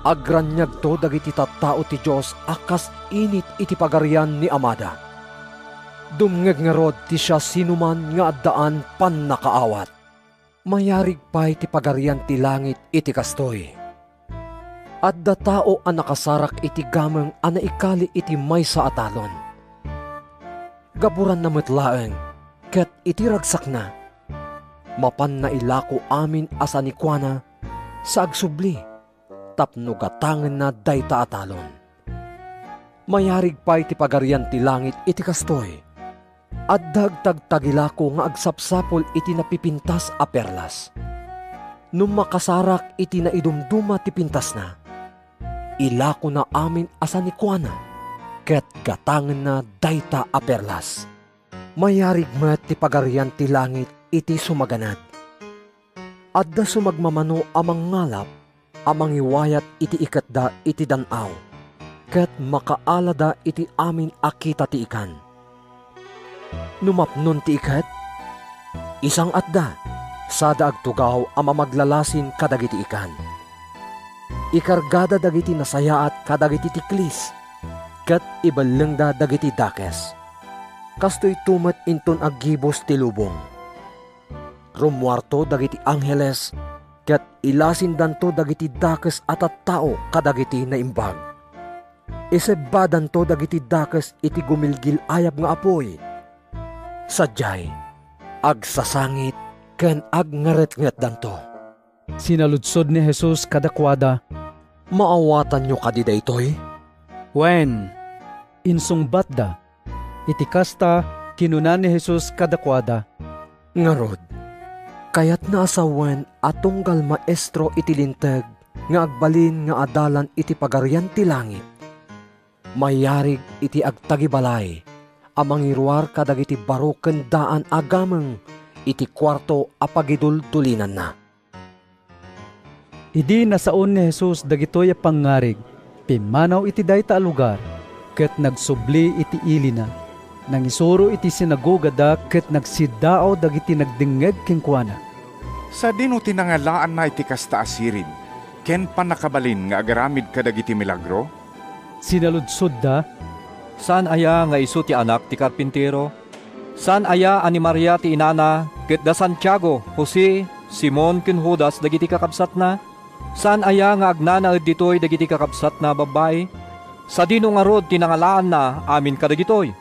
agraniagto dagiti tattao ti Dios a kas init iti pagarian ni Amada. Dumngeg ngarud ti siasinoman nga addaan pannakaawat. Mayarig pay ti Pagarian ti Langit iti kastoy. Adda tao a nakasarak iti gameng a naikali iti maysa a talon. Gaburanna met laeng, ket iti ragsakna, mapanna ilako amin a sanikuana sa agsubli tapno gatangenna dayta a talon. Mayarig pay ti Pagarian ti Langit iti kastoy. Adda agtagtagilako nga agsapsapul iti napipintas a perlas. No makasarak iti naidumduma ti pintasna, ilakona amin a sanikuana ket gatangenna dayta a perlas. Mayarig met ti Pagarian ti Langit iti sumaganad. Adda sumagmamano a mangngalap a mangiwayat iti iketda iti dan-aw, ket makaalada iti amin a kita ti ikan. no mapnon ti iket? Isang-atda, sada agtugaw a mamaglalasin kadagiti ikan. Ikargada dagiti nasayaat kadagiti tiklis, ket ibellengda dagiti dakes. Kastoyto met inton aggibus ti lubong. Rummuarto dagiti angheles, ket ilasindanto dagiti dakes a tattao kadagiti naimbag. Isebbadanto dagiti dakes iti gumilgil-ayab nga apuy. Sadiay, agsasangit ken agngaretngetdanto. Sinaludsod ni Jesus kadakuada, "Maawatanyo kadi daytoy?" "Wen," insungbatda. Iti kasta, kinuna ni Jesus kadakuada, "Ngarud, kayatna a sawen a tunggal maestro iti Linteg nga agbalin nga adalan iti Pagarian ti Langit? Mayarig iti agtagibalay a mangiruar kadagiti baro ken daan a gameng iti kuarto a pagiduldulinanna." Idi nasaon ni Jesus dagitoy a pangngarig, pimmanaw iti dayta a lugar, ket nagsubli iti ilina. Nangisuro iti sinagogada ket nagsiddaaw dagiti nagdengngeg kenkuana. "Sadino ti nangalaanna iti kasta a sirin ken pannakabalin nga agaramid kadagiti milagro?" Sinaludsodda, "Saan aya nga isu ti anak ti karpintero? Saan aya a ni Maria ti inana ket da Santiago, Jose, Simon ken Judas dagiti kakabsatna? Saan aya nga agnanaed ditoy dagiti kakabsatna a babbai? Sadino ngarud ti nangalaanna amin kadagitoy?"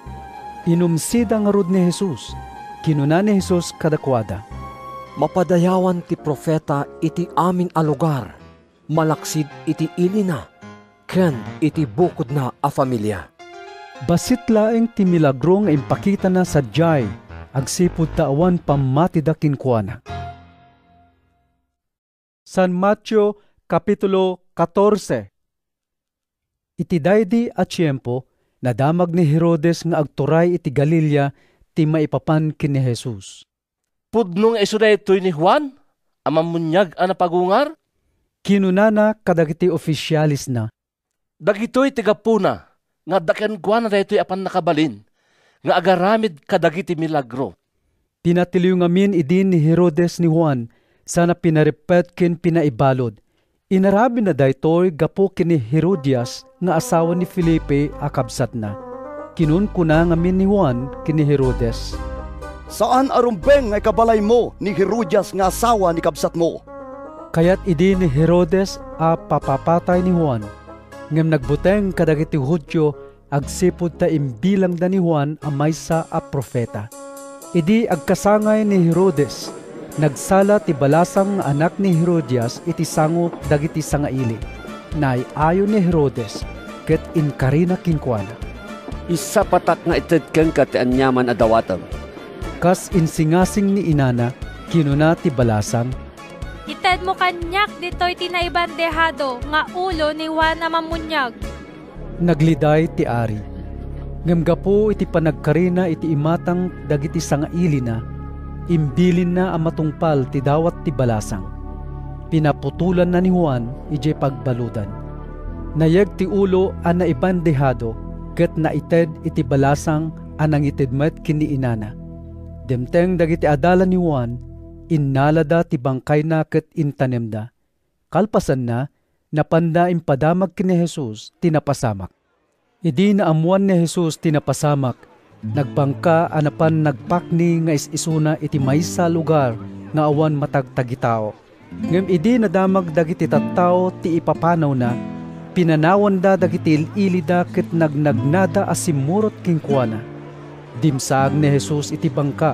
Inumsida ngarud ni Jesus. Kinuna ni Jesus kadakuada, "Mapadayawan ti profeta iti amin a lugar, malaksid iti ilina ken iti bukodna a familia." Bassit laeng ti milagro nga impakitana sadiay agsipud ta awan pammatida kenkuana. San Mateo, Kapitulo katorse. Iti daydi a tiempo, nadamag ni Herodes nga agturay iti Galilea ti maipapan ken ni Jesus. "Pudno nga isu daytoy ni Juan a Mammuniag a napagungar?" kinunana kadagiti ofisialesna. "Dagitoy ti gapuna nga adda kenkuana daytoy a pannakabalin nga agaramid kadagiti milagro." Pinatiliw ngamin idi ni Herodes ni Juan, sana pinarippet ken pinaibalud. Inarabina daytoy gapu ken ni Herodias nga asawa ni Felipe a kabsatna. Kinunkuna ngamin ni Juan ken ni Herodes, "Saan a rumbeng nga ikabalaymo ni Herodias nga asawa ni kabsatmo." Kayat idi ni Herodes a papapatay ni Juan, ngem nagbuteng kadagiti Judio agsipud ta imbilangda ni Juan a maysa a profeta. Idi agkasangay ni Herodes, nagsala ti balasang nga anak ni Herodias iti sango dagiti sangaili. Naay-ayo ni Herodes ket inkarina kenkuana, "Isapatak nga ited kenka ti aniaman a dawatem." Kas insingasing ni inana, kinuna ti balasang, "Itedmo kaniak ditoy ti naibandehado nga ulo ni Juan a Mammuniag." Nagliday ti ari. Ngem gapu iti panagkarina iti imatang dagiti sangailina, imbilinna a matungpal ti dawat ti balasang. Pinaputolanna ni Juan idiay pagbaludan. Nayeg ti ulo a naibandehado ket naited iti balasang a nangited met ken ni inana. Dimteng dagiti adalan ni Juan, innalada ti bangkayna ket intanemda. Kalpasanna, napanda impadamag ken ni Jesus ti napasamak. Idi naammoan ni Jesus ti napasamak, nagbangka a napan nagpakni nga is-isuna iti maysa a lugar nga awan matagtagitao. Ngem idi nadamag dagiti tattao ti ipapanawna, pinanawanda dagiti il-ilida ket nagnagnada a simmurot kenkuana. Dimsaag ni Jesus iti bangka.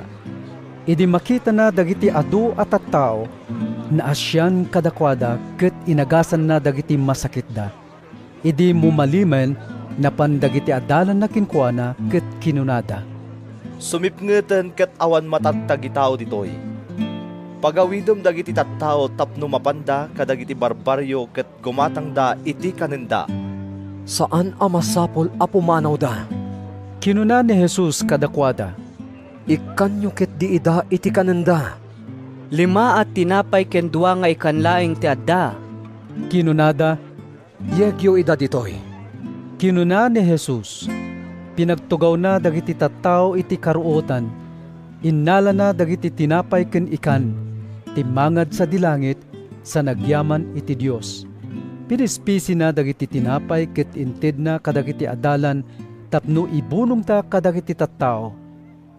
Idi makitana dagiti adu a tattao, naasian kadakuada ket inagasanna dagiti masakitda. Idi mumalimen, napan dagiti adalanna kenkuana ket kinunada, "Sumipngeten ket awan matagtagitao ditoy. Pagawidem dagiti tattao tapno mapanda kadagiti barbarrio ket gumatangda iti kanenda." "Saan a masapul a pumanawda," kinuna ni Jesus kadakuada. "Ikkanyo ketdi ida iti kanenda." "Lima a tinapay ken dua nga ikan laeng ti adda," kinunada. "Yegyo ida ditoy," kinuna ni Jesus. Pinagtugawna dagiti tattao iti karuotan. Innalana dagiti tinapay ken ikan, timmangad sadi langit, sa nagyaman iti Dios. Pinispisina dagiti tinapay ket intedna kadagiti adalan tapno ibunongda kadagiti tattao.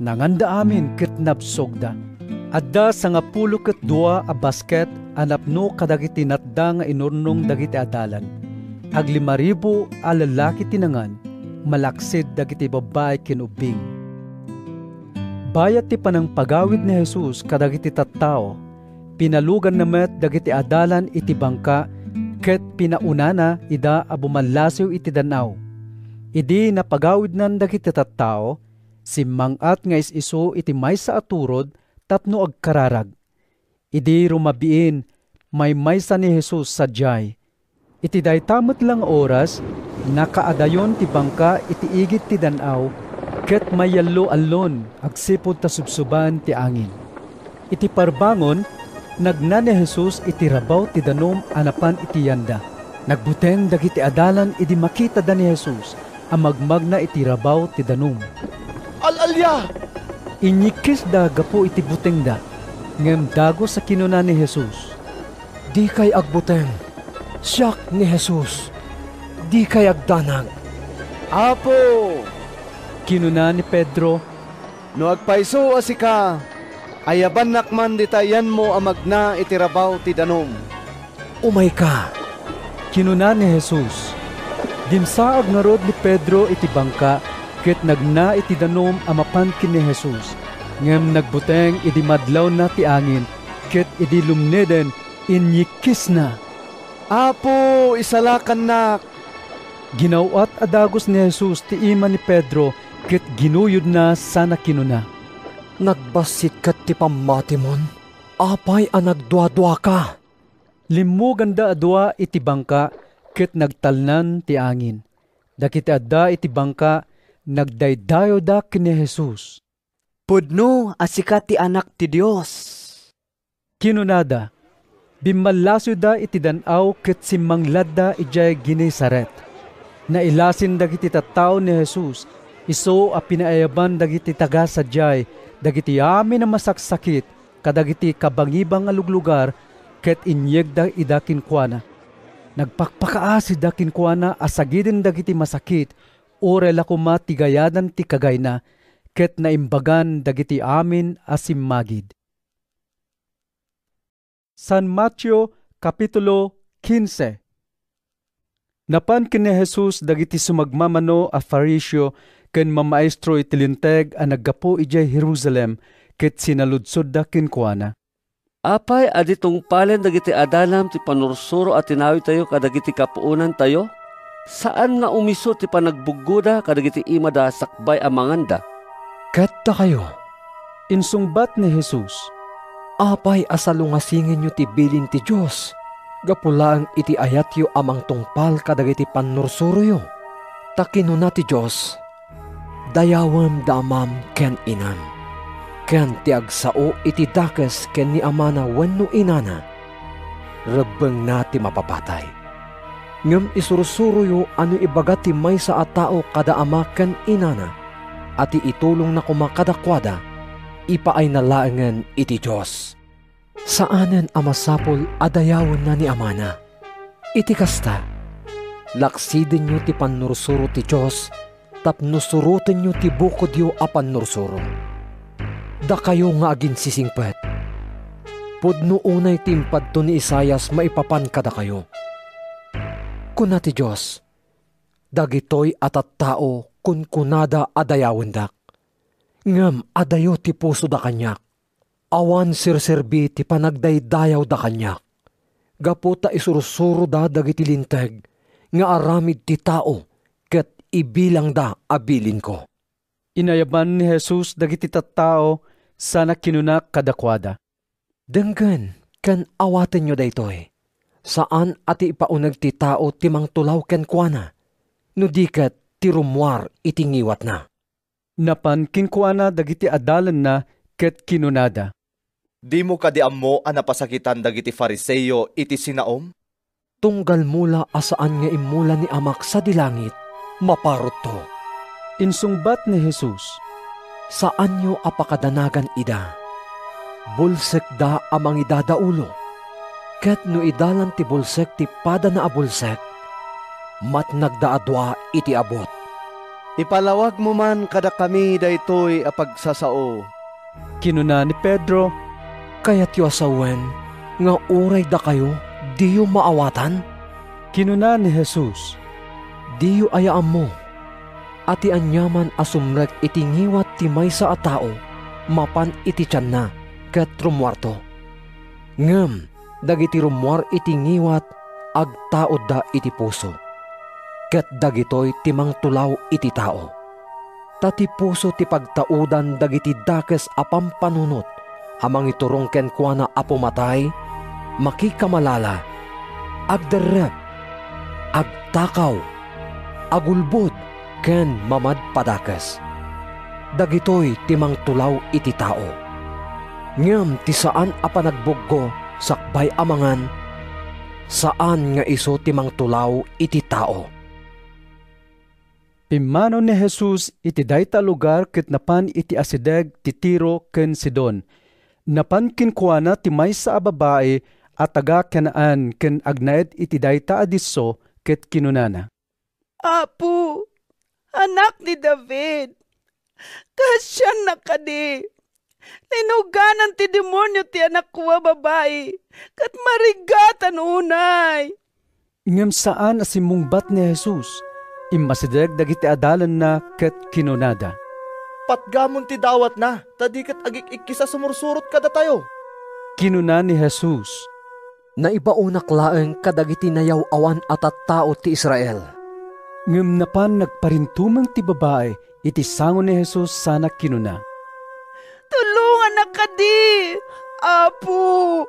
Nanganda amin ket nabsogda. Adda sangapulo ket dua a basket a napno kadagiti natda nga inurnong dagiti adalan. Aglimaribu a lalaki ti nangan, malaksid dagiti babbai ken ubbing. Bayat ti panangpagawid ni Jesus kadagiti tattao, pinaluganna met dagiti adalan iti bangka ket pinaunana ida a bumallasiw iti dan-aw. Idi napagawidnan dagiti tattao, simmang-at nga is-isu iti maysa a turod tapno agkararag. Idi rumabiin, maymaysa ni Jesus sadiay. Iti dayta met la nga oras, nakaadayon ti bangka iti igid ti dan-aw, ket mayallo-allon agsipud ta subsubaen ti angin. Iti parbangon, nagna ni Jesus iti rabaw ti danum a napan iti yanda. Nagbuteng dagiti adalan idi makitada ni Jesus a magmagna iti rabaw ti danum. "Al-alia!" Inyikkisda gapu iti butengda, ngem dagus a kinuna ni Jesus, "Dikay agbuteng! Siak ni Jesus! Dikay agdanag!" "Apo," kinuna ni Pedro, "no agpayso a sika, ayabannak man dita yanmo a magna iti rabaw ti danum." "Umayka," kinuna ni Jesus. Dimsaag ngarud ni Pedro iti bangka ket nagna iti danum a mapan ken ni Jesus, ngem nagbuteng idi madlawna ti angin ket idi lumneden, inyikkisna, "Apo, isalakannak!" Ginaw-at a dagus ni Jesus ti ima ni Pedro ket ginuyodna sana kinuna, "Nagbassit ket ti pammatimon? Apay a nagduaduaka?" Limmuganda a dua iti bangka ket nagtalnan ti angin. Dagiti adda iti bangka nagdaydayawda ken ni Jesus. "Pudno a sika ti Anak ti Dios," kinunada. Bimmallasiwda iti dan-aw ket simmangladda idiay Genesaret. Nailasin dagiti tattao ni Jesus, isu a pinaayaban dagiti taga-sadiay, dagiti amin a masaksakit, kadagiti kabangibang a luglugar, ket inyegda ida kenkuana. Nagpakpakaasida kenkuana a sagiden dagiti masakit, uray la koma ti gayadan ti kagayna, ket naimbagan dagiti amin a simmagid. San Mateo, Kapitulo quince. Napan ken ni Jesus dagiti sumagmamano a Fariseo ken mamaestro iti Linteg a naggapu idiay Jerusalem ket sinaludsodda kenkuana, "Apay a di tungpalen dagiti adalam ti pannursuro a tinawidtayo kadagiti kapuonantayo? Saan nga umiso ti panagbuggoda kadagiti imada sakbay a manganda." "Ket dakayo," insungbat ni Jesus, "apay a salungasingenyo ti bilin ti Dios gapu laeng iti ayatyo a mangtungpal kadagiti pannursuroyo? Ta kinuna ti Dios, 'Dayawem da amam ken inam,' ken ti agsao iti dakes ken ni amana wenno inana, rebbengna ti mapapatay. Ngem isursuroyo a no ibaga ti maysa a tao kada ama ken inana a ti itulongna koma kadakuada, ipaayna laengen iti Dios. Saanen a masapul a dayawenna ni amana. Iti kasta, laksidenyo ti pannursuro ti Dios tapno surotenyo ti bukodyo a pannursuro. Dakayo nga aginsisingpet, pudno unay ti impadto ni Isaias maipapan kadakayo. Kuna ti Dios, 'Dagitoy a tattao kunkunada a dayawendak, ngem adayo ti pusoda kaniak. Awan serserbi ti panagdaydayawda kaniak, gapu ta isursuroda dagiti linteg nga aramid ti tao ket ibilangda a bilinko.'" Inayaban ni Jesus dagiti tattao sana kinuna kadakuada, "Denggen ken awatenyo daytoy. Saan a ti ipauneg ti tao ti mangtulaw kenkuana, no di ket ti rummuar iti ngiwatna." Napan kenkuana dagiti adalanna ket kinunada, "Dimo kadi ammo a napasakitan dagiti Fariseo iti sinaom? Tunggal mula a saan nga immula ni Amak sadi langit, maparutto. Insungbat ni Jesus, "Saanyo a pakadanagan ida. Bulsekda a mangidadaulo. Ket no idalan ti bulsek ti padana a bulsek, matnagda a dua iti abut." "Ipalawagmo man kadakami daytoy a pagsasao," kinuna ni Pedro. "Kayatyo a sawen nga uray dakayo, diyo maawatan?" Kinuna ni Jesus, "Diyo aya ammo a ti aniaman a sumrek iti ngiwat ti maysa a tao mapan iti tianna ket rummuarto? Ngem dagiti rummuar iti ngiwat, agtaudda iti puso, ket dagitoy ti mangtulaw iti tao. Ta ti puso ti pagtaudan dagiti dakes a pampanunot a mangiturong kenkuana a pumatay, makikamalala, agderrep, agtakaw, agulbod, ken mamadpadakes. Dagitoy ti mangtulaw iti tao. Ngem ti saan a panagbuggo sakbay a mangan, saan nga isu ti mangtulaw iti tao." Pimmanaw ni Jesus iti dayta a lugar ket napan iti asideg ti Tiro ken Sidon. Napan kenkuana ti maysa a babai a taga-Canaan ken agnaed iti dayta a disso ket kinunana, "Apo, Anak ni David, kaasiannak kadi! Linuganan ti demonio ti anakko a babai, ket marigatan unay." Ngem saan a simmungbat ni Jesus. Immasideg dagiti adalanna ket kinunada, "Patgamon ti dawatna, ta di ket agik-ikkis a sumursurot kadatayo." Kinuna ni Jesus, "Naibaonak laeng kadagiti nayaw-awan a tattao ti Israel." Ngem napan nagparintumeng ti babai iti sango ni Jesus sana kinuna, "Tulongannak kadi, Apo!"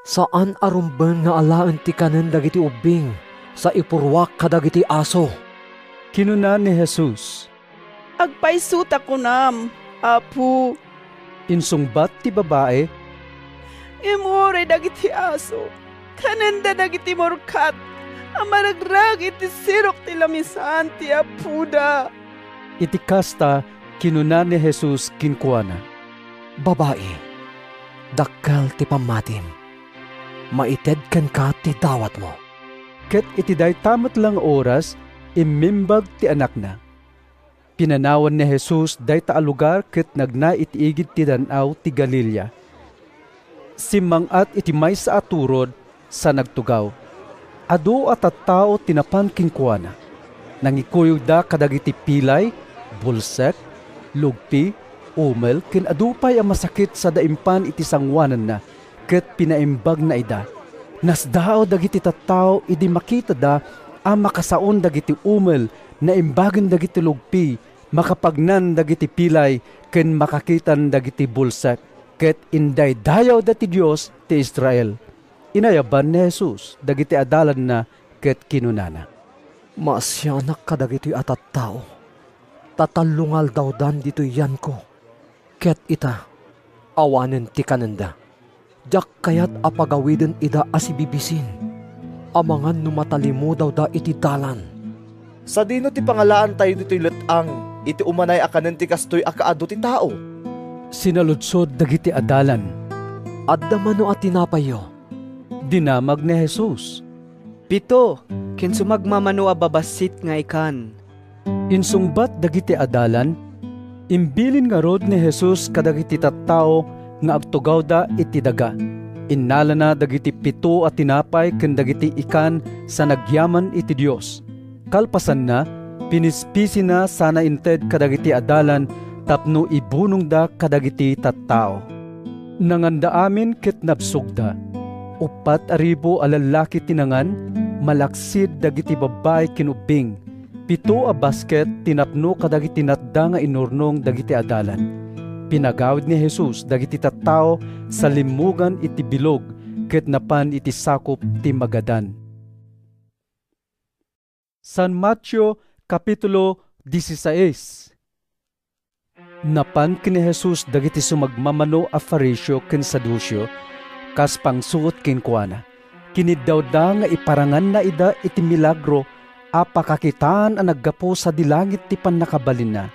"Saan a rumbeng nga alaen ti kanen dagiti ubbing sa ipurruak kadagiti aso," kinuna ni Jesus. "Agpayso ta kunam, Apo," insungbat ti babai. "Ngem uray dagiti aso, kanenda dagiti murkat a maragrag iti sirok ti lamisaan ti apoda." Iti kasta, kinuna ni Jesus kenkuana, "Babai, dakkel ti pammatim. Maited kenka ti dawatmo." Ket iti dayta met la nga oras, immimbag ti anakna. Pinanawan ni Jesus dayta a lugar ket nagna iti igid ti Dan-aw ti Galilea. Simmang-at iti maysa a turod sa nagtugaw. Adu a tattao ti napan kenkuana. Nangikuyogda kadagiti pilay, bulsek, lugpi, umel, ken adu pay a masakit sada impan iti sangoananna, ket pinaimbagna ida. Nasdaaw dagiti tattao idi makitada a makasaon dagiti umel, naimbagen dagiti lugpi, makapagnan dagiti pilay, ken makakitan dagiti bulsek, ket indaydayawda ti Dios ti Israel. Inayaban ni Jesus dagiti adalanna ket kinunana, "Maasianak kadagitoy a tattao, ta tallo nga aldawdan ditoy yanko, ket ita, awanen ti kanenda. Diak kayat a pagawiden ida a sibibisin, amangan no matalimudawda iti dalan." "Sadino ti pangalaantayo ditoy let-ang iti umanay a kanen ti kastoy a kaadu ti tao?" sinaludsod dagiti adalan. "Adda mano a tinapayyo?" dinamag ni Jesus. "Pito, ken sumagmamano a babassit nga ikan," insungbat dagiti adalan. Imbilin ngarud ni Jesus kadagiti tattao nga agtugawda iti daga. Innalana dagiti pito a tinapay ken dagiti ikan sa nagyaman iti Dios. Kalpasanna, pinispisina sana inted kadagiti adalan tapno ibunongda kadagiti tattao. Nanganda amin ket nabsogda. Uppat a ribu a lallaki ti nangan, malaksid dagiti babbai ken ubbing. Pito a basket ti napno kadagiti natda nga inurnong dagiti adalan. Pinagawid ni Jesus dagiti tattao sa limmugan iti bilog ket napan iti sakop ti Magadan. San Mateo, Kapitulo dieciséis. Napan ken ni Jesus dagiti sumagmamano a Fariseo ken Saduceo, kas pangsuot kenkuana. Kiniddawda nga iparanganna ida iti milagro a pakakitaan a naggapu sadi langit ti pannakabalinna.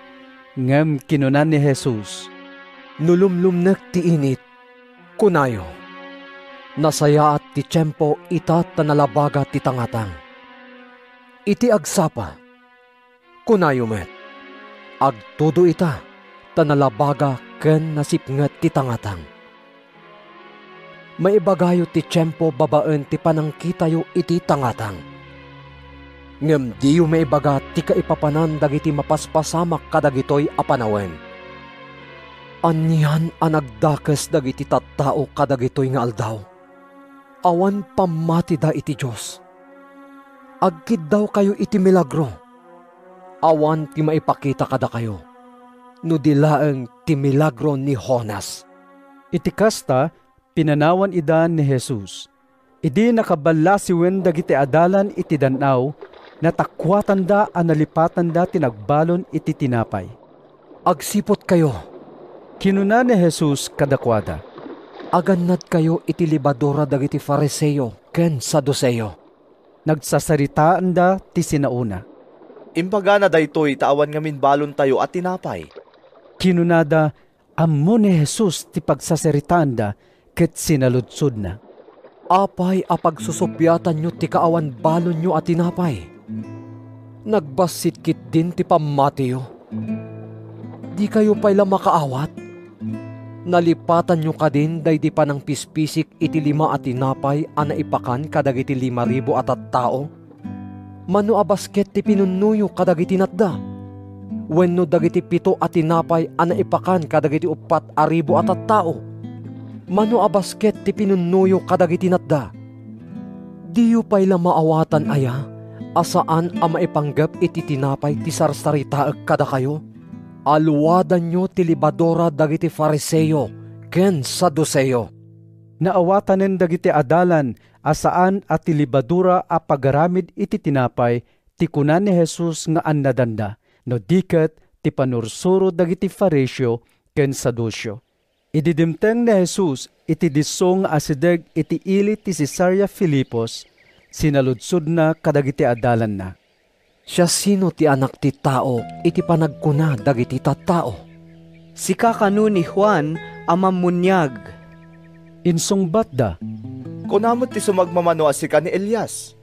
Ngem kinuna ni Jesus, "No lumlumnek ti init, kunayo, 'Nasayaat ti tiempo ita ta nalabaga ti tangatang.' Iti agsapa, kunayo met, 'Agtudo ita ta nalabaga ken nasipnget ti tangatang.' Maibagayo ti tiempo babaen ti panangkitayo iti tangatang. Ngem diyo maibaga ti kaipapanan dagiti mapaspasamak kadagitoy a panawen. Anian a nagdakes dagiti tattao kadagitoy nga aldaw! Awan pammatida iti Dios. Agkiddawkayo iti milagro. Awan ti maipakita kadakayo, no di laeng ti milagro ni Jonas." Iti kasta, pinanawan ida ni Jesus. Idi nakaballasiwen dagiti adalan iti dan-aw, natakuatanda a nalipatanda ti nagbalon iti tinapay. "Agsiputkayo," kinuna ni Jesus kadakuada. "Agannadkayo iti lebadura dagiti Fariseo ken Saduseo." Nagsasaritaanda ti sinaona. "Imbagana daytoy ta awan ngamin balontayo a tinapay," kinunada. Ammo ni Jesus ti pagsasaritaanda ket sinaludsodna, "Apay a pagsusuppiatanyo ti kaawan balonyo a tinapay? Nagbassit ketdin ti pammatiyo? Dikayo pay la makaawat? Nalipatanyo kadin daydi panangpispisik iti lima a tinapay a naipakan kadagiti lima ribu a tattao? Mano a basket ti pinunnoyo kadagiti natda? Wenno dagiti pito a tinapay a naipakan kadagiti uppat a ribu a tattao? Mano a basket ti pinunnoyo kadagiti natda? Diyo pay la maawatan aya a saan a maipanggep iti tinapay ti sarsaritaek kadakayo? Aluadanyo ti lebadura dagiti Fariseo ken Saduseo." Naawatanen dagiti adalan a saan a ti lebadura a pagaramid iti tinapay ti kuna ni Jesus nga annadanda, no di ket ti panursuro dagiti Fariseo ken Saduseo. Idi dimteng ni Jesus iti disso nga asideg iti ili ti Cesarea Filipos, sinaludsodna kadagiti adalanna, "Siasino ti Anak ti Tao iti panagkuna dagiti tattao? Sika kano ni Juan a Mammuniag?" Insungbatda, "Kuna met ti sumagmamano a sika ni Elias.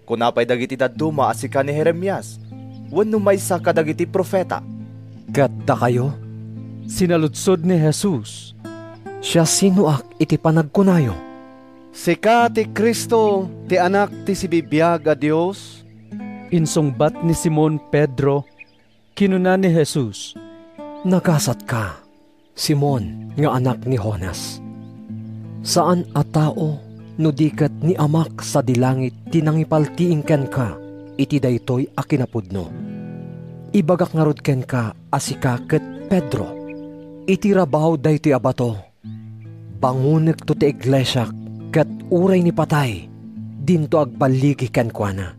Kuna pay dagiti dadduma a sika ni Jeremias wenno maysa kadagiti profeta." "Ket dakayo," sinaludsod ni Jesus, "siasinoak iti panagkunayo?" "Sika ti Cristo, ti Anak ti sibibiag a Dios," insungbat ni Simon Pedro. Kinuna ni Jesus, "Nagasatka, Simon nga anak ni Jonas. Saan a tao no di ket ni Amak sadi langit ti nangipaltiing kenka iti daytoy a kinapudno. Ibagak ngarud kenka a sika ket Pedro. Iti rabaw daytoy a bato, bangonekto ti iglesiak, ket uray ni patay, dinto agballigi kenkuana.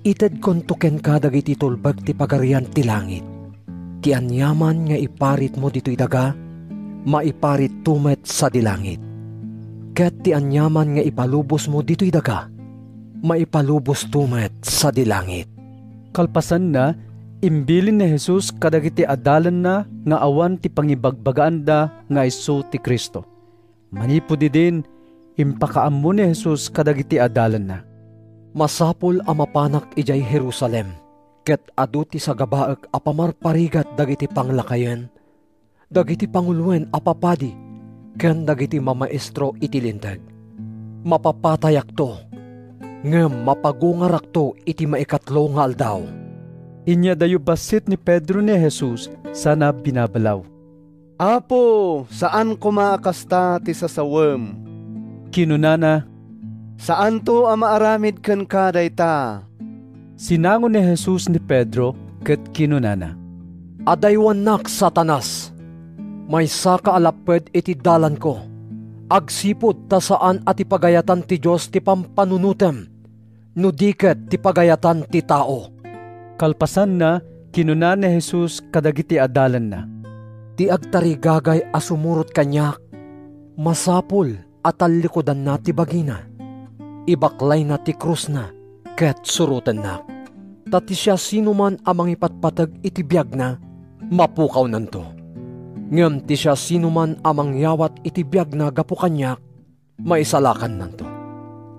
Itedkonto kenka dagiti tulbek ti Pagarian ti langit. Ti aniaman nga iparitmo ditoy daga, maiparitto met sadi langit. Ket ti aniaman nga ipalubosmo ditoy daga, maipalubosto met sadi langit." Kalpasanna, imbilin ni Jesus kadagiti adalanna nga awan ti pangibagbagaanda nga isu ti Cristo. Manipud idin, impakaammo ni Jesus kadagiti adalanna, "Masapul a mapanak idiay Jerusalem, ket adu ti sagabaek a pamarparigat dagiti panglakayen, dagiti panguloen a papadi, ken dagiti mamaestro iti Linteg. Mapapatayakto, ngem mapagungarakto iti maikatlo nga aldaw." Inyadayo bassit ni Pedro ni Jesus sana binabalaw. "Apo, saan koma a kasta ti sasawem," kinunana. "Saanto a maaramid kenka dayta." Sinango ni Jesus ni Pedro ket kinunana, "Adaywannak, Satanas! Maysaka a lapped iti dalanko, agsipud ta saan a ti pagayatan ti Dios ti pampanunotem, no di ket ti pagayatan ti tao." Kalpasanna, kinuna ni Jesus kadagiti adalanna, "Ti agtarigagay a sumurot kaniak, masapul a tallikudanna ti bagina, ibaklayna ti krusna, ket surotennak." Ta ti siasinoman a mangipatpateg iti biagna, mapukawnanto. Ngem ti siasinoman a mangyawat iti biagna gapu kaniak, maisalakannanto.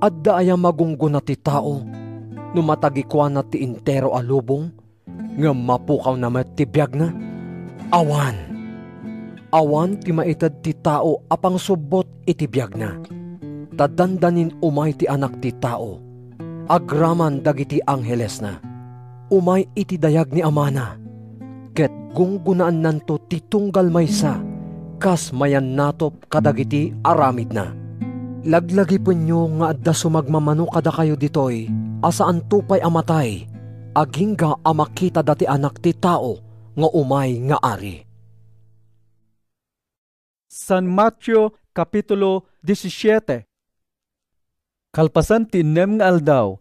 Adda aya magunggona ti tao no matagikuana ti entero a lubong, ngem mapukawna met ti biagna? Awan! Awan ti maited ti tao a pangsubbot iti biagna. Ta dandanin umay ti Anak ti Tao agraman dagiti anghelesna, umay iti dayag ni Amana, ket gunggonaannanto ti tunggal maysa kas mayannatop kadagiti aramidna. Laglagipenyo nga adda sumagmamano kadakayo ditoy a saanto pay a matay agingga a makitada ti Anak ti Tao nga umay nga Ari. San Mateo, Kapitulo disisiete. Kalpasan ti innem nga aldaw,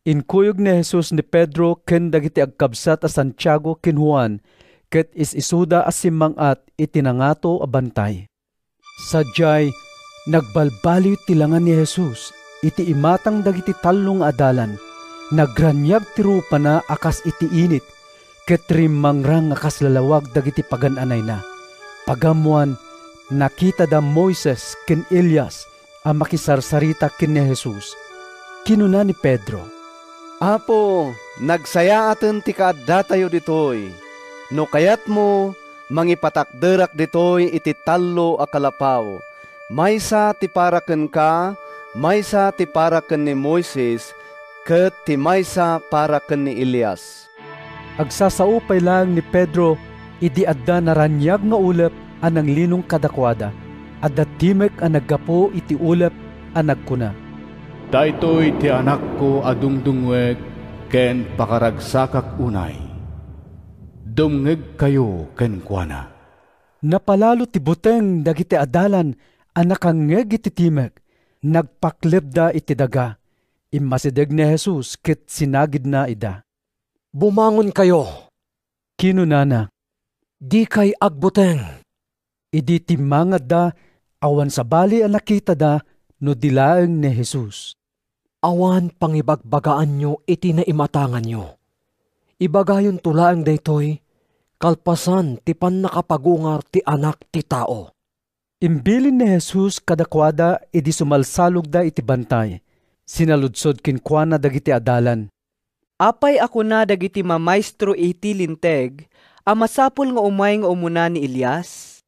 inkuyog ni Jesus ni Pedro ken dagiti agkabsat a Santiago ken Juan ket is-isuda a simmang-at iti nangato a bantay. Sadiay, nagbalbaliw ti langa ni Jesus iti imatang dagiti tallo nga adalan. Nagraniag ti rupana a kas iti init ket rimmangrang a kas lalawag dagiti pagan-anayna. Pagammoan, nakitada Moises ken Elias a makisarsarita ken ni Jesus. Kinuna ni Pedro, "Apo, nagsayaaten ti kaaddatayo ditoy. No kayatmo, mangipatakderak ditoy iti tallo a kalapaw, maysa ti para kenka, maysa ti para ken ni Moises, ket ti maysa para ken ni Elias." Agsasao pay laeng ni Pedro idi adda naraniag nga ulep a nanglinong kadakuada. Adda timek a naggapu iti ulep a nagkuna, "Daytoy ti Anakko a dungdungngoek ken pakaragsakak unay. Dumngegkayo kenkuana." Napalalo ti buteng dagiti adalan a nakangngeg iti timek. Nagpaklebda iti daga. Immasideg ni Jesus ket sinagidna ida. "Bumangonkayo," kinunana. "Dikay agbuteng." Idi timmangadda, awan sabali a nakitada no di laeng ni Jesus. "Awan pangibagbagaanyo iti naimatanganyo. Ibagayonto laeng daytoy kalpasan ti pannakapagungar ti Anak ti Tao." Imbilin ni Jesus kadakuada idi sumalsalogda iti bantay. Sinaludsod kenkuana dagiti adalan, "Apay a kuna dagiti mamaestro iti Linteg a masapul nga umay nga umuna ni Elias?"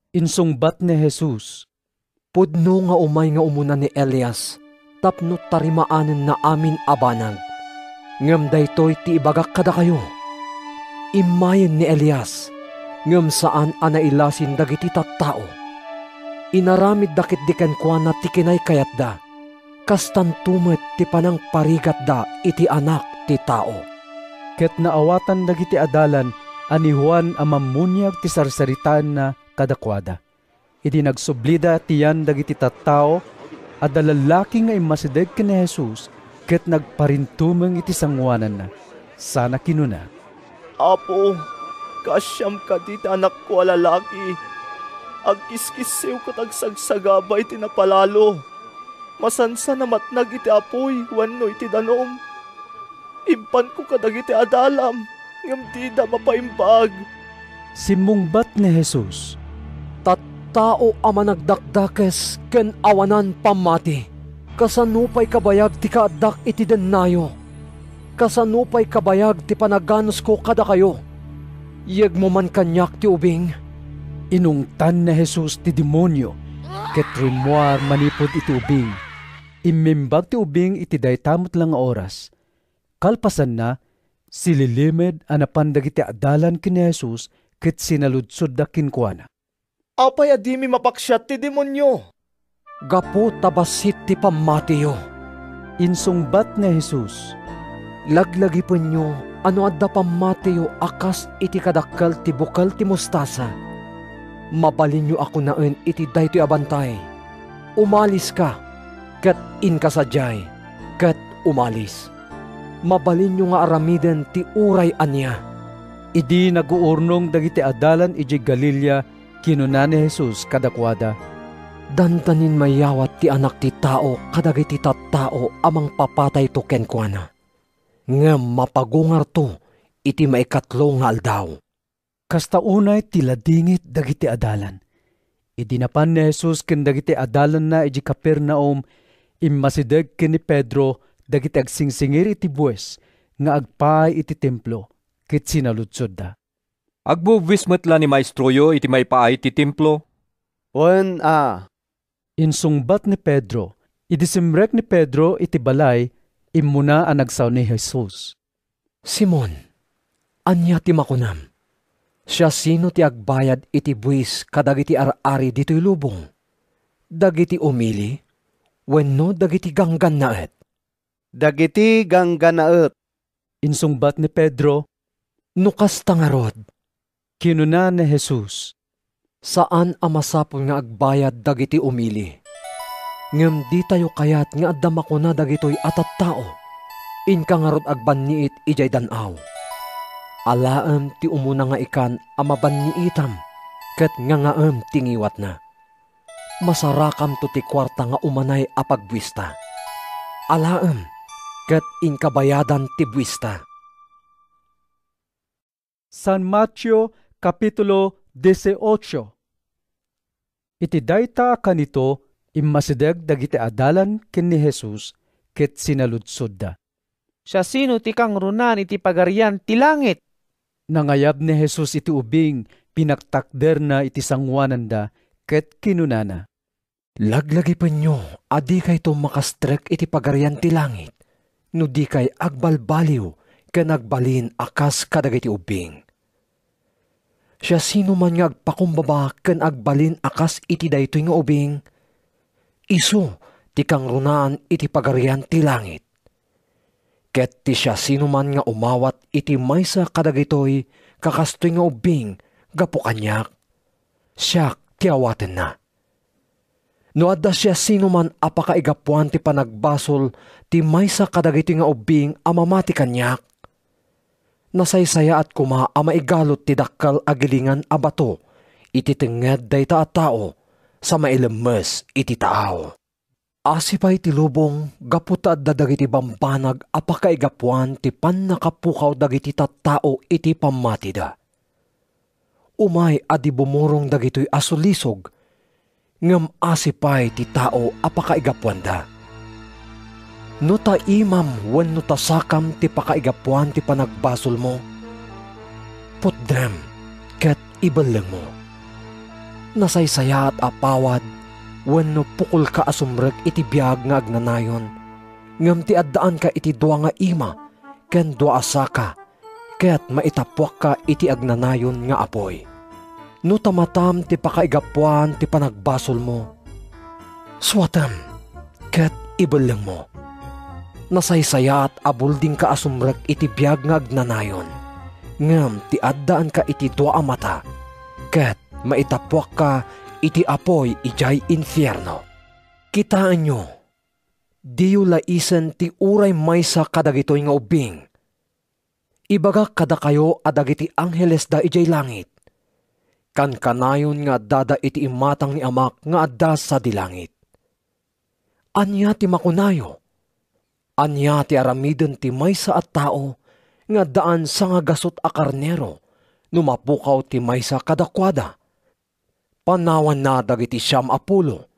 Insungbat ni Jesus, "Pudno nga umay nga umuna ni Elias tapno tarimaanen amin a banag. Ngem daytoy ti ibagak kadakayo: Immayen ni Elias, ngem saan a nailasin dagiti tattao. Inaramidda ketdi kenkuana ti kinaykayatda. Kastanto met ti panangparigatda iti Anak ti Tao." Ket naawatan dagiti adalan a ni Juan a Mammuniag ti sarsaritaenna kadakuada. Idi nagsublida ti yan dagiti tattao, adda lallaki nga immasideg ken ni Jesus ket nagparintumeng iti sangoananna, sana kinuna, "Apo, kaasiam kadi ti anakko a lalaki? Agkiskissiw ket agsagsagaba iti napalalo. Masansan a matnag iti apuy wenno iti danum. Impanko kadagiti adalam, ngem dida mapaimbag." Simmungbat ni Jesus, "Tattao a managdakdakes ken awanan pammati. Kasano pay kabayag ti kaaddak iti dennayo? Kasano pay kabayag ti panaganusko kadakayo? Yegmo man kaniak ti ubing." Inungtan ni Jesus ti demonio ket rimmuar manipud iti ubing. Immimbag ti ubing iti dayta met la nga oras. Kalpasanna, sililimed a napan dagiti adalan ken ni Jesus ket sinaludsodda kenkuana, "Apay a dimi mapaksiat ti demonio?" "Gapu ta bassit ti pammatiyo," insungbat ni Jesus. "Laglagipenyo a no adda pammatiyo a kas iti kadakkel ti bukel ti mostasa, mabalinyo a kunaen iti daytoy a bantay, 'Umaliska,' ket inka sadiay, ket umalis. Mabalinyo nga aramiden ti uray ania." Idi naguurnong dagiti adalan idiay Galilea, kinuna ni Jesus kadakuada, "Dandanin mayawat ti Anak ti Tao kadagiti tattao a mangpapatayto kenkuana. ngem mapagungarto iti maikatlo nga aldaw." Kasta unay ti ladingit dagiti adalan. Idi napan ni Jesus ken dagiti adalanna idiay Capernaum, immasideg ken ni Pedro dagiti agsingsingir iti buis nga agpaay iti Templo, ket sinaludsodda, "Agbubuis met la ni maestroyo iti maipaay iti Templo?" "Wen a," insungbat ni Pedro. Idi simrek ni Pedro iti balay, immuna a nagsao ni Jesus, "Simon, ania ti makunam? Siasino ti agbayad iti buis kadagiti ar-ari ditoy lubong? Dagiti umili wenno dagiti ganggannaet?" "Dagiti ganggannaet," insungbat ni Pedro. "No kasta ngarud," kinuna ni Jesus, "saan a masapul nga agbayad dagiti umili. Ngem ditayo kayat nga adda makuna dagitoy a tattao. Inka ngarud agbanniit idiay dan-aw. Alaem ti umuna nga ikan a mabanniitam ket ngangaem ti ngiwatna. Masarakamto ti kuarta nga umanay a pagbuista. Alaem ket inka bayadan ti buista." San Mateo, Kapitulo dieciocho. Iti dayta a kanito, immasideg dagiti adalan ken ni Jesus ket sinaludsodda, "Siasino ti kangrunaan iti Pagarian ti Langit?" Nangayab ni Jesus iti ubing, pinaktakderna iti sangoananda, ket kinunana, "Laglagipenyo a dikayto makastrek iti Pagarian ti Langit no dikay agbalbaliw ken agbalin a kas kadagiti ubbing. Siasinoman nga agpakumbaba ken agbalin a kas iti daytoy nga ubing, isu ti kangrunaan iti Pagarian ti Langit. Ket ti siasinoman nga umawat iti maysa kadagitoy kakastoy nga ubbing gapu kaniak, siak ti awatenna. No adda siasinoman a pakaigapuan ti panagbasol ti maysa kadagitoy nga ubbing a mamati kaniak, nasaysayaat koma a maigalut ti dakkel a gilingan a bato iti tengnged dayta a tao sa mailemmes iti taaw." Asi pay ti lubong gapu ta adda dagiti bambanag a pakaigapuan ti pannakapukaw dagiti tattao iti pammatida. Umay a di bumurong dagitoy a sulisog, ngem asi pay ti tao a pakaigapuanda. No ta imam wenno ta sakam ti pakaigapuan ti panagbasolmo, putdem ket ibellengmo. Nasaysayaat a pawad wenno pukolka a sumrek iti biag nga agnanayon, ngem ti addaanka iti dua nga ima ken dua a saka ket maitappuakka iti agnanayon nga apuy. No ta matam ti pakaigapuan ti panagbasolmo, suatem ket ibellengmo. Nasaysayaat a buldingka a sumrek iti biag nga agnanayon, ngem ti addaanka iti dua a mata ket maitappuakka iti apuy idiay infierno. Kitaenyo, diyo laisen ti uray maysa kadagitoy nga ubbing. Ibagak kadakayo a dagiti anghelesda idiay langit, kankanayon nga addada iti imatang ni Amak nga adda sadi langit. Ania ti makunayo? Ania ti aramiden ti maysa a tao nga addaan sangagasut a karnero no mapukaw ti maysa kadakuada? Panawanna dagiti siam a pulo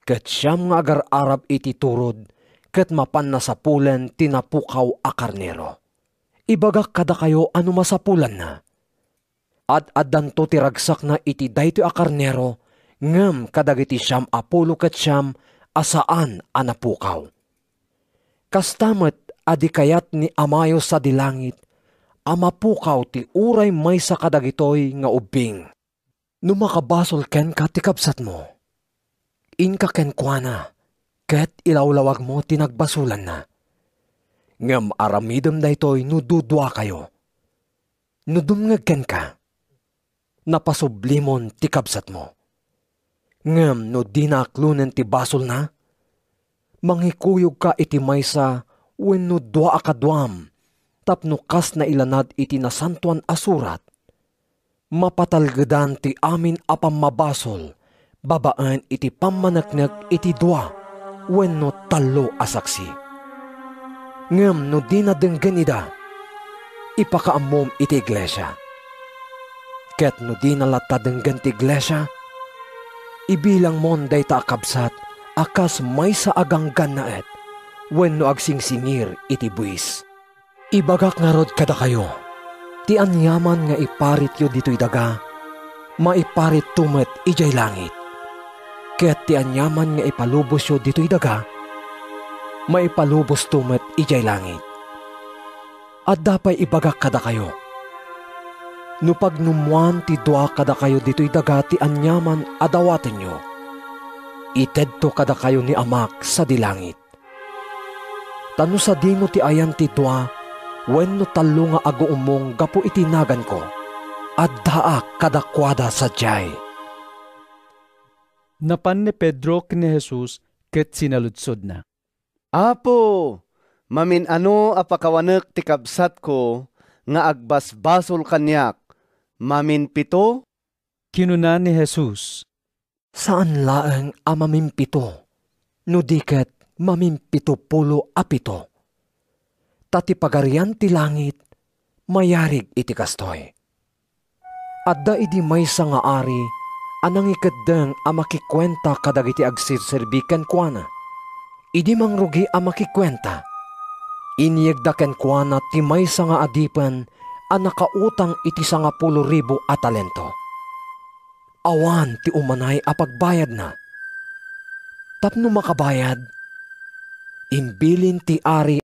ket siam nga agar-arab iti turod ket mapanna sapulen ti napukaw a karnero. Ibagak kadakayo a no masapulanna, ad-addanto ti ragsakna iti daytoy a karnero ngem kadagiti siam a pulo ket siam a saan a napukaw. Kasta met a di kayat ni Amayo sadi langit a mapukaw ti uray maysa kadagitoy nga ubbing. No makabasol kenka ti kabsatmo, inka kenkuana ket ilawlawagmo ti nagbasolanna. Ngem aramidem daytoy no duduakayo. No dumngeg kenka, napasublimon ti kabsatmo. Ngem no dina aklonen ti basolna, mangikuyogka iti maysa wenno dua a kaduam tapno kas nailanad iti Nasantoan a Surat, mapatalgedan ti amin a pammabasol babaen iti pammaneknek iti dua wenno tallo a saksi. Ngem no dina denggen ida, ipakaammom iti iglesia. Ket no dina latta denggen ti iglesia, ibilangmon dayta a kabsat a kas maysa a ganggannaet wenno agsingsingir iti buis. Ibagak ngarud kadakayo, ti aniaman nga iparityo ditoy daga, maiparitto met idiay langit. Ket ti aniaman nga ipalubosyo ditoy daga, maipalubosto met idiay langit. Adda pay ibagak kadakayo, no pagnummoan ti dua kadakayo ditoy daga ti aniaman a dawatenyo, itedto kadakayo ni Amak sadi langit. Ta no sadino ti ayan ti dua wenno tallo nga aguummong gapu iti naganko, addaak kadakuada sadiay. Napan ni Pedro ken ni Jesus ket sinaludsodna, "Apo, mamin-ano a pakawanek ti kabsatko nga agbasbasol kaniak? Mamin pito?" Kinuna ni Jesus, "Saan laeng a mamimpito, no di ket mamimpitopulo a pito. Ta ti Pagarian ti Langit mayarig iti kastoy. Adda idi maysa nga ari a nangikeddeng a makikuenta kadagiti agserserbi kenkuana. Idi mangrugi a makikuenta, inyegda kenkuana ti maysa nga adipen a nakautang iti sangapulo ribu a talento. Awan ti umanay a pagbayadna. Tapno makabayad, imbilin ti ari